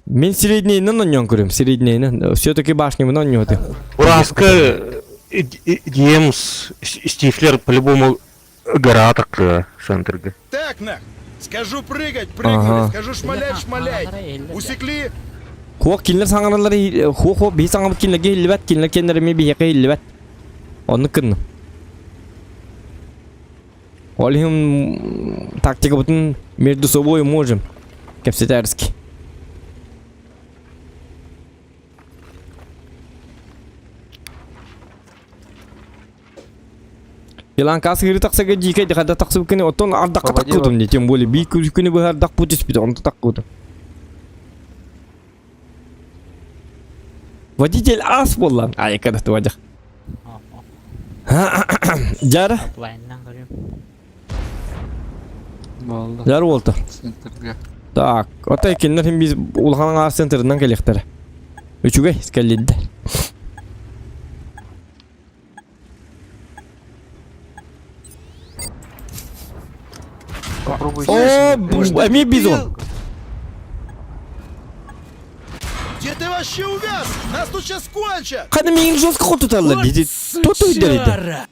Мен среднейинен онньон көрүм, среднейинен. Все-таки башнябын онньоты. Ураска Диемс Стифлер по-любому гора такая центрга. Так, нах, скажу прыгать, прыгнули, Ага. скажу шмалять, шмаляй. Усекли? Хуох кинилэр саҥараллар хуох-хуох биһи саҥабыт кинилэргэ иһиллибэт, кинилэр кэннэрэ эмиэ биһиэхэ иһиллибэт. Оннук гынным. Ол иһин тактикабытын между собой можем кэпсэтэрски. Иланкаас ыыры тахсарга дьиикэй дихада тахсыбыт күнү оттон ардахха таккыбытым дии тем более бии күнү быһа ардах бу түспүтэ онто таккыбытым. Водитель ас буоллан айка да туадьах. Жара. Жар уолта. Так, отой кинилэр хим биз улахан аҥаар центрынан кэлиэхтэрэ. Үчүгэй кэллиддэр. Попробуй. О, эмиэ бизон. Где ты вообще увяз? Нас тут сейчас кончат! Хана миигин жестко хотуталлар дии. Тоту өйдөрүйдэ.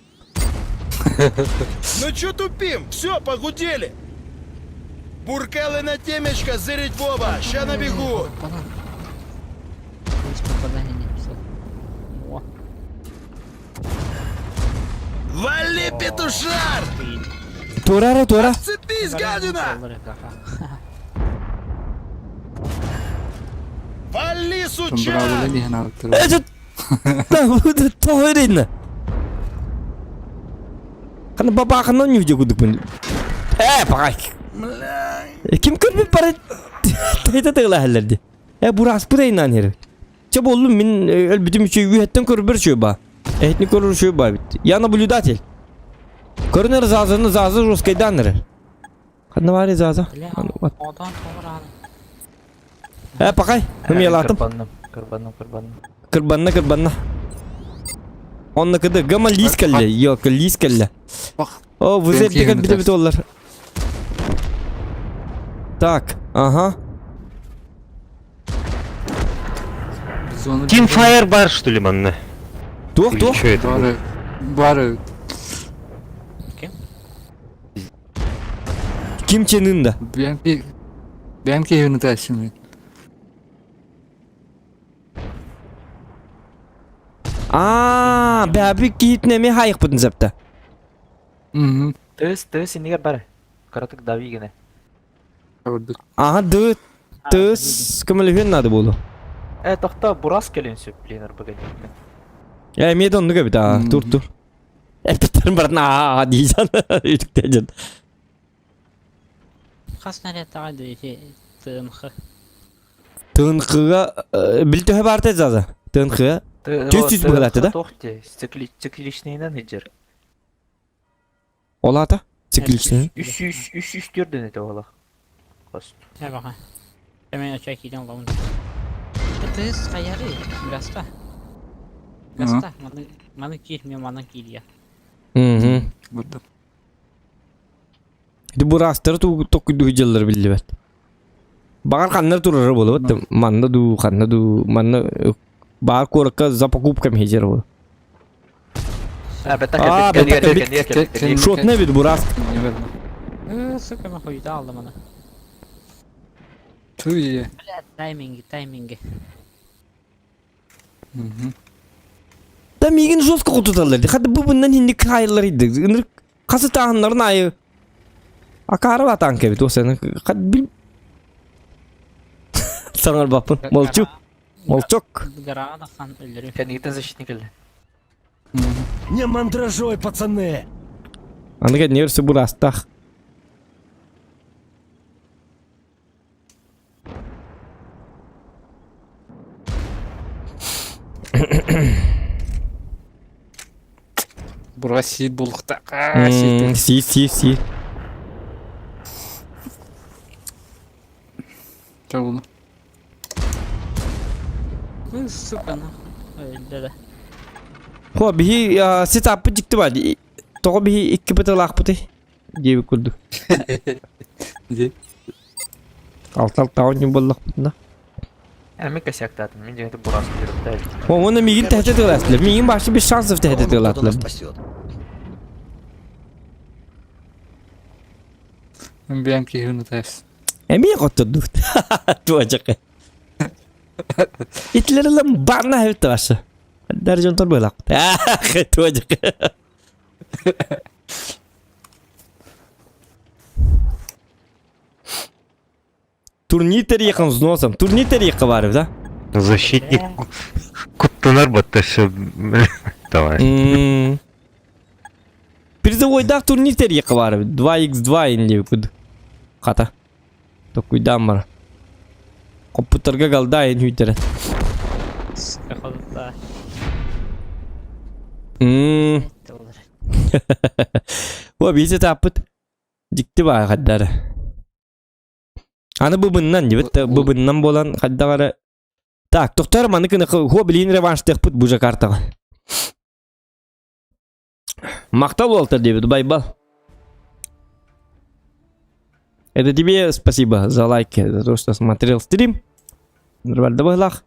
Ну чё тупим? Все, погудели! Буркалы на темечко, зырить в оба! Ща набегут! Попадание не писал. О, Вали, петушар! Туора туора. Цепись, гадина! Вали, сучар! Это тоҕо Хана бабаахынан ньүдьэ кудукпун. Ээ, паҕай. Ким көрбүт бары тайта тыылаһаллар ди. Э, бураспыт айнаан хер. Чэ боллум мин өлбүтүм үчүй үһэттэн көрбөр үчүй ба. Эһитни көрөр үчүй ба бит. Я наблюдатель. Көрүнөр зазаны зазы жесткайданыр. Ханна баары заза. Одан тоғыр Э, пакай, хымыялаатым. Кырбанным, кырбанным, кырбанным. Кырбанна, кырбанна. Онно кыды гама лиис кэллэ, ёлка лиис кэллэ. О, вы зердигер бите бите олар. Так, ага. Team Fire бар, что ли, манна? Туох, Или туох. чё это было? Бары. Ким Чен Ын да. Бянки. Бянки юнитасины. Аа, бәби киитне ме хайықпытын зәпті. Тыс, тыс, иннигер бар. Каратык дави гене. Ага, ды, тыс, көмөлүһүөн надо болу. Э, тохта бурас келен сөп, пленер бүгін. Э, мен онну көбүт, а, тур тур. Эппиттерин барын аа дейжан, үтүктежен. Хас снаряд ити ТНХ. Тынкыга билтөһө бар тезаза. Тынкыга. Түс түс быгылаты да? Тохте, цикличныйнан хеджер. Олата? Цикличный. Үш үш үш үш төрдөн эте ола. Хост. Баха. Мен оча киден лаун. Тыс хаяры, гаста. Гаста, маны маны кир, мен маны кир я. Мгм. Ити бурастары токуйду дьыллар биллибэт. Баҕар ханна турара буолуо манна дуу, ханна дуу, манна баар куоракка за покупками хижер буолуо. А, А, бета Шотна бит бурас. Сука, нахуй, дал мана. Туе. Бля, тайминги, тайминги. Да мигин жестко кутуталлар. Хады бу bundan hindi кайылар иди. Ыныр касы тааһыннарын айы. Акары батан кебит осаны. Хад бил Саңар бапын. Молчу. Молчок. Гора хан өлөрү. Кәнигитен защитник эле. Не мандражой, пацаны! Аны нерсе бурастах. сиир булуктаах. Сиир. Си, си, си. Чабылы. Ну, сука, нахуй. Да-да. Хо, биһи сетаппыт дьикти бар. Тоҕо биһи икки бытылаахпытый? Диэбит курдук. Ди. Алтал таҕын буоллахпытына. Эми косяктаатым, мин дьиҥэ бурас киирбитэ. О, оны миигин тэһэтэ тыалаатылар. Миигин башы без шансов тэһэтэ тыалаатылар. Бэйэм киһи утайс. Эмиэ хоттордубут. Туочака. Итлерилем барна хэвт башы. Дәржон торбылак. Туочака. Турнир тэрийэххин взносом. Турнир тэрийэххэ баар да? Защитник куттанар батта все. Давай. Призовойдаах турнир тэрийэххэ баар 2x2 инде куд. Хата. Токуйдаан бар. Компьютерга галда ин хүйтэрэ. Сука, О, биisi тааппыт. Дьикти баа хаддара. Аны быбыннан дебит, быбыннан буолан хайдах Так, тохтор маны кыны хуо билин реванштыахпыт бу картаҕа. Махтал уолтар дебит, байбал. Это тебе спасибо за лайки, за то, что смотрел стрим. Нормально быһылах.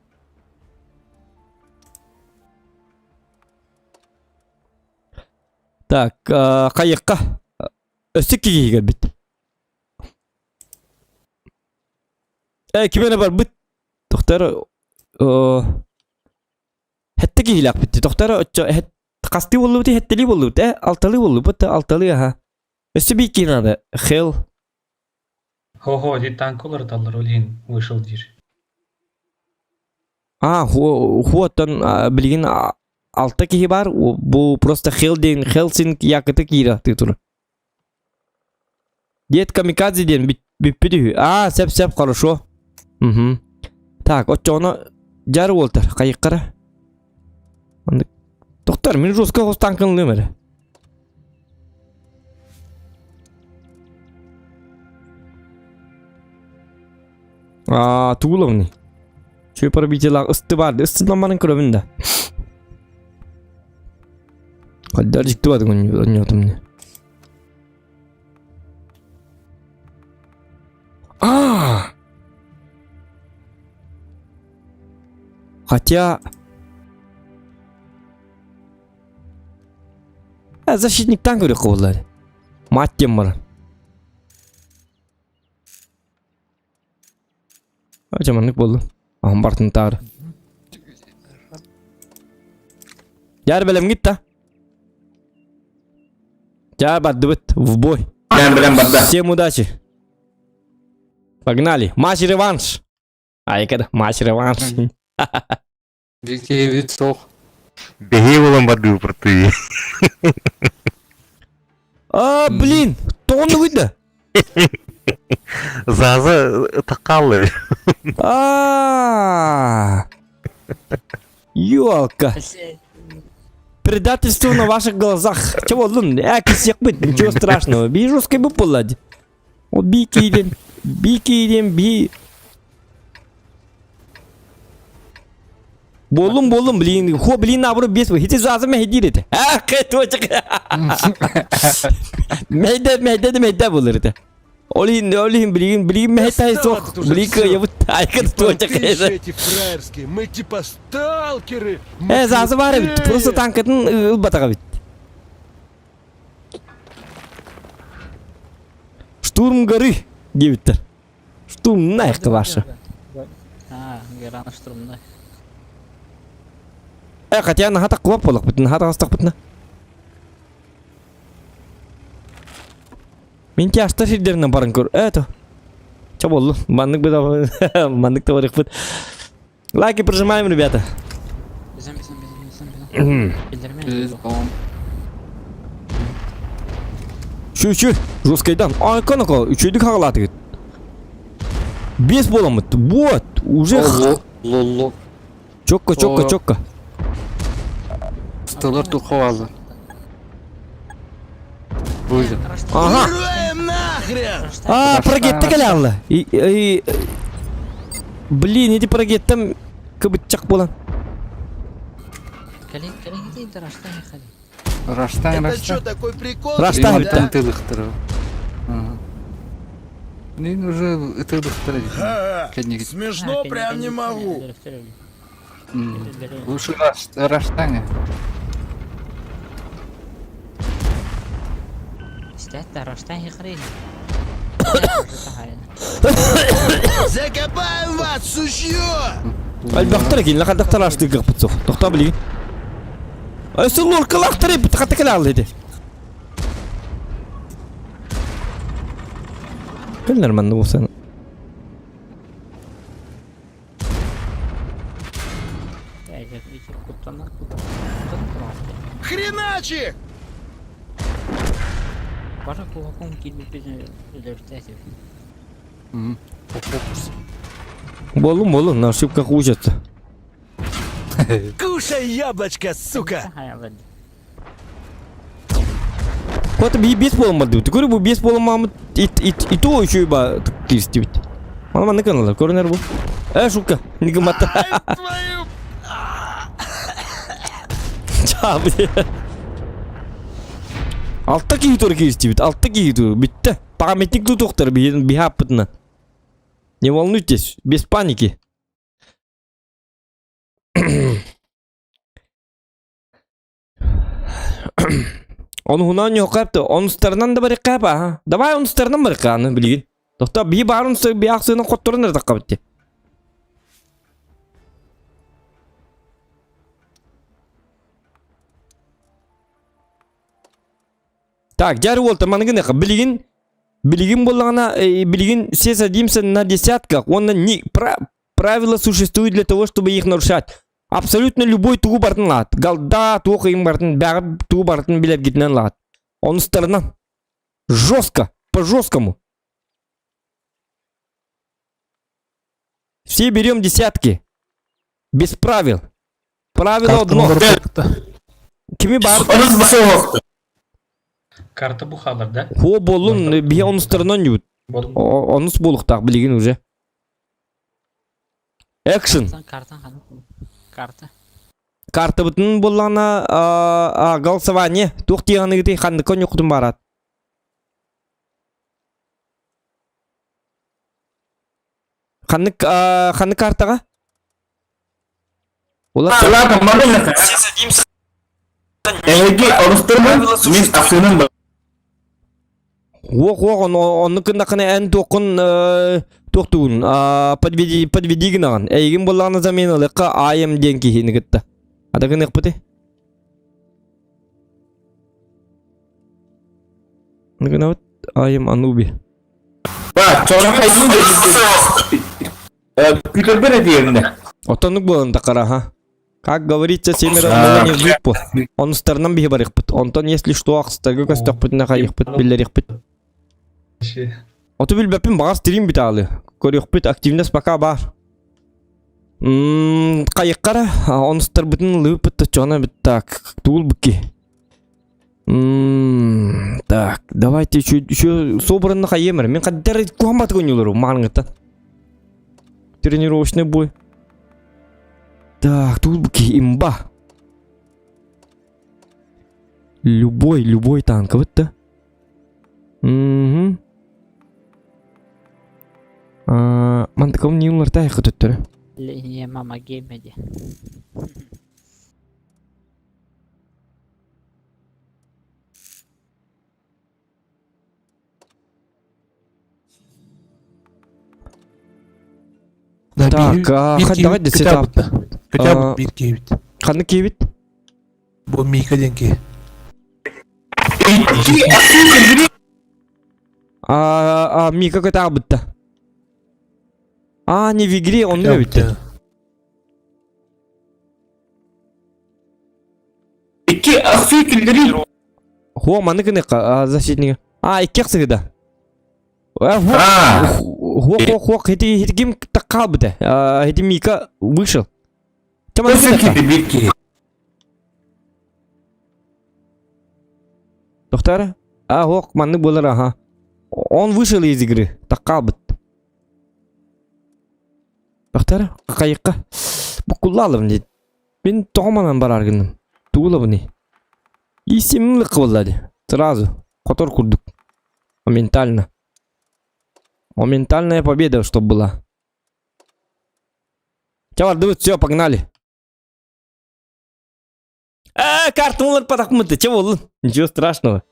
Так, хайыққа. Өссө киһигэ бит. Э, ким эрэ барбыт. Тохтор Хэтте киһилээхпит. Тохтор оччо хастыы буоллубут, хэттэлии буоллубут, э, алталыы буоллубут, алталыы аха. Өссө биир киһи надо. Хел. Хо-хо, ди танк уларыталлар, ол иһин вышел диир. А, хуоттан билигин алта киһи бар, бу просто Хел диэн Хелсинг якыты киирэ тур. Дед камикадзе диэн бүппүт үһү. Аа, сеп-сеп, хорошо. Угу. Так, оччоҕуна дьар уолтар, хайыккара. Тоқтар, мин жестко хостанкынлыым эрэ. Аа, тугуловный. Чөй пробитилах ысты барды, ыстынан барын көрөбүн да. Хайдар дьикти бады онньотум А! Хотя... А, защитник танк көрөх Мать тем бар. Жаманнык болду. Аһын бартын таары. Яр бэлэм гит да. Жа бардыбыт в бой. Бэлэм барда. Всем удачи. Погнали. Матч реванш. Айкада, матч реванш. Бикебит суох. Беги булан барды протыы. А, блин, тоҕону гыйда. Заза такалы. А, Ёлка. Предательство на ваших глазах. Чего, лун, э, быть, ничего страшного. Би жесткой бы поладь. О, би кидем, би кидем, би. Болум, болум, блин, хо, блин, наоборот, бес, хити зазы мехдир это. А, точка. Мехде, мехде, мехде болur это. Олин, олин, блин, блин, мехтай сох, блин, я вот айка точка. эти фраерские, мы типа сталкеры. Э, зазы бар бит, просто танкатын ылбатаға бит. Штурм горы, дебиттер. Штурм нақты ваша. А, гераны штурмда. Э, хотя наха кулап болық бит, наха тағыстақ бит. Мен те ашта шердерінен барын көр. Это. Че болды? Маннык бит, маннык та бит. Лайки прожимаем, ребята. Бизен, бизен, бизен, бизен, бизен. Biz tamam. Şu şu жесткайдан. Ай, канака, үчөйдүк хагалаты. Бес боламыт. Вот, уже Лоло. Чокко, чокко, чокко. Столар тухавазы. Будет. Ага. Уроем нахрен! А, прогетта кэлэ И, Блин, эти прогеттам кыбытчак буолан. Кэлин, кэлин иди, Раштан хали. Раштан, Это что, Раштан. такой прикол? Раштан да? бітті. Тылыхтыры. Нин уже тылыхтыры. Ха-ха. Кәднеге. Смешно прям не могу. Лучше Раштане. Истәттә Раштан хали. Закопаем вас, сучье! Альбахтар екен, лақадақтар ашты қырпыт соқ. Тоқта білейін. Өсі лоркалақтар епті қата кәлі алды еді. Кіл нормально болса. Хреначи! Бара кулаком килбит безне өлөртәсе. Болу болу, на ошибках учатся. Кушай яблочко, сука! Қоты би бес болым бар деп. Көрі бұл бес болым мамыт ит ит и то еще и ба кирс деп. Мана мана каналар көрінер бұл. Ә, шутка. Неге матта. Ай, твою... Ча, бля. Алта киһи тур кирс деп. Алта киһи тур. Битті. Памятник тутуқтар бихаппытына. Не волнуйтесь, без паники. Он хуна не хапты, он сторонан да барык капа. Давай он сторонан барык аны билигин. Тохта би барын сыр би аксыны котторун да кабытты. Так, жары болты маныгын билигин билигин боллағына билигин все садимся на десятках. Он не правила существуют для того, чтобы их нарушать. Абсолютно любой тугу бартын лат. Голда тух им бартын, бәрі тугу бартын билет гитнен лат. Он сторона. Жестко, по жесткому. Все берем десятки. Без правил. Правило одно. Kimi бар? Карта бухалар, да? Хо болун, бие onun сторона нют. Онус болуқтақ билигин уже. Экшн. Карта Карта. Карта бүтін боллана голосование. Тух тиғаны гити ханды коню кутун барат. Ханны ханны картаға? Олар Ладно, мадонна. Эги орустырмын, мин асынын бар. Ох, ох, он онны кындақына ән тоқын тоқтуын подведи подведи гынаган. Эйгин боллана заменалыққа айым ден кихини гытта. Адагын ықпыты? Ныгына айым ануби. Ба, чорон хайсын Күтөрбөр диеринде. Отонук болан такара, ха. Как говорится, семеро одного не в группу. Он сторонам бихи барыхпыт. Онтон, если что, ақстарға көстөкпүт, нахайықпыт, биллерихпыт. Оту билбеппин бағас стрим бит алы. Көрүөхпүт активность пока бар. Кайыккара, онустарбытын лыпыт чона бит так, тул бики. Так, давайте еще еще собранно хайемер. Мен каддар куамбат гонюлору маңыта. Тренировочный бой. Так, тут бики имба. Любой, любой танк, вот да. Угу. Мантыком не улартай көтөттөрү. Не, мама геймеди. Так, давай сетап. Хотя бы бир киевит. Ханны киевит? Бу Мика денки. А, Мика көтө бытта. А, не в игре, он не битти. Икки ахсы килдери. Хо, маны кыны защитник. А, икки ахсыгы да. Хо, хо, хо, хити хити ким таккал бите. Хити Мика вышел. Доктор? А, ох, маннык буолар, аха. Он вышел из игры. Таккаабыт. Бахтара, какайыкка. Буккуллаалым дейт. Мин тоҕо манан барар гынным? Тугулабыный? Исимлик буолла ди. Сразу. Хотор курдук. Моментально. Моментальная победа, чтоб была. Чавардыбыт, все, погнали. А, карту улар патахмыты, че болдун? Ничего страшного.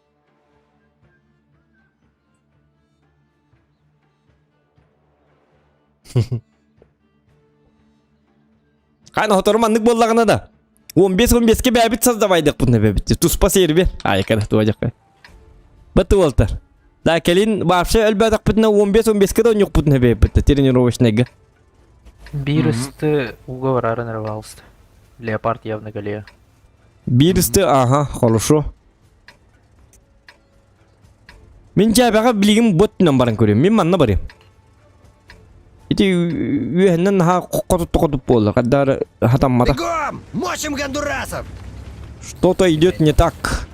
Қайна хотору маннык буоллаҕына да. 15-15-ке бэбит создавайдыкпын бэбит. Туспа сербе. Айкара туожакка. Баты уолтар. Да кэлин вообще өлбөтөхпүтүнэ 15-15-ке да онньукпутун бэбит тренировочныйга. Биир ысты уга барарын рвалысты. Леопард явно галея. Биир ысты, ага, хорошо. Мин дьээбэҕэ билигин бот баран көрүөм. Мин манна барыам. Ити үөһэннэн наһаа хотут буолла. Хаддар хатаммата. Бегом! Мочим гондурасов! Что-то идет не так.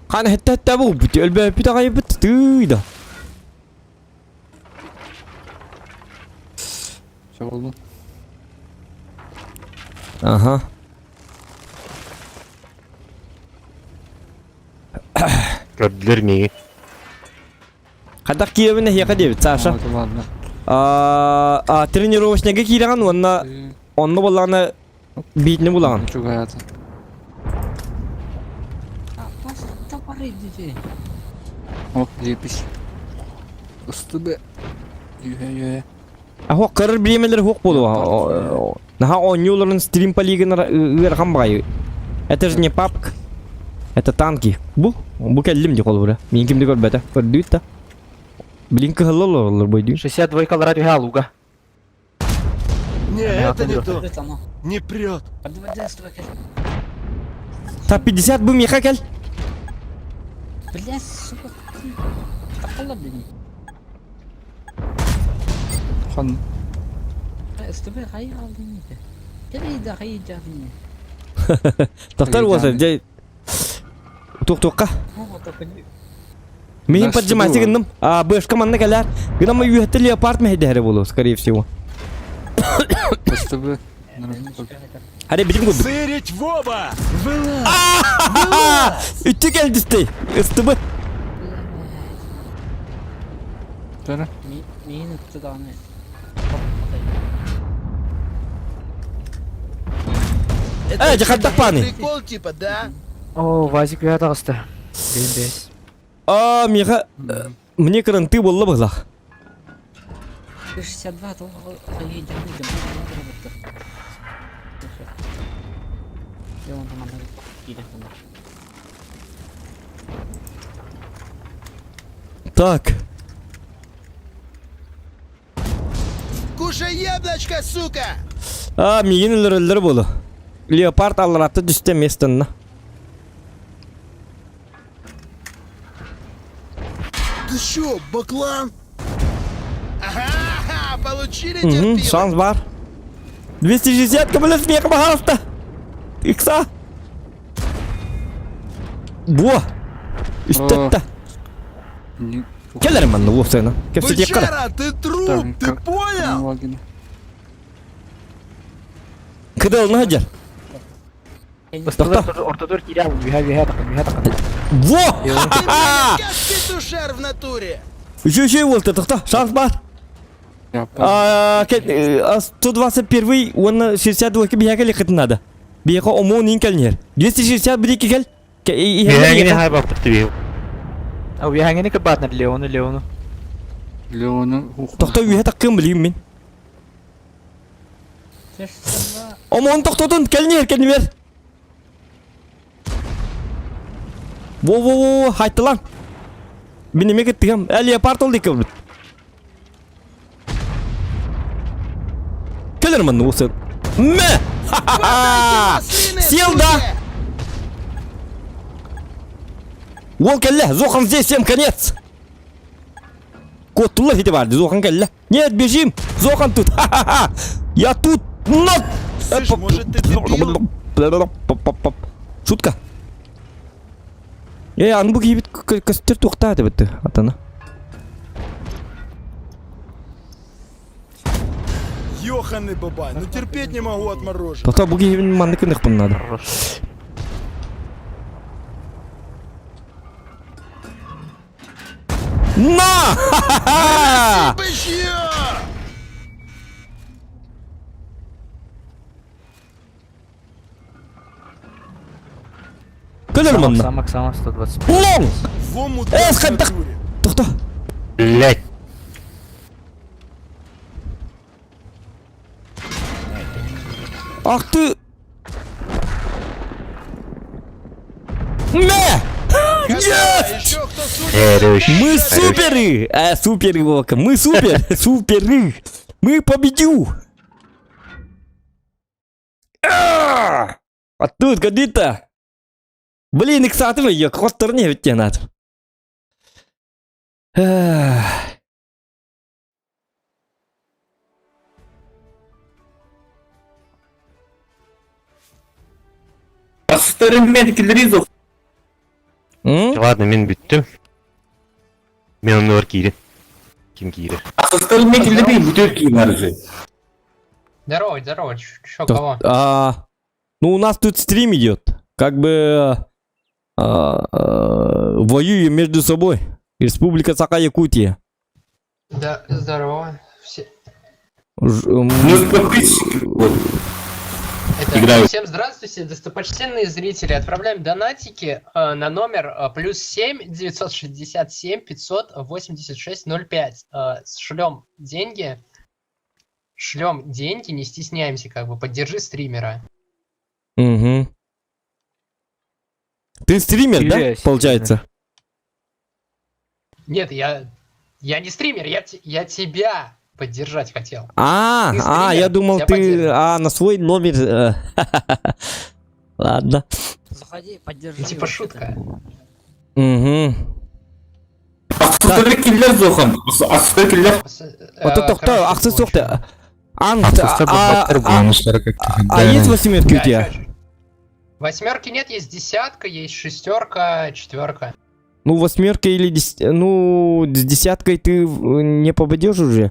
Хан хэтте бу бут өлбөппүт аҕайбыт тыыда. Все болду. Ага. Көрдүлэр миги. Хайдах кииребин эһиэхэ диэбит Саша. Ладно. А тренировочныйга киирэҕин уонна онно буоллаҕына биитини булаҕын. Чугаята. Оп, лепись. Ыстыбы. Юхе-юхе. Ахо кырыр бириэмэлэр хуох буолуо. Наха оонньууларын стрим полигонар ыарахан баҕайы. Это же не папк. Это танки. Бу, бу кэллим ди холобура. Мин кимди көрбөтө. Көрдүүт да. Блин кыһылла олороллор бойдуу. 62 колорад үһэ луга. Не, это не то. Не прет. Та 50 бу миэхэ кэл. Бля, сука. Такалла блин. Хан. СТБ хай алдын ите. Кele хай жадын. Тохтор уоса дьэ туох-туохха. Мин поджимайся гынным. А бэшка манна кэлэр. Гынама үөһэтэ леопард мэһэйдэһэрэ буолуо, скорее всего. СТБ. Аре билим курдук. Сырить в оба! Үттү кэлдистэй. СТБ. Тара. Мин үттү даҕаны. Это Э, дьэ паны. прикол типа, да? О, Вазик үһэ таҕыста. Бин бес. А, миэхэ мне кыранты буолла быһлах. 62 то хай жадын. Так. Кушай яблочко, сука! А, миигин өлөрөллөр буолу. Леопард алларатта түстэ местонна. Ты чё, баклан? Ага, получили Угу, терпилы? шанс бар. 260 кабелес миэхэ баһаалыста. Икса. Буо. Үстэтта. Кэлэр манна уопсайна. Кэпсэтиэххэ. Бычара, ты труп, ты понял? Кыдална сылдьар. Ортодор ортодор киирэ үһэ үһэ тахын үһэ тахын. Во! Ты, блядь, как петушар в натуре! Еще еще уолта тохто. Шанс бар. А, 121 он 62 биһиэхэ лихытын надо. Биһиэхэ омуон ин кэлнер. 260 бір екі кел. Биһэҥини хайбаппыт биһи. А үһэҥини кыбаатнар Леону Леону. Леону. Тохто үһэ таккын билим мин. Омуон тохтотун кэлнер кэлнер. Во во во хайтылан. Мин неме кеттигем. Ә леопард ол дикке бит. Келермин осы. Мә! Хватайте машины, Сел, да? суки! Ол кэллэ, Зохан здесь, всем конец! Кот хити бар, Зохан кэллэ. Нет, бежим! Зохан тут! Ха-ха-ха! Я тут! Но! Слышь, может, ты дебил? Шутка. Э, аны бу киһибит көстөр туохтаа этибит атана. Ёханый бабай, ну терпеть не могу отмороженное. Тота бу киһибин маннык гыныахпын надо. На! Ха-ха-ха! Көлөр манна. Самок, самок 125. Лоң! Во мудак Э, в хайдах? натуре. Тохто. Блять. Ах ты! Мэ! Есть! Еще кто судит? Мы суперы! Э, суперы, Вовка, мы супер! Суперы! Мы победил! А тут годит-то! Блин, иксатым ее, хотторне ведь тебе надо. Астырым мен киллеризов. Ладно, мен бүттүм. Мен оннугар киирин. Ким киирер? Астырым мен киллери бүтөр кийин арызы. Здорово, здорово, чё, кого? А, ну, у нас тут стрим идет. Как бы воюем между собой. Республика Саха-Якутия. Да, здорово. Все... Ну, подписчики. Вот. Это, Играю. Всем здравствуйте, достопочтенные зрители. Отправляем донатики э, на номер э, плюс 7 967 586 05. Э, шлем деньги. Шлем деньги, не стесняемся, как бы, поддержи стримера. Мгм. Ты стример, да, Интересно. получается? Нет, я, я не стример, я, я тебя поддержать хотел. А, Ты а, стример, я думал, тебя ты поддерживаю. а, на свой номер. э, Ладно. Заходи, поддержи. Типа шутка. Угу. Астыры киллер зохан. Астыры киллер. Вот это ахсы сохты. Ан, а, а, а есть восьмерки у тебя? Восьмерки нет, есть десятка, есть шестерка, четверка. Ну, восьмерка или дес... ну, с десяткой ты не попадешь уже.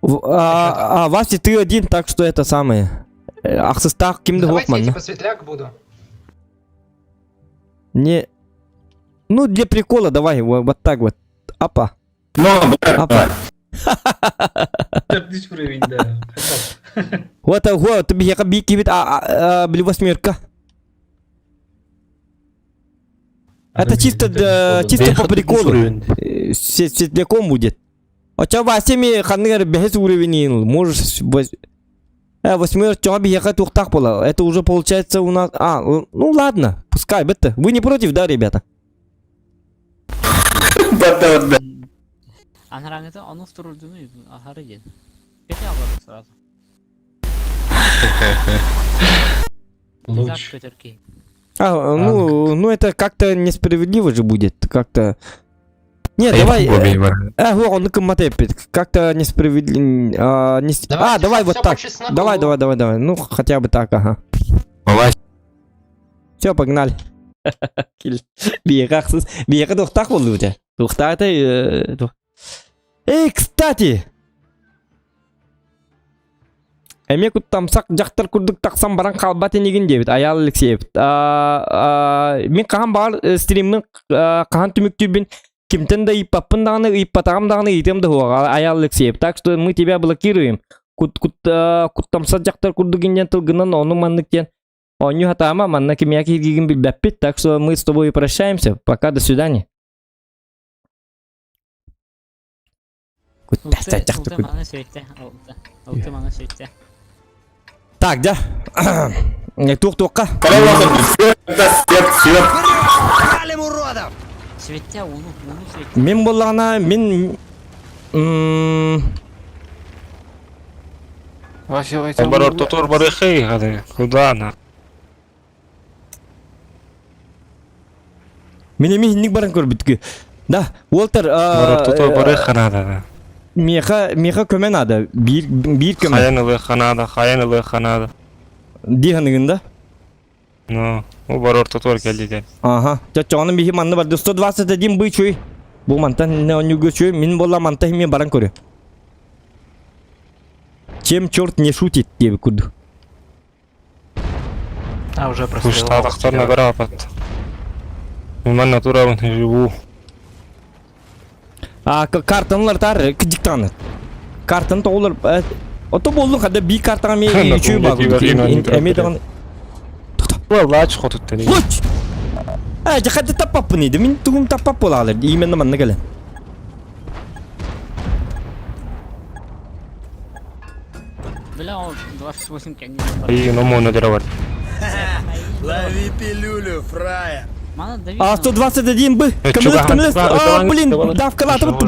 А, а, Вася, ты один, так что это самое. Ахсыстах кимді Давайте я Хохман. типа светляк буду. Не. Ну, для прикола давай, вот, так вот. Апа. Ну, Апа. Төрдүс уровень, да. Вот, вот, ты бияка бики а, а, били восьмерка. Это чисто, да, чисто по приколу. Светляком будет. А ча Вася ми ханныгар бэхес уровень можешь восьмерка ча бияка тухтах была. Это уже получается у нас... А, ну ладно, пускай, это. Вы не против, да, ребята? Да, да, да. Анраңыты onu турурдуну ахары ден. Пете алады сразу. Луч. А, ну, ну это как-то несправедливо же будет, как-то. Не, давай. Э, он как-то несправедливо. А, не... а, давай вот так. Давай, давай, давай, давай. Ну, хотя бы так, ага. Все, погнали. Биекақсыз. Биека тоқтақ болды өте. Тоқтаты. Эй, кстати! Эме куттамсак жактар курдук таксам баран калбат энигин дебит Аял Алексеев. Мен кахан бар стриммин кахан түмүктүүбүн кимтен да ыйппаппын даҕаны ыйппатаҕым даҕаны ыйтым да хуаҕа Аял Алексеев. Так что мы тебя блокируем. Кут кут куттамсак жактар курдук иннен тылгынан ону маннык диэн Онню хатаама манна кимия кииргигин билбэппит, так что мы с тобой прощаемся. Пока, до свидания. Так, да. Тух туққа. Мен боллағына, мен... Куда она? Мен эми хинник баран көрбүткү. Да, Уолтер, Меха, меха көмө надо. Бир, бир көмө. Хаян ылы ханада, хаян ылы ханада. Диханыгында. Ну, бу бар ортотугар кэллилэр. Ага. Чочоҕону биһи манны барды 121 бый чуй. Бу мантан не онньугу чуй, мин буолла мантан мен баран көрү. Чем черт не шутит диэбит курдук. А, уже прострел. Куштаатахтар нагара апат. Ман натурабын живу. А картанылар тар кдиктаны. Картаны тоҕулар Ото боллун хада би картаҕа ме үчүй бар. Эме даҕаны Лач хотуттан. Луч! Э, жахады таппаппын иди. Мин тугум таппап буолаалар. Именно манна кэлэн. Бля, он 28 кенни. И номону дыравар. Лови пилюлю, фрая. А 121 Б. Камилет, камилет. А, блин, давка латып бу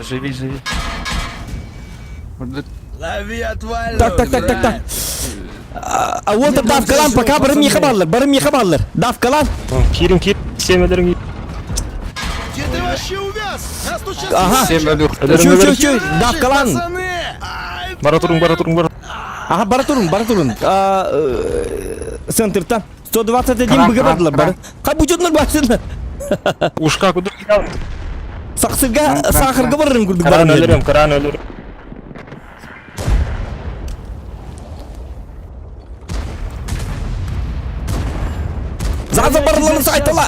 Живи, живи. Лови отвальную, Так, так, так, так, так. А вот давкалан пока барым ехабаллар, барым ехабаллар. Давкалан. Кирин кир, семелерин. Где ты вообще увяз? Нас тут сейчас... Ага. Чуй, чуй, чуй, давкалан. Бара турун, бара турун, бара. Ага, бара турун, бара турун. Центртан. 121 быга бардылар, бары. Кай бу басынlar. Ушка куду. Саксырга, сахарга барырым курдук Каран өлөрөм, каран өлөрөм. Заза барларын сайтала.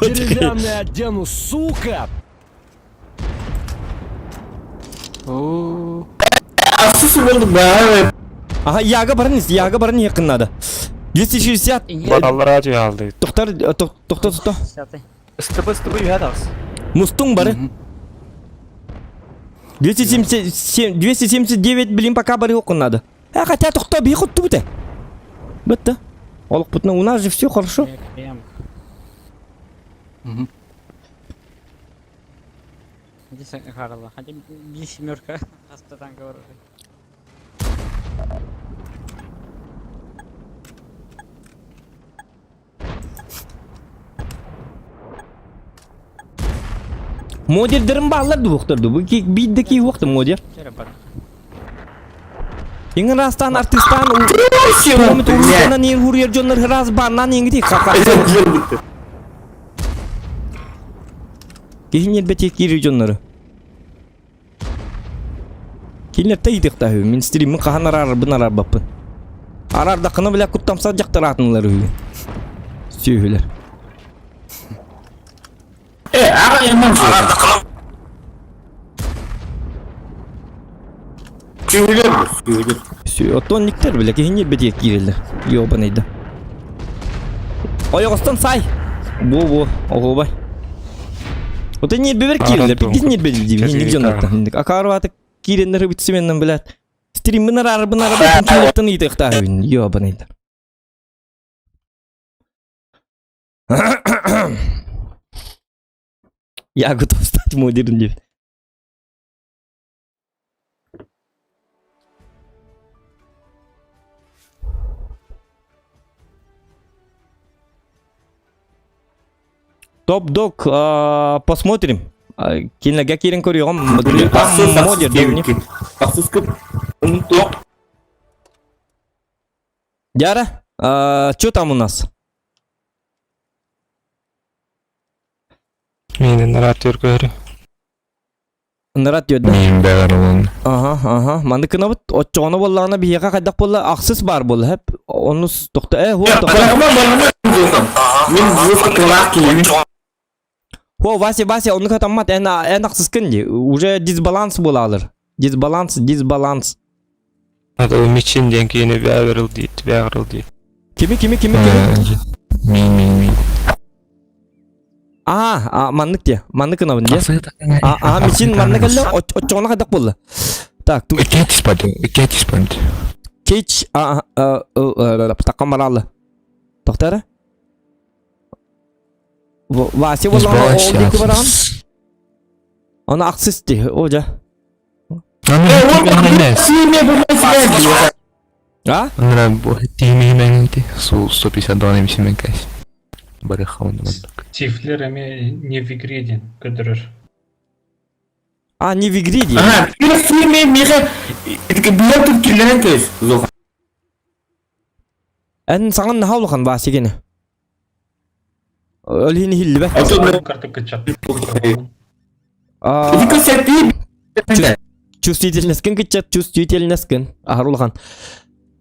Деревянный одену, сука! Ага, яга барын, яга барын якыннады. 260. Баталлар ачы алды. Токтар, токто, токто. СТБ, СТБ, юхадас. Мустуң бары. 277, 279, блин, пока бары окуннады. А хотя токто би хутту бите. Бітті. Олық бұтына, у нас же все хорошо. Здесь Харла. Хотя би семерка. Хаста танка вооружен. Модердерин баллар дуқтырды. Бұл бидді ки уқты модер. Ең растан артистан Туғынан ең хурьер жоннар раз баннан ең ди кака. Кехин елбете кири жоннары. Кинлер та идек та мин стримин кахан арар бын арар баппын. Арар да кына биле куттамса жактыратынлар үгү. Сүйүлөр. Э, ага, яман. Сүйүлөр, сүйүлөр. Сүй, оттон никтер биле кехин елбете кирилер. Ёбаныйда. Ойоғыстан сай. Бу бу, оғобай. Ота не бебер кирилер, пиздец не бебер дейм. Не жоннар. Акарваты киреннер битсеменнен билет. Стримин арар бын арар кинлектен идек та. Ёбаныйда. Я готов стать модером деп. Топ-дог, посмотрим. Кинлеге кирин көрüyorum. Модер деп. Ахсыз көп. Топ. Яра, что там у нас? Мени нарат көрі. Нарат диyor да. Мен бәрін. Ага, ага. Манды кынабыт отчоғына боллағына бияға қайдақ болла ақсыз бар болла хеп. Оны тоқта, э, хо, тоқта. Мен жуық кылақ келемін. Хо, Вася, Вася, оны катаммат, эн, эн ақсыз кін де. Уже дисбаланс бола алыр. Дисбаланс, дисбаланс. Надо мичин ден кейini бәгіріл дейді, бәгіріл дейді. Кими, кими, кими, кими? Мен, мен, мен. А, а, маннык те, маннык кынабын де. А, а, мичин маннык әлі, отчоғына қайдақ болла. Так, ту Икетис пады, икетис пады. Кеч, а, а, таққан баралы. Тоқтары? Вася боллағына ол декі бараған. Оны ақсыз де, о жа. А? Су 152 немесе Барыхауны мандак. Тифлер эме не в игре ден, көдірір. А, не в игре де. Ага, мен меха билет тут килен кез. Эн саҥан наһаа улахан Вася гене. Ол иһин иһиллибэт. Чувствительноскын кыччат, чувствительноскын. Аһар улахан.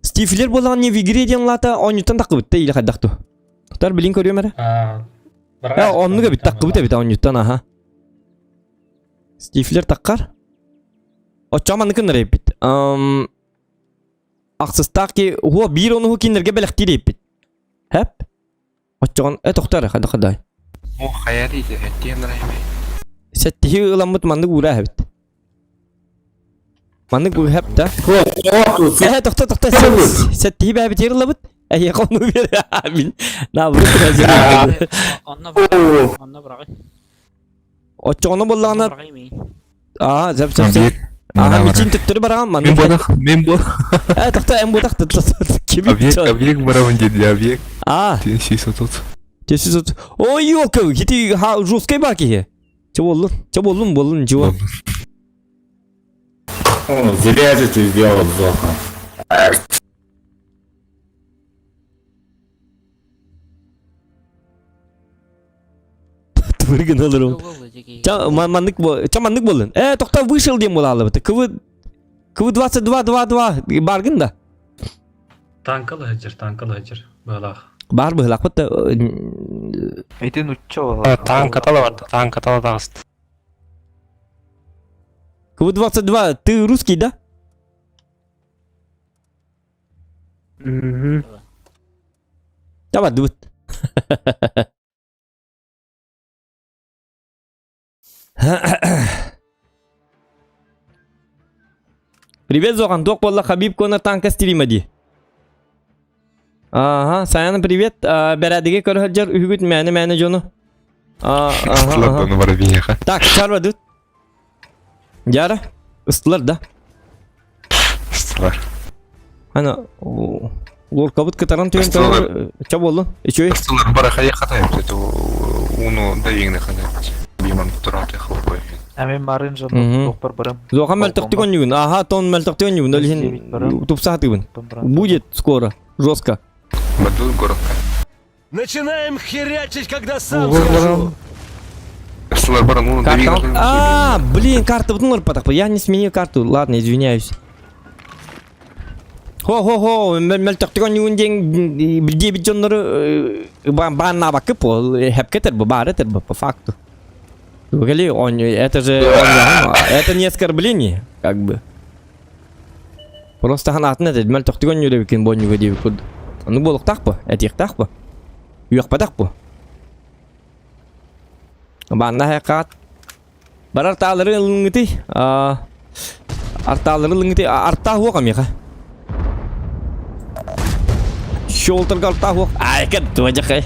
Стифлер буоллаҕын не в игре диэн лаата оонньуттан таххыбыт да или хайдах ту. Тар билин көрүөм эрэ. Оннук эбит таххыбыт эбит оонньуттан аха. Стифлер таххар. Оччоҕо маннык гыннар эбиппит. Ахсыстаах ки уһуо биир онуһу кинилэргэ бэлэхтиир эбиппит. Хэп. Оччоҕон э тохтор хайда хадай. О, хайа диити, эттиэн райми. Сэттиһи ыламмыт маннык уура эбит. Маннык хэп да. Э тохто тохто сэттиһи бэбитир ылабыт. Эйиэхэ ону биэр. Наоборот. Онно быраҕый. Онно быраҕый. Оччоҕуна буоллаҕына Аа, сөп сөп сөп. Аха, мичин төттөрү бараҕын маннык. Мин буотах, мин бу. Э, тохто, эн буотах кими? Объект, объект барабын диэди, объект. А. Тиэси сотут. Тиэси сот. Ой, ёлка, хити ха жесткай ба киһи. Че боллун? Че боллун, боллун, ничего. Зря же ты сделал, Зоха. Тыбыргын олорум. Ча маннык ча маннык боллун. Э, тохто вышел диэн буолаалыбыт. КВ КВ 22 2 2 баргын да. Танкалы сылдьар, танкалы сылдьар. Быһалаах. Бар быһалаахпыт да. Ити нучча Танката да барда, танката да таҕыста. КВ 22, ты русский, да? Угу. Давай, дыбыт. Привет, Зохан. Туох буолла Хабиб Конор танка стрима дии. Ага, Саяна, привет. Бэрээдиги көрө сылдьар үһүгүт мээнэ-мээнэ дьону. Ыстылар да бара биһиэхэ. Так, чарба дут. Яра, ыстылар да. Ыстылар. Ана, лоркабыт кытаран түһэн турар ча буоллун. Үчүгэй. Ыстылар бара хайа хатайым уну да иҥне хатайым. Биман тураты хылбай. Әмин марын жон тохпар барым. Зохан мөлтөхтүк онньугун. Аха, тон мөлтөхтүк онньугун. Ол иһин тупсаатыгын. Будет скоро. Жестко. Бадул городка. Начинаем херячить, когда сам скажу. А, блин, карта вот Я не сменил карту. Ладно, извиняюсь. Хо-хо-хо, мөлтөхтүк онньугун диэн билдиэбит дьоннору бааннаабакка по хэпкетер бу баар этер по факту. Погоди, он, это же он, это не оскорбление, как бы. Просто ханаатын этэ, мөлтөхтүк онньуур эбиккин бу онньууга диэбит курдук. Ону буолуохтаах бу, этиэхтээх бу. Үөхпэтэх бу. Баанна хайакаат. Барар таалары ылыҥҥытый. Артаалары ылыҥҥытый. Артаа хуох амиха. Щелтерга артаа хуох. Ай, кэт туожахай.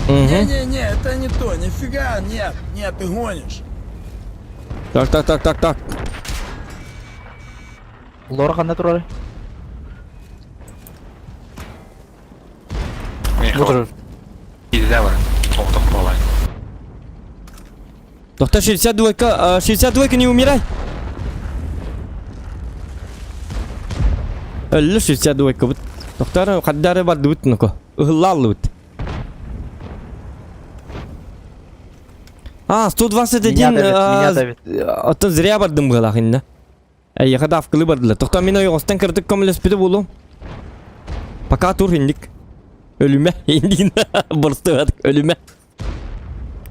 Не-не-не, это не то, нифига, нет, нет, ты гонишь. Так, так, так, так, так. Лора ханна турар? Доктор 62-ка, 62-ка не умирай. Өллө 62-ка бут. Доктор хаддары бардыбыт нуко. Ыһыллааллыбыт. А, 121 Меня давит, меня давит. Оттон зря бардым быһалаах инна. Эйиэхэ давкылы бардылар. Тохтоо мин ойоҕостон кыратык көмөлөспүтэ буолуом. Пока тур инник. Өлүмэ. Индин. Борстугат өлүмэ.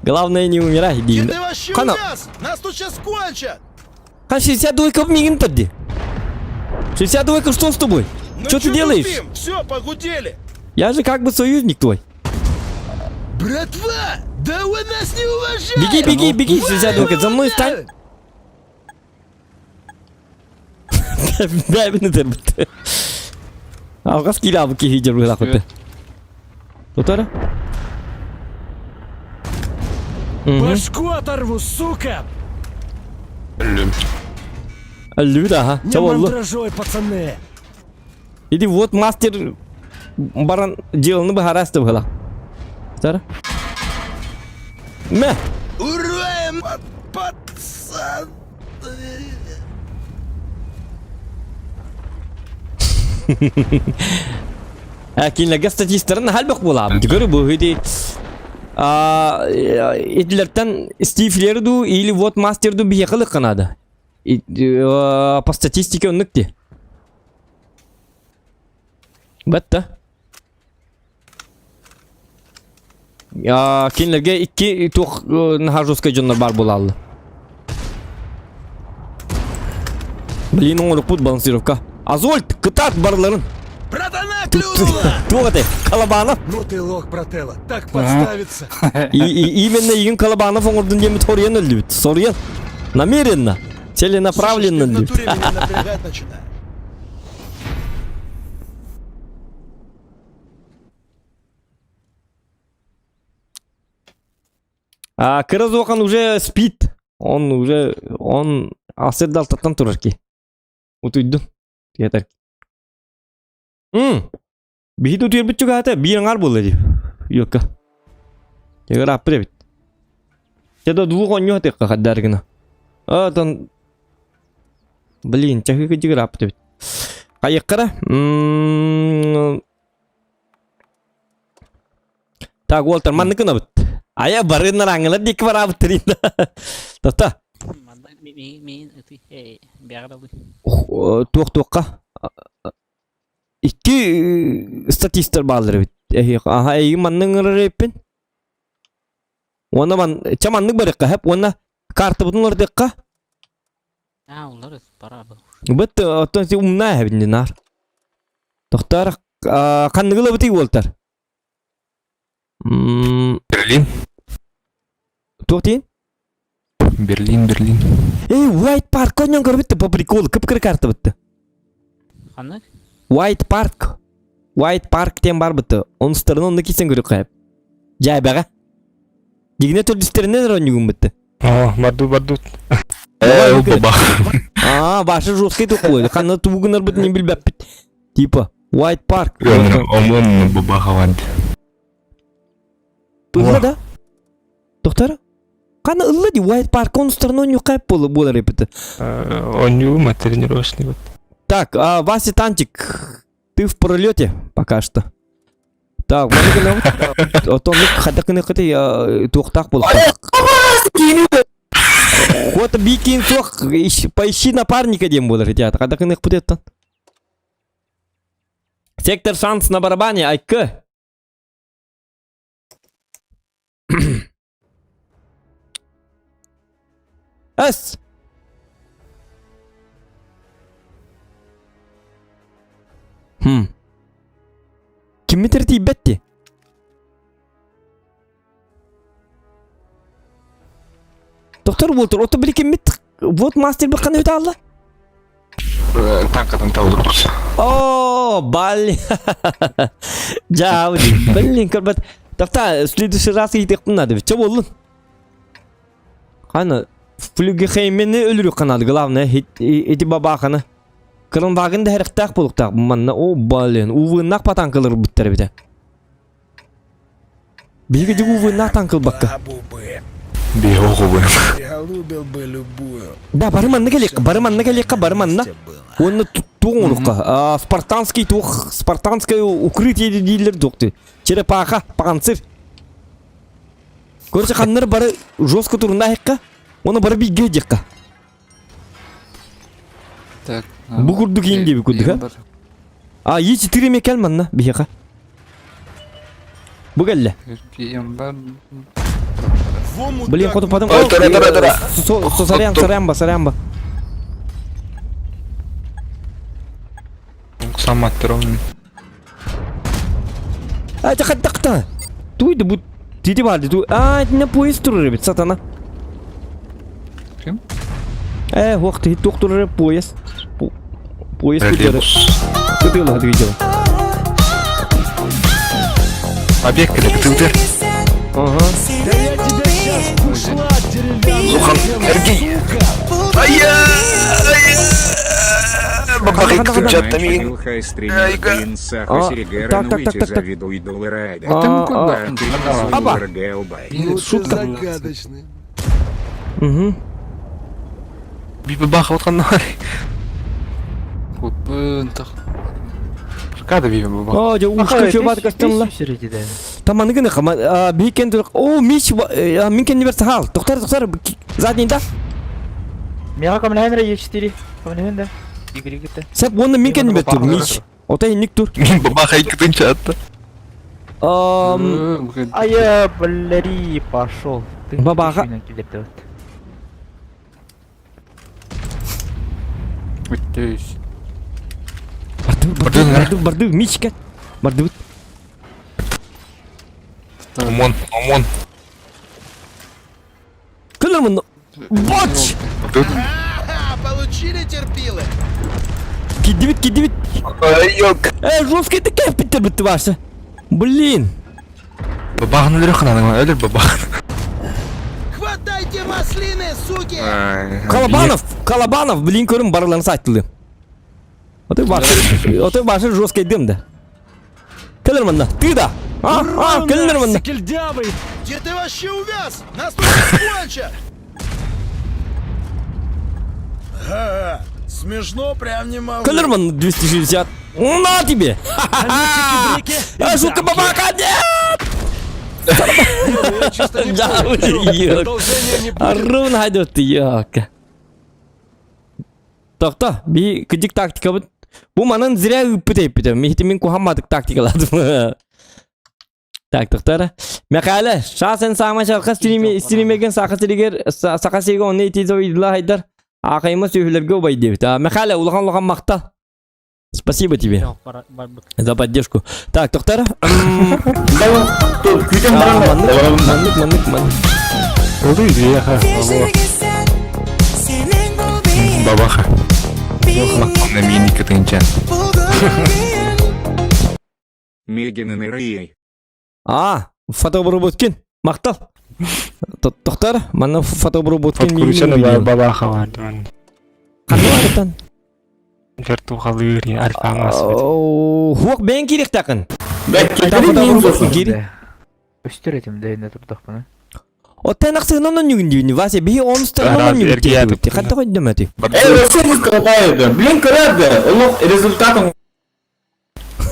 Главное не умирай, Дин. Ты вообще Хана. увяз! Нас тут сейчас кончат! Хан 62 мигин подди. 62 что с тобой? Ну что ты делаешь? Все, погудели! Я же как бы союзник твой. Братва! Да вы нас не уважаете! Беги, беги, беги, 62 за мной стань. Бэбин ытырбыт. Алҕас киилаабыт киһи дьарбыһылаахпыт. Тутара. Башку оторву, сука! Өллүм. Өллүбүт аха. Не Ча боллу. мандражой, пацаны! Иди вот мастер баран дьыаланы быһаарасты быһыла. Тутара. Мэ! Ура, пацаны! Пацан. Кинилэргэ статистарын наһаа буолаабыт. Көрү бу ити итилэртэн Стив ду или вот мастер ду биһиэхэ ылыахха наада. По статистике оннук ти. Бэтта. Кинилэргэ икки туох наһаа жесткай дьоннор баар буолааллар. Блин, оҥорукпут балансировка. Азольт, кытаат барларын. Братана клюнула! Туох этэй? Колобанов. Ну ты лох, брателло, так подставиться. И, и, именно игин Колобанов оҥордун диэммит соруйан өллүбүт. Соруйан. Намеренно. Целенаправленно Слышишь, ты в өллүбүт. натуре меня напрягать начинаешь. А Кыразохан уже спит. Он уже, он асырдалтаттан турар ки. Утуйдун. Тиэтэр. М. Биһи утуйарбыт чугаһата биир аҥаар буолла дии. Йокка. Тегер аппыт эбит. Чэ двух онньу атыахха хаддар гына. А, тон Блин, чаһы кыдьыгыр аппыт эбит. Хайыккара? Так, Уолтер, маннык гынабыт. Айа барыннар аңылар диэки бараабыт тринда. Тота. Туох туохха? Икки статистар бааллар эбит. Аха, эйигин маннык ыҥырар эбиппин. Уонна ман ча маннык барыахха хэп уонна картабытын уларытыахха. А, улар пора был. Быт оттон си умна эбин наар. Тохтоор ханныгы ылабытый уолтар? Берлин. Туох диин? Берлин, Берлин. Эй, White Park онньон көрбүттэ по приколу кып-кыра карта бытты. Ханнык? White Park. White Park диэн бар бытты. Onun стороны онно кисен көрүк хайып. Жайбаға. Дигине төрдүстеринен оонньугун бытты. О, барду, барду. Э, бабах. А, башы жесткий такой. Ханна тубугунар быт не билбэппит. Типа, White Park. Омон бабахавант. Ылла да? Доктор? Ханна ылла ди White Park onun стороны оонньуу хайып болар эпити. Онньуу тренировочный вот. Так, а, Вася Тантик, ты в пролете пока что. Так, отон хадакыны кыты туохтаах буолуохтаах. Вот бикин туох поищи напарника диэн буолар театр. Хадакыны путеттан. Сектор шанс на барабане, айкы. Эс! Хм. Киммит тиийбэт дии? Доктор Уолтер, ото били киммит вот мастер бакканы өтө алла? Танкадан табылып О, бали. Жабы. Блин, көрбөт. Тапта, в следующий раз ыйытыахпын надо. Чэ буоллун? Хана, флюгехеймени өлүрү канады, главное, эти бабаханы. Кырынбагын да хэрихтаах буолуктаах манна, о, блин, увыннах патанкалар буттар эбите. Биһиги дьиҥ увыннаах танкылбакка. Бабу бы. Биһоҕу Приголубил бы любую. Да, бары манна кэлиэххэ, бары манна кэлиэххэ, бары манна. Счастье было. Уонна туох оҥоруохха? Спартанский туох, спартанское укрытие дииллэр туохтуй. Черепаха, панцирь. Короче, ханнар бары жестко туруннаахха, уонна бары бииргэ диэххэ. Так. Бу курдук иин диэби курдук, а? А, Е4 ме кэл манна, биһиэхэ. Бу кэллэ. Блин, хоту потом... Ой, тура, тура, тура. Сорян, сорян ба, сорян ба. Саматтырым. А, это хаттакта. Туй да бу... Тити барды, ту... А, это на поезд турар эбит, сатана. Ким? Э, уох, ты тух турар поезд. Поезд турар. Кытыла, ты видел. Объект кытылды. Ага. Да я тебя сейчас бушла деревянный Зухан, одену, Эргий. сука! Ая! Бабахи кытылчаттамин. А, так, так, так, так, так. А, а, Аба. Ну ты Шутка. загадочный. Угу. Бибабах вот ханна. Кутпын тах. Када бибабах. О, дьэ ушка чөбат кастылла. Таманы гына хама биһикен тур. О, мич мин кеннибер сахал. Токтар, токтар задний да. Мега камлахен Е4. Камлахен да. Игорь гитте. Сеп онна мин кеннибер тур мич. Ота инник тур. Мин бабах айкытын чатта. А я, блери, пошел. Бабаха. Бүттүс. Барды, барды, барды, барды, мичка. Барды. Омон, омон. Кылымын. Боч! Получили терпилы? Кидибит, кидибит. Э, жесткий ты кепиттер битти башы. Блин. Бабахын өлөр хананы, өлөр бабахын. Хватайте маслины, суки! Колобанов, Колобанов, блин, көрім барыларын сайтылды. Оты башы, оты башы жесткий дым да. Келер мында, ты да. А, а, келер мында. Кильдявый! Где ты вообще увяз? Нас тут не Ха-ха, Смешно прям не могу. Келер мында 260. На тебе! А, сука, бабака, нет! Да, Арун хайдот, ёка. Тохто, би кыдик тактика бут. Бу манан зря ыппыт эппит. Михти мин кухаммадык тактикаладым. Так, тоқтар. Мекале, шасен сама шалқа стримеген сақа сиригер сақа сириге онны итизо идла хайдар. Ақайма сүйілерге обай дебит. Мекале, улахан улахан мақта. Спасибо тебе за поддержку. Так, тоқтар. Маннык, маннык, маннык. Бабаха. На мини кытынча. Мегин и А, фотоброботкин. Мақтал. Тоқтар, мана фотоброботкин. Подкручена бабаха бар. Қандай Вертухалыр, альфа Хуак бен керек тақын. Өстөр этим да инде турдак буну. Оттан ақсығын онын нүгін дейін. Вася, бейі оныстан онын нүгін дейін. Қатты қойды дөмәті. Эй, вообще не скрываю, Блин, көрәді. Олық результатын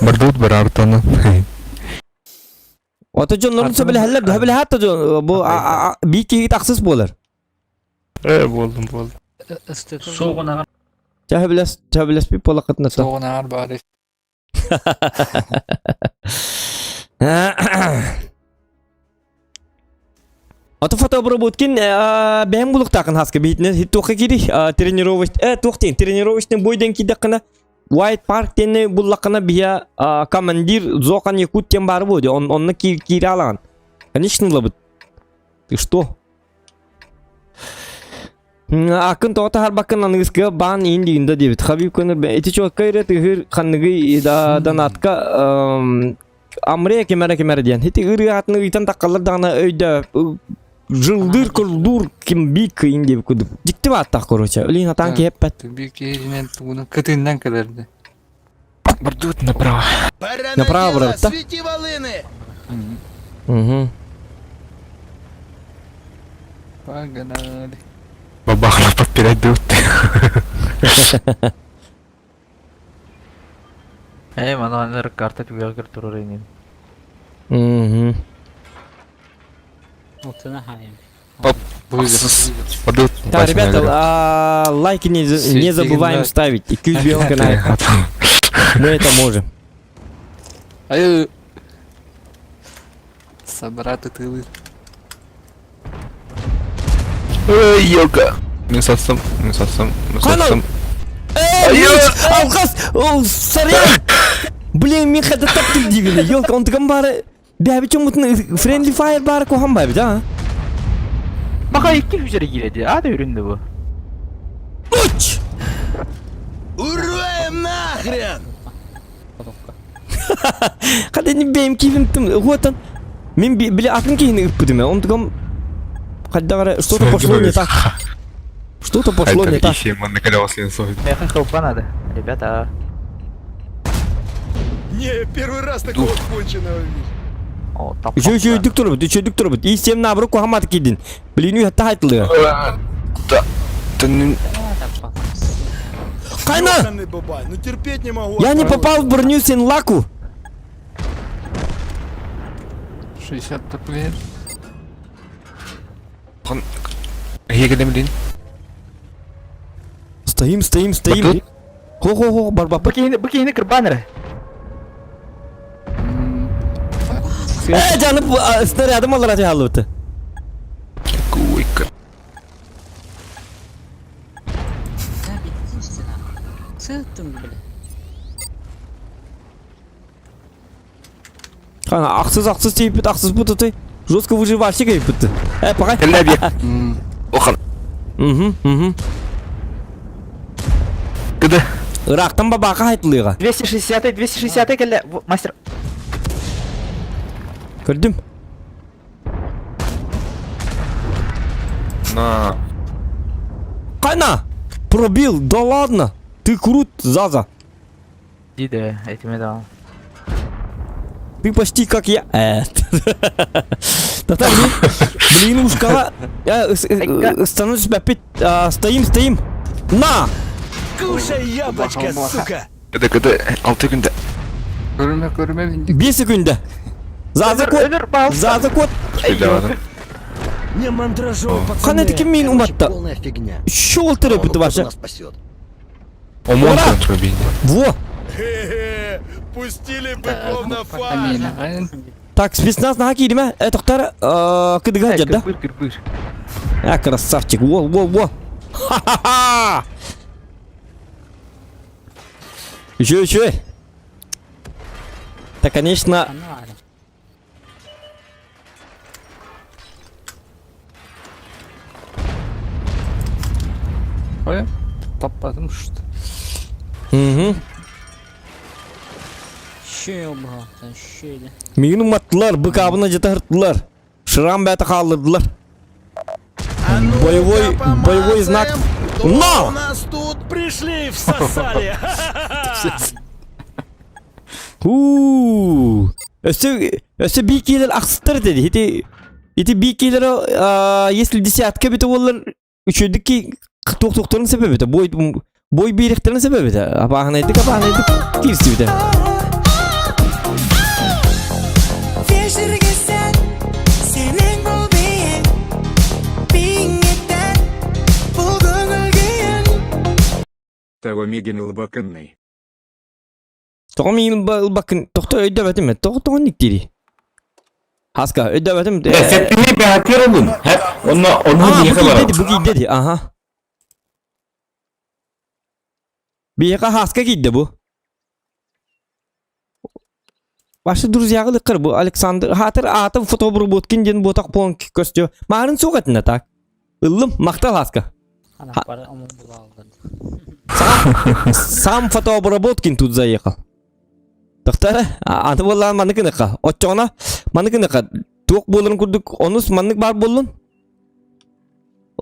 Бардут бар артаны. Ота жоннорун сөбілі хәллер, дөбілі хатта жон, бу бей кейі тақсыз болар. Э, болдум, болдум. Соғын Чәһәбіләс, чәһәбіләс бей бола қатынаса. Соғын ар бары. Ото фотоброботкин бэм булуктакын хаска бейтне туохка кири тренировочный туохтин тренировочный бойден кидакына White Park тени буллакына бия командир Зохан Якут тем бар буде. Он онны кире алган. Конечно лабыт. Ты что? Акын тоғыта харбакын аныгыскы бан индигинде дебит. Хабиб көнөр эти чуакка ире тыгыр ханныгы данатка амре кемере кемере диэн. Хити ырыатны ыйтан таккалар дагана өйдө жылдыр кылдур ким бик кыйын деп кудук. Дикти бааттах короче. Үлин атан кеппет. Бик кейинен тугунун кытындан каларды. Бардут направо. Пора Направо, на дело, брат, да? свети волыны! Угу. Погнали. Бабахна подпирать дут. Эй, мана аныр карта түгәгер турыр инем. Угу. Алтына хайым. Бардут. Так, ребята, лайки не забываем ставить. И на Мы это можем. Ай. Собраты тылы. Эй, ёлка. Мен сатсам, мен сатсам, мен сатсам. Эй, Алхас, сорян! Блин, мен хата таптым дивили. Ёлка, он таком бары... Бәби чоңмутун friendly fire бары кохан бәби, да? Бака икки хүжере киреди. Ада үрүндү бу. Уч! Урваем нахрен! Хата не бэм кивим тым. Вот он. Мен биле атын кейин ыппыдым. Он таком... Хадда что-то пошло не так. Что-то пошло не так. Меха хелпа надо. Ребята. Не, первый раз такого конченого вижу. О, тап. Еще еще дүк турбут, еще дүк турбут. И сем на бруку хамат кидин. Блин, ю хатта хайтылы. Да. Кайна! Ёханый бабай, ну терпеть не могу. Я не попал в броню Синлаку. 60 топлет. Егедем Стоим, стоим, стоим. Хо-хо-хо, барбапа. Бу киһини кырбаан эрэ. Э, жанып снарядым алар ача Куйка. Сыттым, бля. Қана ақсыз ақсыз тейпіт, ақсыз бұты ты. Жестко выживальщик ейпіт. Э, пока. Охан. Угу, угу. Кыды. Ырақтан бабақа айтылыға. 260 260 кэллэ мастер. Көрдім. На. Қайна! Пробил, да ладно. Ты крут, Заза. Диде, этиме да. Ты почти как я. Татар, блин, блин, ушкала. Становлюсь опять. Стоим, стоим. На! Кушай яблочко, сука! Кыды кыды. Алты күндә. Көрүмө көрүмө миндик. 5 секунда. Заза кот. Заза кот. Не мандражой, пацаны! Қандай тікі мен уматта. Полная фигня. Шол тірі бітті вообще. спасет. Омон Ура! контрабин. Во! Хе-хе, пустили быков на фарш. Так, спецназ на кири ме? Э, тоқтар, кыдыга жер, да? Кырбыр, кырбыр. А, красавчик. Во, во, во. Ха-ха-ха! Еще, еще. Да, конечно, Ой, таппадым что. Угу. Ще брат, ще де. Мигін уматтылар, быкабына жете хырттылар. Шрам бәті қалдырдылар. А ну-ка, Боевой- боевой знак. помацаем, Кто Но! у нас тут? Пришли и всосали! Хуу. Өсө, өсө бикилер ақсыттар деді. Ити, ити бикилер, если десятка бите олар, үшөдікі тоқтоқтарын себебі. Бой, бой беректерин себебі. Апағын айдық, апағын айдық. Кирсті бите. Того мигин лбакынный. Тоғы мен бакын, тоқты өйдөбәтім, тоғы тоғы никтири. Хаска, өйдөбәтім. Сәттini бәхәтер olun. Hep onu onu А, niye бу kadar? кийдеди, бу кийдеди, аха. Биэха хаска кийди бу. Ваши друзья лыкыр бу Александр Хатыр атым фотоброботкин ден ботак пон көстө. Марын сугатына так. Ыллым мактал хаска. Ана пара омун була алды. Сам фотообработкин тут заехал. Тоқтар, аны боллан маныкыныка. Отчоғына маныкыныка. Туқ болырын күрдік, онус манык бар болын.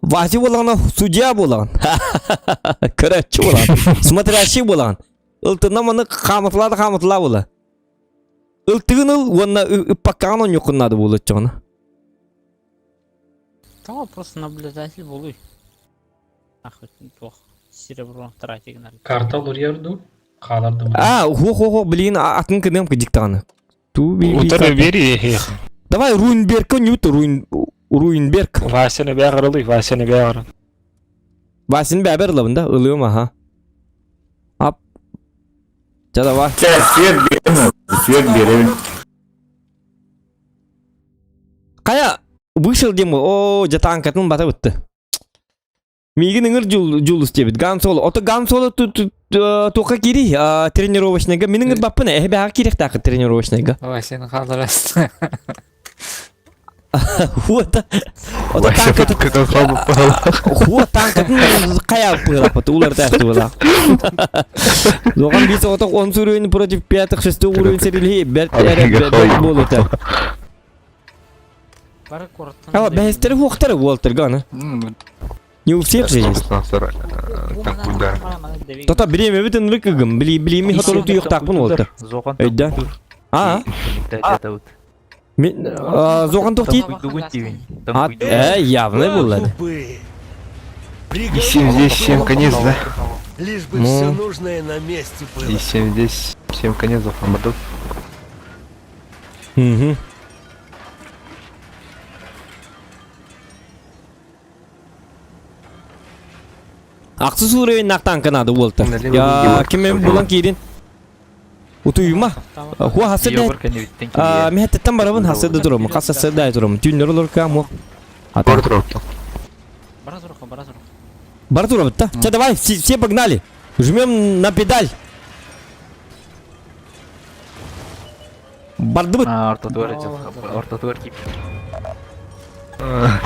Васи болғана судья болған. Көрәтчі болған. Смотрящий болған. Ылтына маны қамытла да қамытла бола. Ылтыгын ыл, онна ыппаккаған он юқыннады бол отчоғына. Та просто наблюдатель болуй. Ах, туох. Серебро тратигнар. Карта лурьерду. Каларды. А, хо-хо-хо, блин, атын кыдым кыдиктағаны. Ту би би. Утары бери. Давай Руинберг, не Руин Руинберг. Васяны бәгырылый, Васяны бәгырыл. Васин бәбер лабында, ылыым аха. Ап. Ча давай. Свет беремін. Свет беремін. Кая вышел дем, о, жатанкатын бата бітті. Мигин ыңыр жул жул истебит. Ган Соло. Ото Ган Соло тоқа кири тренировочныйга. Минин ыңыр баппын, э бәға керек тақы тренировочныйга. Васяны калдырасың. Вот. Ото танкатын Хуа танкатын кая пылап, улар тәсті була. Логан бис ото 10 уровень против 5-6 уровень серили бер бер болута. Бары корттан. А, бәстер хуактар Уолтер гана. Не у всех же есть. Тата биреме битен рыкыгым, били билими хатору туюк такпын Уолтер. Зоған Өйдә. А? Мен зоған тоқтейді. Дугун тивин. А, явно булады. Тупые. И всем здесь, всем конец, да? Лишь бы Ну. все нужное на месте было. И 7 здесь, 7 конец захватов. Угу. Ахсыс уровень танка надо болта. Я ким булан киирин. Утуйма. Хуа хасыда. Мехеттен барабын хасыда турам. Хас хасыда турам. Түннөр олор кам. Бара туруп. Бара туруха, бара туруха. Бара турам, да? Че, давай, все, все погнали. Жмем на педаль. Бардыбыт. Ортотуар, ортотуар кип.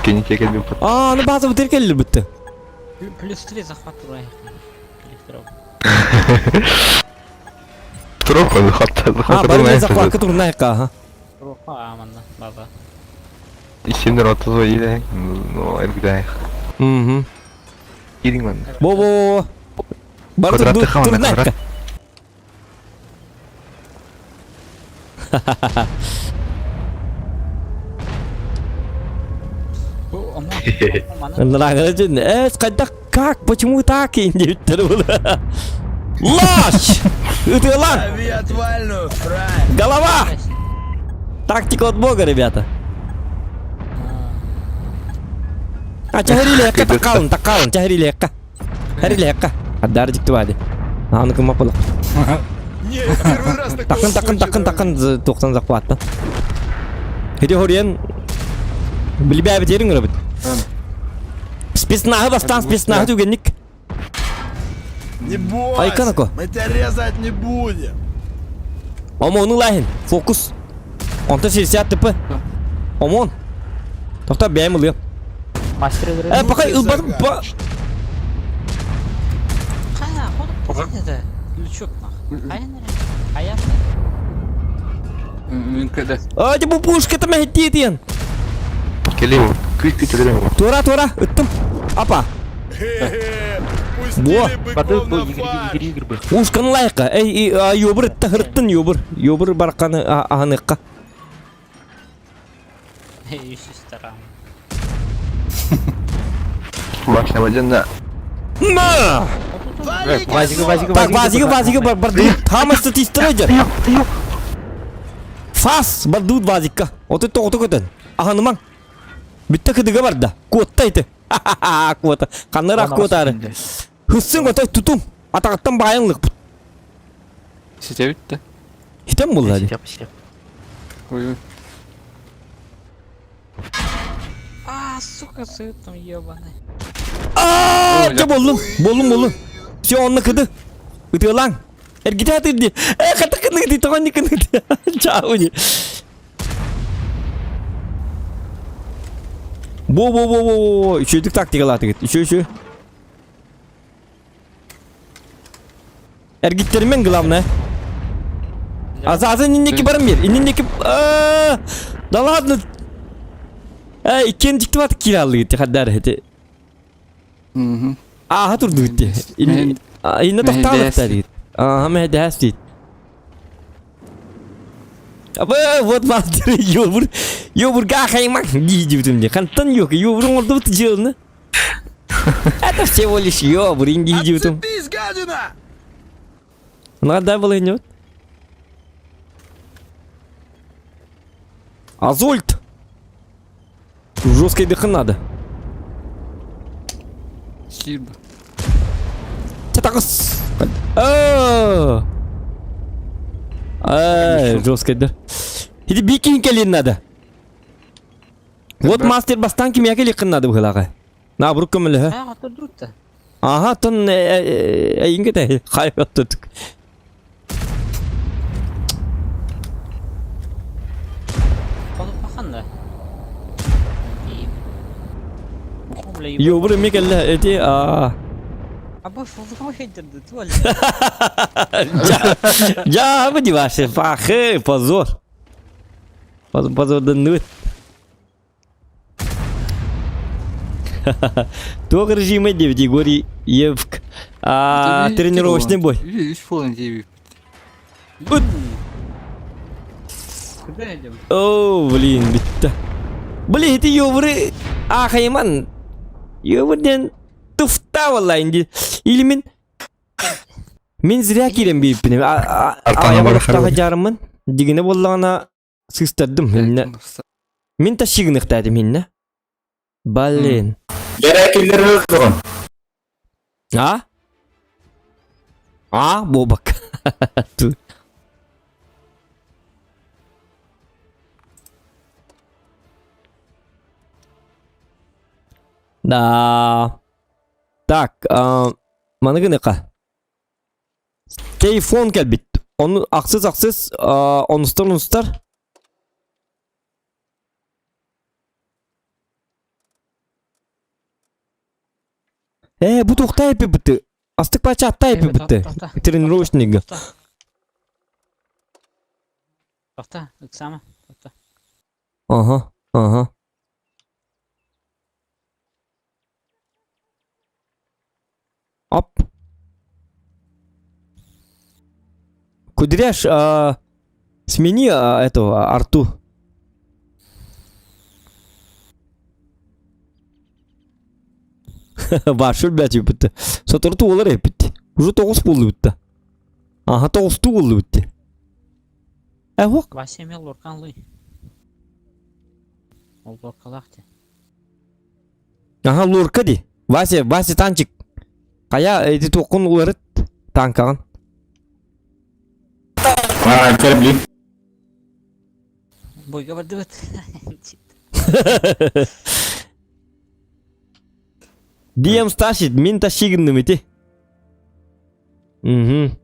Кенеке келбей А, ну база бутыр келdi бітті. Плюс 3 захват турай. Туруп захват. А, бары захват турнай ка. Руха аманна база. И 7 ротозо или, ну, эргдай. Угу. Кирин мен. Бо бо. Бары Квадраты хамана, турнай ка. Нравится. Как? Почему так? Лощ! Ытылан! Лови отвальную, фраер. Голова! Тактика от бога, ребята. А чахарилека такалын, такалын, чахарилека. Харилека. Адар диктуади. А ну-ка мапала. Не, я первый раз такого Такын, такын, такын, такын, тоқтан захватта. Хиди хорен. Билбә битерин рабит. Спецназы бастан спецназы түгенник. Не бойся, Айканако. мы тебя резать не будем. Омону лахин. Фокус. Онта 60 тп. Омон. Тоқта бәйм ылыйым. Мастер Э, пока ылбадым, па. Қая, қонып это? Лючок нах. Қая нере? Қая? А, бу пушка там хеттиен. Келем, күт күт келем. Тура, тура, ыттым. Апа. Во. Пустили быков на фарш. Ушкан лайка. Эй, ёбр тахырттын ёбр. Ёбр барканы аханыкка. Еще старам. Башня бажанда. На! Вазига, вазига, Так, вазига, вазига, бар, бар, тамасты тистіреді. Фас, бардут вазикка. Оты тоғыты көтін. Аханыман. Бітті кыдыға барда. Куотта еді. Ха-ха-ха, куота. Қаннырақ куотары. Хыссың отай тутум. Атағаттан байыңлық. Сите бітті. Хитем болды. Ой, А, сука, там ебаный. Ааа, болдум. Болдум, болдум. Все, онны кыды. Ытылаң. Эргите атырды. Э, ката кыныгды, тоғанны кыныгды. Чау не. Бо, бо, бо, бо, бо. Үшөдүк тактикалаты кет. Үшө, үшө. Эргиттермен главное. Азазын иннеки барым бер. Иннеки... Да ладно. Э, иккен дикти бат киралы гитти хаддар хети. Аха турду гитти. Инне тоқталып та дейт. Аха мәдәс дейт. Абы вот мастер ёбур ёбур гахаймак дейді бүтімде. Қанттан yok ёбурың орды бұты жылны. Это всего лишь ёбур инди бүтім. Отцепись, гадина! Надо было не Азольт! Жесткой дыхы надо. Сирба. Чатагыс! Ай, жесткой да. Иди бикин келин надо. Вот мастер бастан ким якели надо было. На брук көмөлө. Қая отырдырды. Ага, тон эйинге те хайбаттык. Қонып бақан да. Ёбур эме келле эти а. Аба фулға хейдерді, туал. Я бы ваши пахы, позор. Позор да нут. Тог режима 9 Егорий Евк. А, тренировочный бой. Үш фолын дейбі. Куда идем? О, блин, битті. Блин, эти ёбры... Ахайман. Ёбрден туфта валла инди. Или мен... Мин зря киирэн биирпин. Аяҕа дьаарыммын. Дигинэ буоллаҕына сыыстардым. Иннэ. Мин тащигыныхтаатым иннэ. Блин. Дэрэ киллэр А? А, Бобок. Да. Так, маны гыныка. Телефон кэлбит. Onu ахсыз-ахсыз, онустар-онустар. Э, бу туохта эппиппит? Астык пача атта эппиппит. Тренировочныйга. Тохта, ыксама. Тохта. Ага, ага. Оп. Кудряш, а, смени а, эту а, арту. Башыр блядь бүттү. Сотору туолар эппит. Уже тоҕус буолду бүттэ. Аха тоҕустуу буолду бүттэ. Э хук. Вася эмиэ лоркан лый. Ол лоркалаах те. Аха лорка ди. Вася, Вася танчик. Хайа эти туоххун уларыт танкаҕын. Аа, корабли. Бойга бардыбыт. Диэм сташит, мин тащигынным ити. Угу.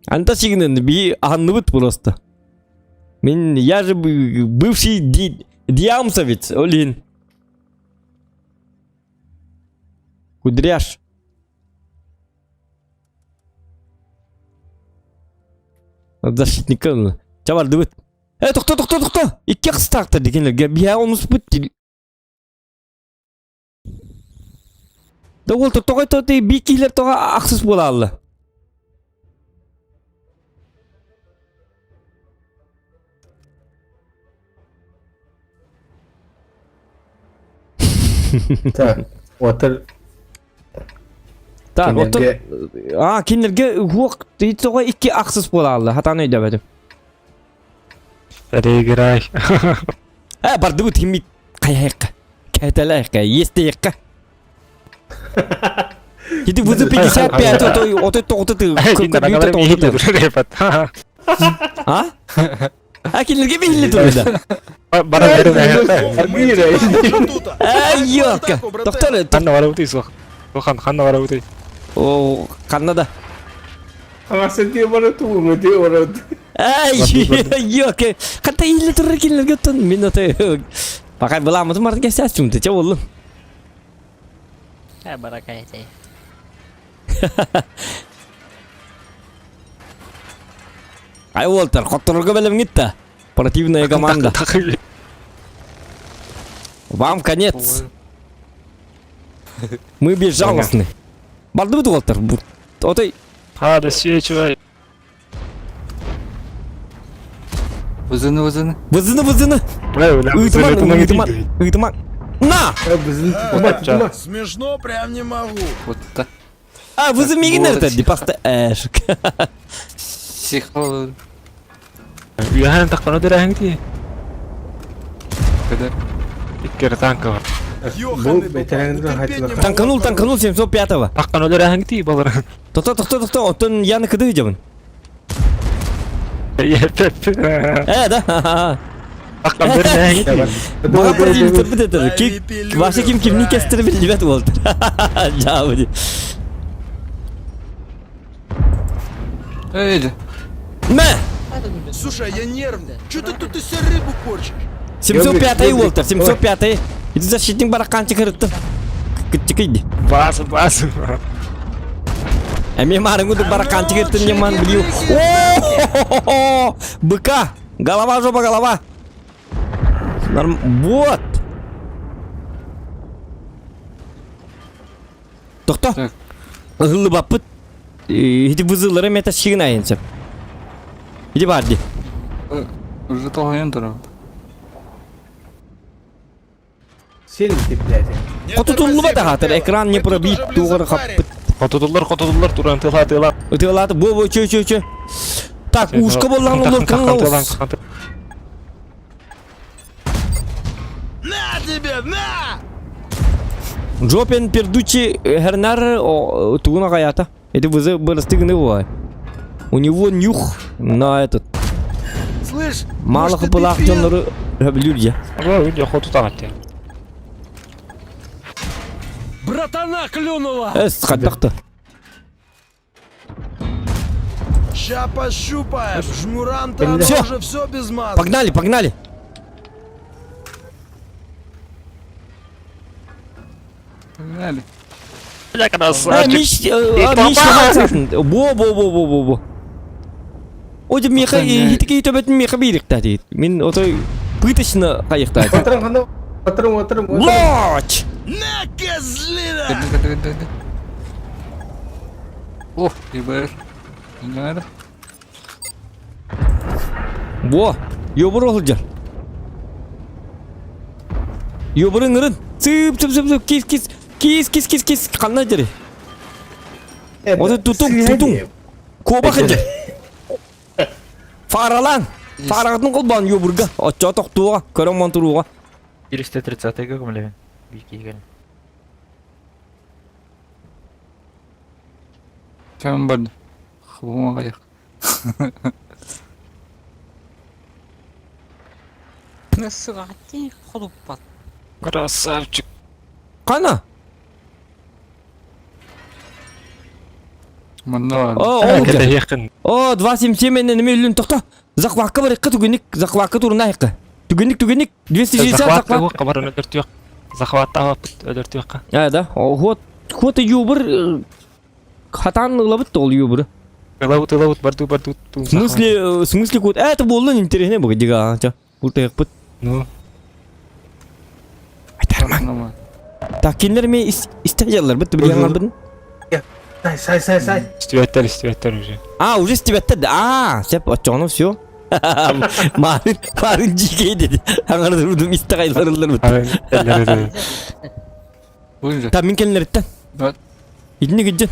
Анта сигнен би анныбыт просто. Мин я же бывший ди, диамсовец, олин. Кудряш. Защитник Чабардыбыт. Э, тохто, тохто, тохто! Икки қыстақты дегенлерге бия онуспут. Да ол тоҕо тоти би киһилэр тоҕо ахсыс буолаалла. Так, отыр Так, оттон а кинилерге уох тоҕо икки ахсыс буолаалла хатан өйдөбөтүм. Переиграй. Э, бардыбыт киммит хайайыққа. Кәтәләйыққа, естейыққа. Иди вызы 55, отой, отой тоғыты ты. А? А кинилерге бихилли турда. Бара Ай, ёлка. Доктор, Ханна бара утый суох. Хан ханна бара утый. О, ханна да. Аңасы бара тугуңа де бара. Ай, ёлка. Хатта илли турар кинилерге оттон мин отой. Пока буламытым барды кесәс чумты, че болду? Э, барака этэй. Ай, Уолтер, хотторго белем гитта. Противная команда. Вам конец. Мы безжалостны. Барды бит Уолтер. Отой. Ха, досвечивай. Вызыны, вызыны. Вызыны, вызыны. Ыйтыман, ыйтыман, ыйтыман. На! Смешно прям не могу. Вот так. А, вызы мигин эртер, паста эшик. Сихал. Үөһэн тахпана дэрэһэҥ ти. Когда? Иккер танка бар. Бу бетерәңден хайтылар. Танканул, танканул 705-го. Тахпана дэрэһэҥ ти балар. Тохто, тохто, тохто, оттон яны кыды жабын. Э, да. Тахпана дэрэһэҥ ти. Бага противниктер бит это. Ки Вася ким кимни кестер билбет Уолтер. Жабы. Эй, Мэ! Слушай, я нервная. Че ты тут из себя рыбу корчишь? 705-й Уолтер, 705-й. Иди защитник бараканчик ырытты. Кытчык иди. Бас, бас. Эми марыңгы бараканчик ырытты не ман билью. О! Быка! Голова, жопа, голова. Норм... Вот! Тохто. Ыһыллы баппыт. Ити вызылары мета шигин айынсып. Иди бар ди. Уже толгайын турар. Сен деп блядь. Хоту туллуба да хатыр, экран не пробит, туғыр хаппыт. Хотутуллар, хотутуллар туран тыла тыла. Ытыалааты бу бу чө чө чө. Так, ушка боллаң олор каңлаус. На тебе, на! Джопен пердучи Хернар тугуна каята. Это вызов бырастыгыны бывает. У него нюх на этот. Слышь, Мало может, ты хапылаах пьян? дьоннору өбүлүүр дьэ. Хоту таҕатты. Братана клюнула! Эс хаттахта. Ща пощупаем. Жмурам-то оно Всё. уже все без масла. Погнали, погнали. Погнали. Э, Красавчик. Миш, э, Миш, Бо, бо, бо, бо, бо, бо. О, меха, хитики төбөтүн меха биирикта дейт. Мин отой пыточно кайыкта. Лоч! На, козлина! О, ИБР. Не надо. Бо, ёбур олжар. Ёбурун ырын. Цып, цып, цып, цып, кис, кис, кис, кис, кис, кис, канна жери. Отой тутуң, тутуң. Коба хыджар. Фаралан. Фарагытын колбан ёбурга. Оччо токтууга, көрөн монтурууга. 430 көмөлөбүн. Бики кэлин. Кем барды? Хлума каяк. Насыгати холуппат. Красавчик. Кана? Манна. О, ол Это жер. якын. О, 277 менен неме үлүн токто. Захватка бар икки түгенник, захватка турuna икки. Түгенник, түгенник, 260 Захват захват. кабар өлөртү. Захват табап өлөртү. А, да. О, вот, вот юбыр хатан ылабыт ол юбыр. Ылабыт ылабыт барду барду. В смысле, в смысле кут? Это болду интересно бу дига. Ча. Бул тыгыппыт. Ну. Айтарман. Так, кинилер ме истәҗәләр бит билгәннәр бит. Сай, сай, сай, сай. Истибеттер, истибеттер уже. А, уже истибеттер. А, сеп очону все. Марын, марын жикей деди. Аңардырдым истәгайларылар бит. Та мин келнерттен. Идни гиджен.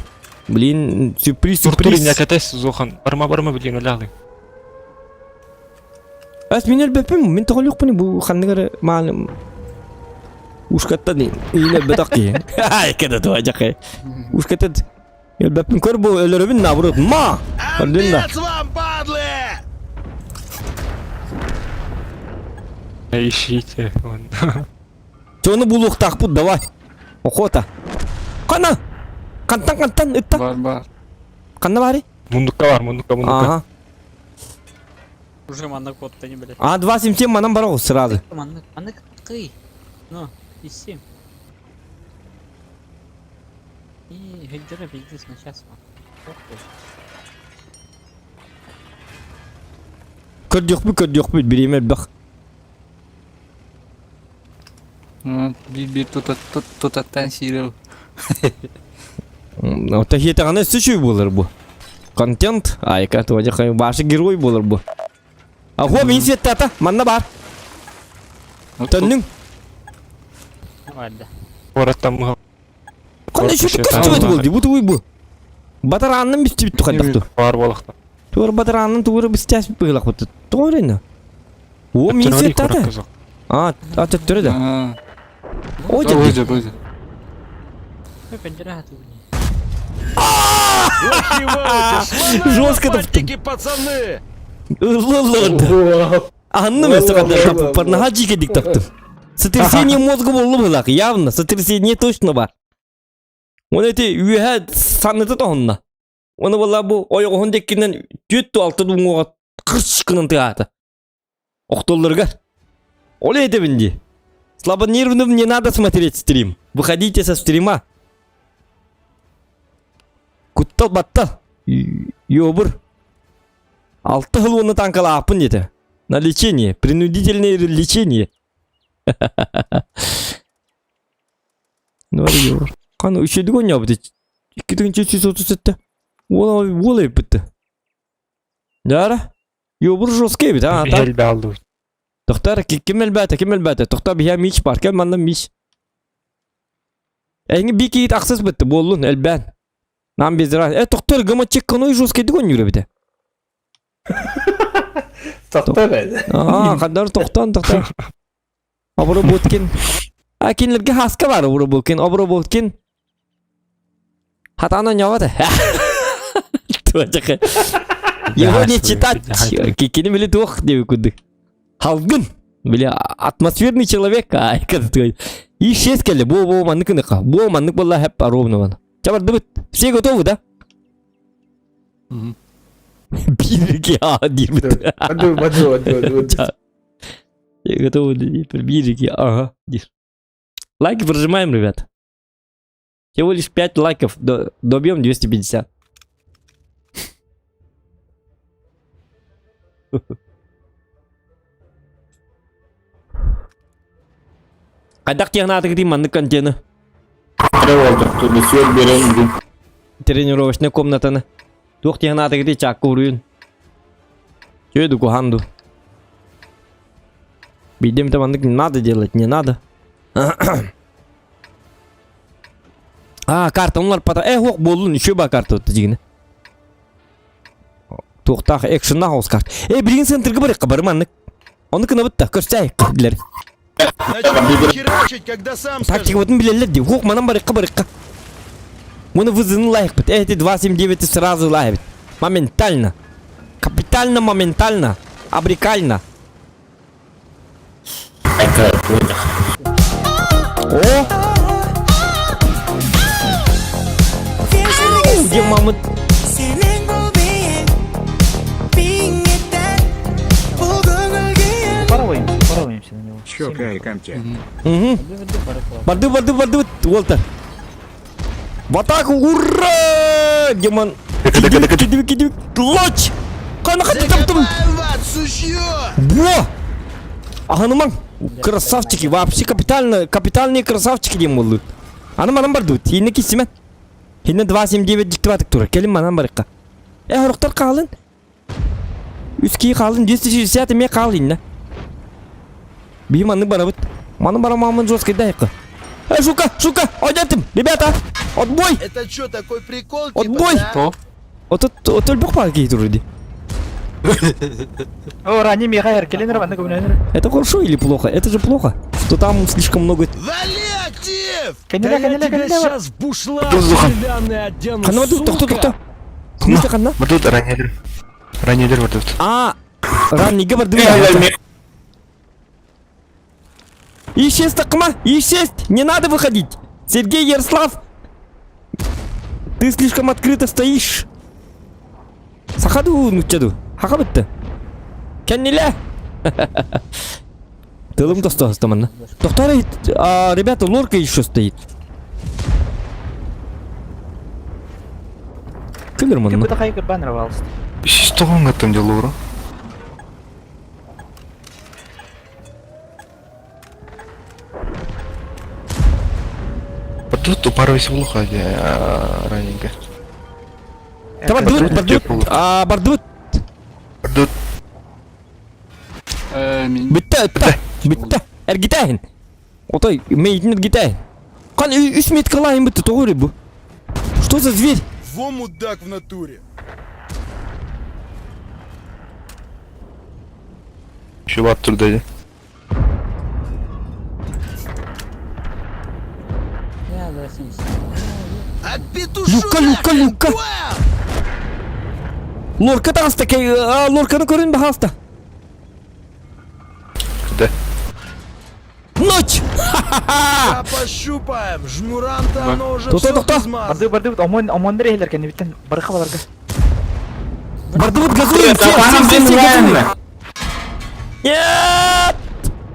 Блин, сюрприз, Сюрприз. сюрприз. Някатес зохан. Барма барма билген өләле. Әс мин әлбәппин, мин тоғыл юқпын бу ханныгар маалым. Ушкаттан ине бетак ки. Ай, кеде туа жакы. Ушкаттан әлбәппин көр бу өлөрөбүн наоборот. Ма! Көрдүн да. Амбец вам, падлы! Ищите. Чону булуктакпыт, давай. Охота. Кана! Кантан кантан ытта. Бар бар. Канна бари? Мундукка бар, мундукка, мундукка. Ага. Уже манна кодта не блядь. А 277 манан барабыз сразу. Манна, манна кый. Ну, и семь. И хеджера пиздец на час. Көрдүкпү, көрдүкпү, биреме бак. Бир тутаттан сирел. Ота хетагана сүчүй болар бу. Контент, айка туа жакай башы герой болар бу. А хо мин сеттата, манна бар. Төннүң. Ладно. Ораттан Кандай шүтүк көстүбөт болду, бу туй бу. Батараннын бистибит тухайдакту. Бар болакта. Тур батараннын тууру бистяс быгылак буту. Туурена. О, мин сеттата. А, а төттөрө да. О, жеди. Боже. Пенджера ты. Жестко Лопатники, пацаны! Ылылы. Анны мен саганда тапып бар, наха жике таптым. Сотрясение мозга болду булак, явно, сотрясение точно бар. Оны эти үйе саныты тонна. Оны була бу ойгон деккинен түт алты дуңга кырч кынын тыгаты. Октолларга. Оле это бинди. Слабонервным не надо смотреть стрим. Выходите со стрима. Куттал баттал. Ёбур. Алты хыл оны танкала апын деді. На лечение. Принудительное лечение. Ну, ёбур. Қаны үшеді ғой не бітті. 2337. Ола ола бітті. Яра. Ёбур жесткий бит, а? так? Элбе алды. Тоқтар, ким элбәті, ким элбәті? Тоқта бия мич бар, кем манна мич. Әңі бики ит ақсыз бітті, болдun, әлбән. Нам без разницы. Э, тоқтор, гамачек коной жесткий дыгон юребите. Тоқтор это. А, қадар тоқтан, тоқтан. Обработкин. А, кинлерге хаска бар, обработкин, обработкин. Хатана нявата. Туачака. Его не читать. Кикини били туох деп күдүк. Халгын. Били атмосферный человек. Ай, кадыр. И шесть келли. Бо бо маннык ыныка. Бо маннык болла хеп ровно ван. Чабардыбыт. Все готовы, да? Бирики, а, дирбит. Баду, баду, баду, баду. Все готовы, бирики, ага, дир. Лайки прожимаем, ребят. Всего лишь 5 лайков, до, добьем 250. Хайдах технатык дим маннык контены. Тренировочная комнатаны. Туох технатык ди чакка уруйун. Чөйду куханду. Бидем там маннык не надо делать, не надо. А, карта онлар пата. Э, ох, болун, еще ба карта вот дигини. Туохтаах экшеннаах оҕус карта. Э, билигин центрга барыахха бары маннык. Ону кынабыт да, көрсөй диилэр. Начинаю херачить, когда сам скажу. Тактикабытын билэллэр дии. Хуох, манан барыахха барыахха. Муну вызыны лайықпыт. Эти 279 сразу лайбит. Моментально. Капитально, моментально. Абрикально. О! Где мамы? Упарываемся, упарываемся на него. Чокай контент. Угу. Барды, барды, барды, Уолтер. В атаку, ура! Демон. Кидывик, кидывик, кидывик. Лочь! Кана хаты там там. Закопаем вас, сучье! Во! Аһынымаҥ. Красавчики, вообще капитально, капитальные красавчики диэн буоллут. Аны манан бардыбыт. Хинне киссимен. Хинне 279 диктиватык тура. Келин манан барыкка. Э, хорохтор хаалын. Үс кии хаалын 260 эмиэ хаал инне. Биһи маннык барабыт. Маны барамамын жесткий дайыкка. Э, шука, шука, ойдеттим. Ребята, отбой! Это что, такой прикол, типа, Отбой! да? Отот, отөлбөх баар киһи турар дии. О, ранее Михаил, келин рваны гумненер. Это хорошо или плохо? Это же плохо, что там слишком много... Вали актив! Да я тебя сейчас в бушлат деревянный одену, Ханна бардыбыт, тохто, сука! тохто. Смысле ханна? Бардыбыт раннелер. Раннелер бардыбыт. А, раннига бардыбыт. Исчез такма, исчез! Не надо выходить! Сергей Ярослав! Ты слишком открыто стоишь! Сахаду нучаду. Хахабытты. Кенниле! Тылым тосто манна. Доктор, а, ребята, лорка еще стоит. Кілер манна. Кыбыта хайгыр баннер валст. Что там дело, Тут упарывайся в луха, раненько. Та бардыбыт, бардыбыт, а, бардыбыт. Бардыбыт. Бүтті, бүтті, бүтті. Эргитәһин. Отой, мейтин эргитәһин. Кан үс метр кылайын бүтті, тоғыры бу. Что за зверь? Во мудак в натуре! Чувак турда. Я да, От Люка, Люка, Люка. Лорка таҕыста, лорканы көрүн баһаалыста. Да. Ночь! Да пощупаем! Жмурам-то оно уже Тоқта, всё тоқта. измазано. Барды барды омон омондар ehler kendi bitten барыха баларга. Бардыбыт газуем, все, все, все, все газуем. Нет!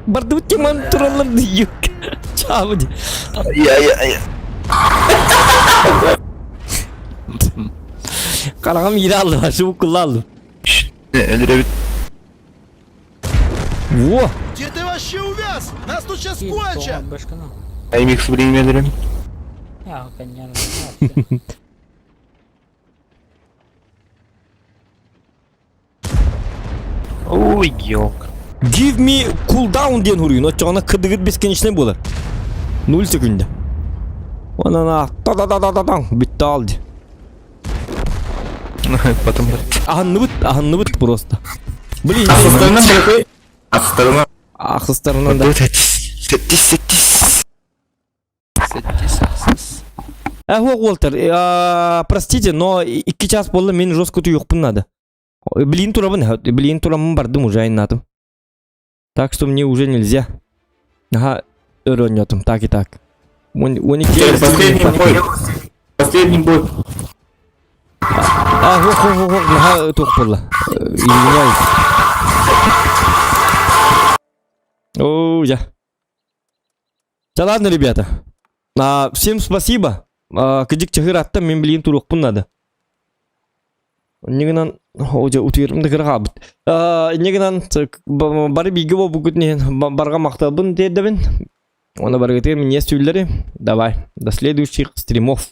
Бардыбыт тиман туралар юк. Чабы. Я, я, я. Хараҕым иирэ аллы, шубу кулла Өлөрөбүт. Во! Где ты вообще увяз? Нас тут сейчас кончат! Аймикс время өлөрөм. Я, конечно. Ой, ёлка. Give me cooldown диэн хуруйун, оччоҕуна кыдыгыт бесконечный буолар. 0 секунда. Онон та та та та та бүттэ ал ди. Потом... Аһынныбыт, аһынныбыт просто. Блин. Ахсыстарынан быракы. Ахсыстарынан. Ахсыстарынан да. Сэттис, сэттис. Сэттис, ахсыс. Э, Уолтер, простите, но икки час буолла мин жестко утуйуохпун надо. Блин турабын, блин тураммын бардым уже айнатым. Так что мне уже нельзя. Ага, өрөннөтум, так и так. Последний бой. Последний бой. А, хо, хо, хо, хо, наха туох буолла. Извиняюсь. О, я. Да ладно, ребята. А, всем спасибо. А, кыдьык чыһыр мин билин туруохпун надо. Нигынан о утуйрым да кыра хаалбыт. Нигынан бары бииргэ буолбуккут иһин барҕа махталбын тиэрдэбин. Уонна барыгытыгар минньигэс түүллэри. Давай, до следующих стримов.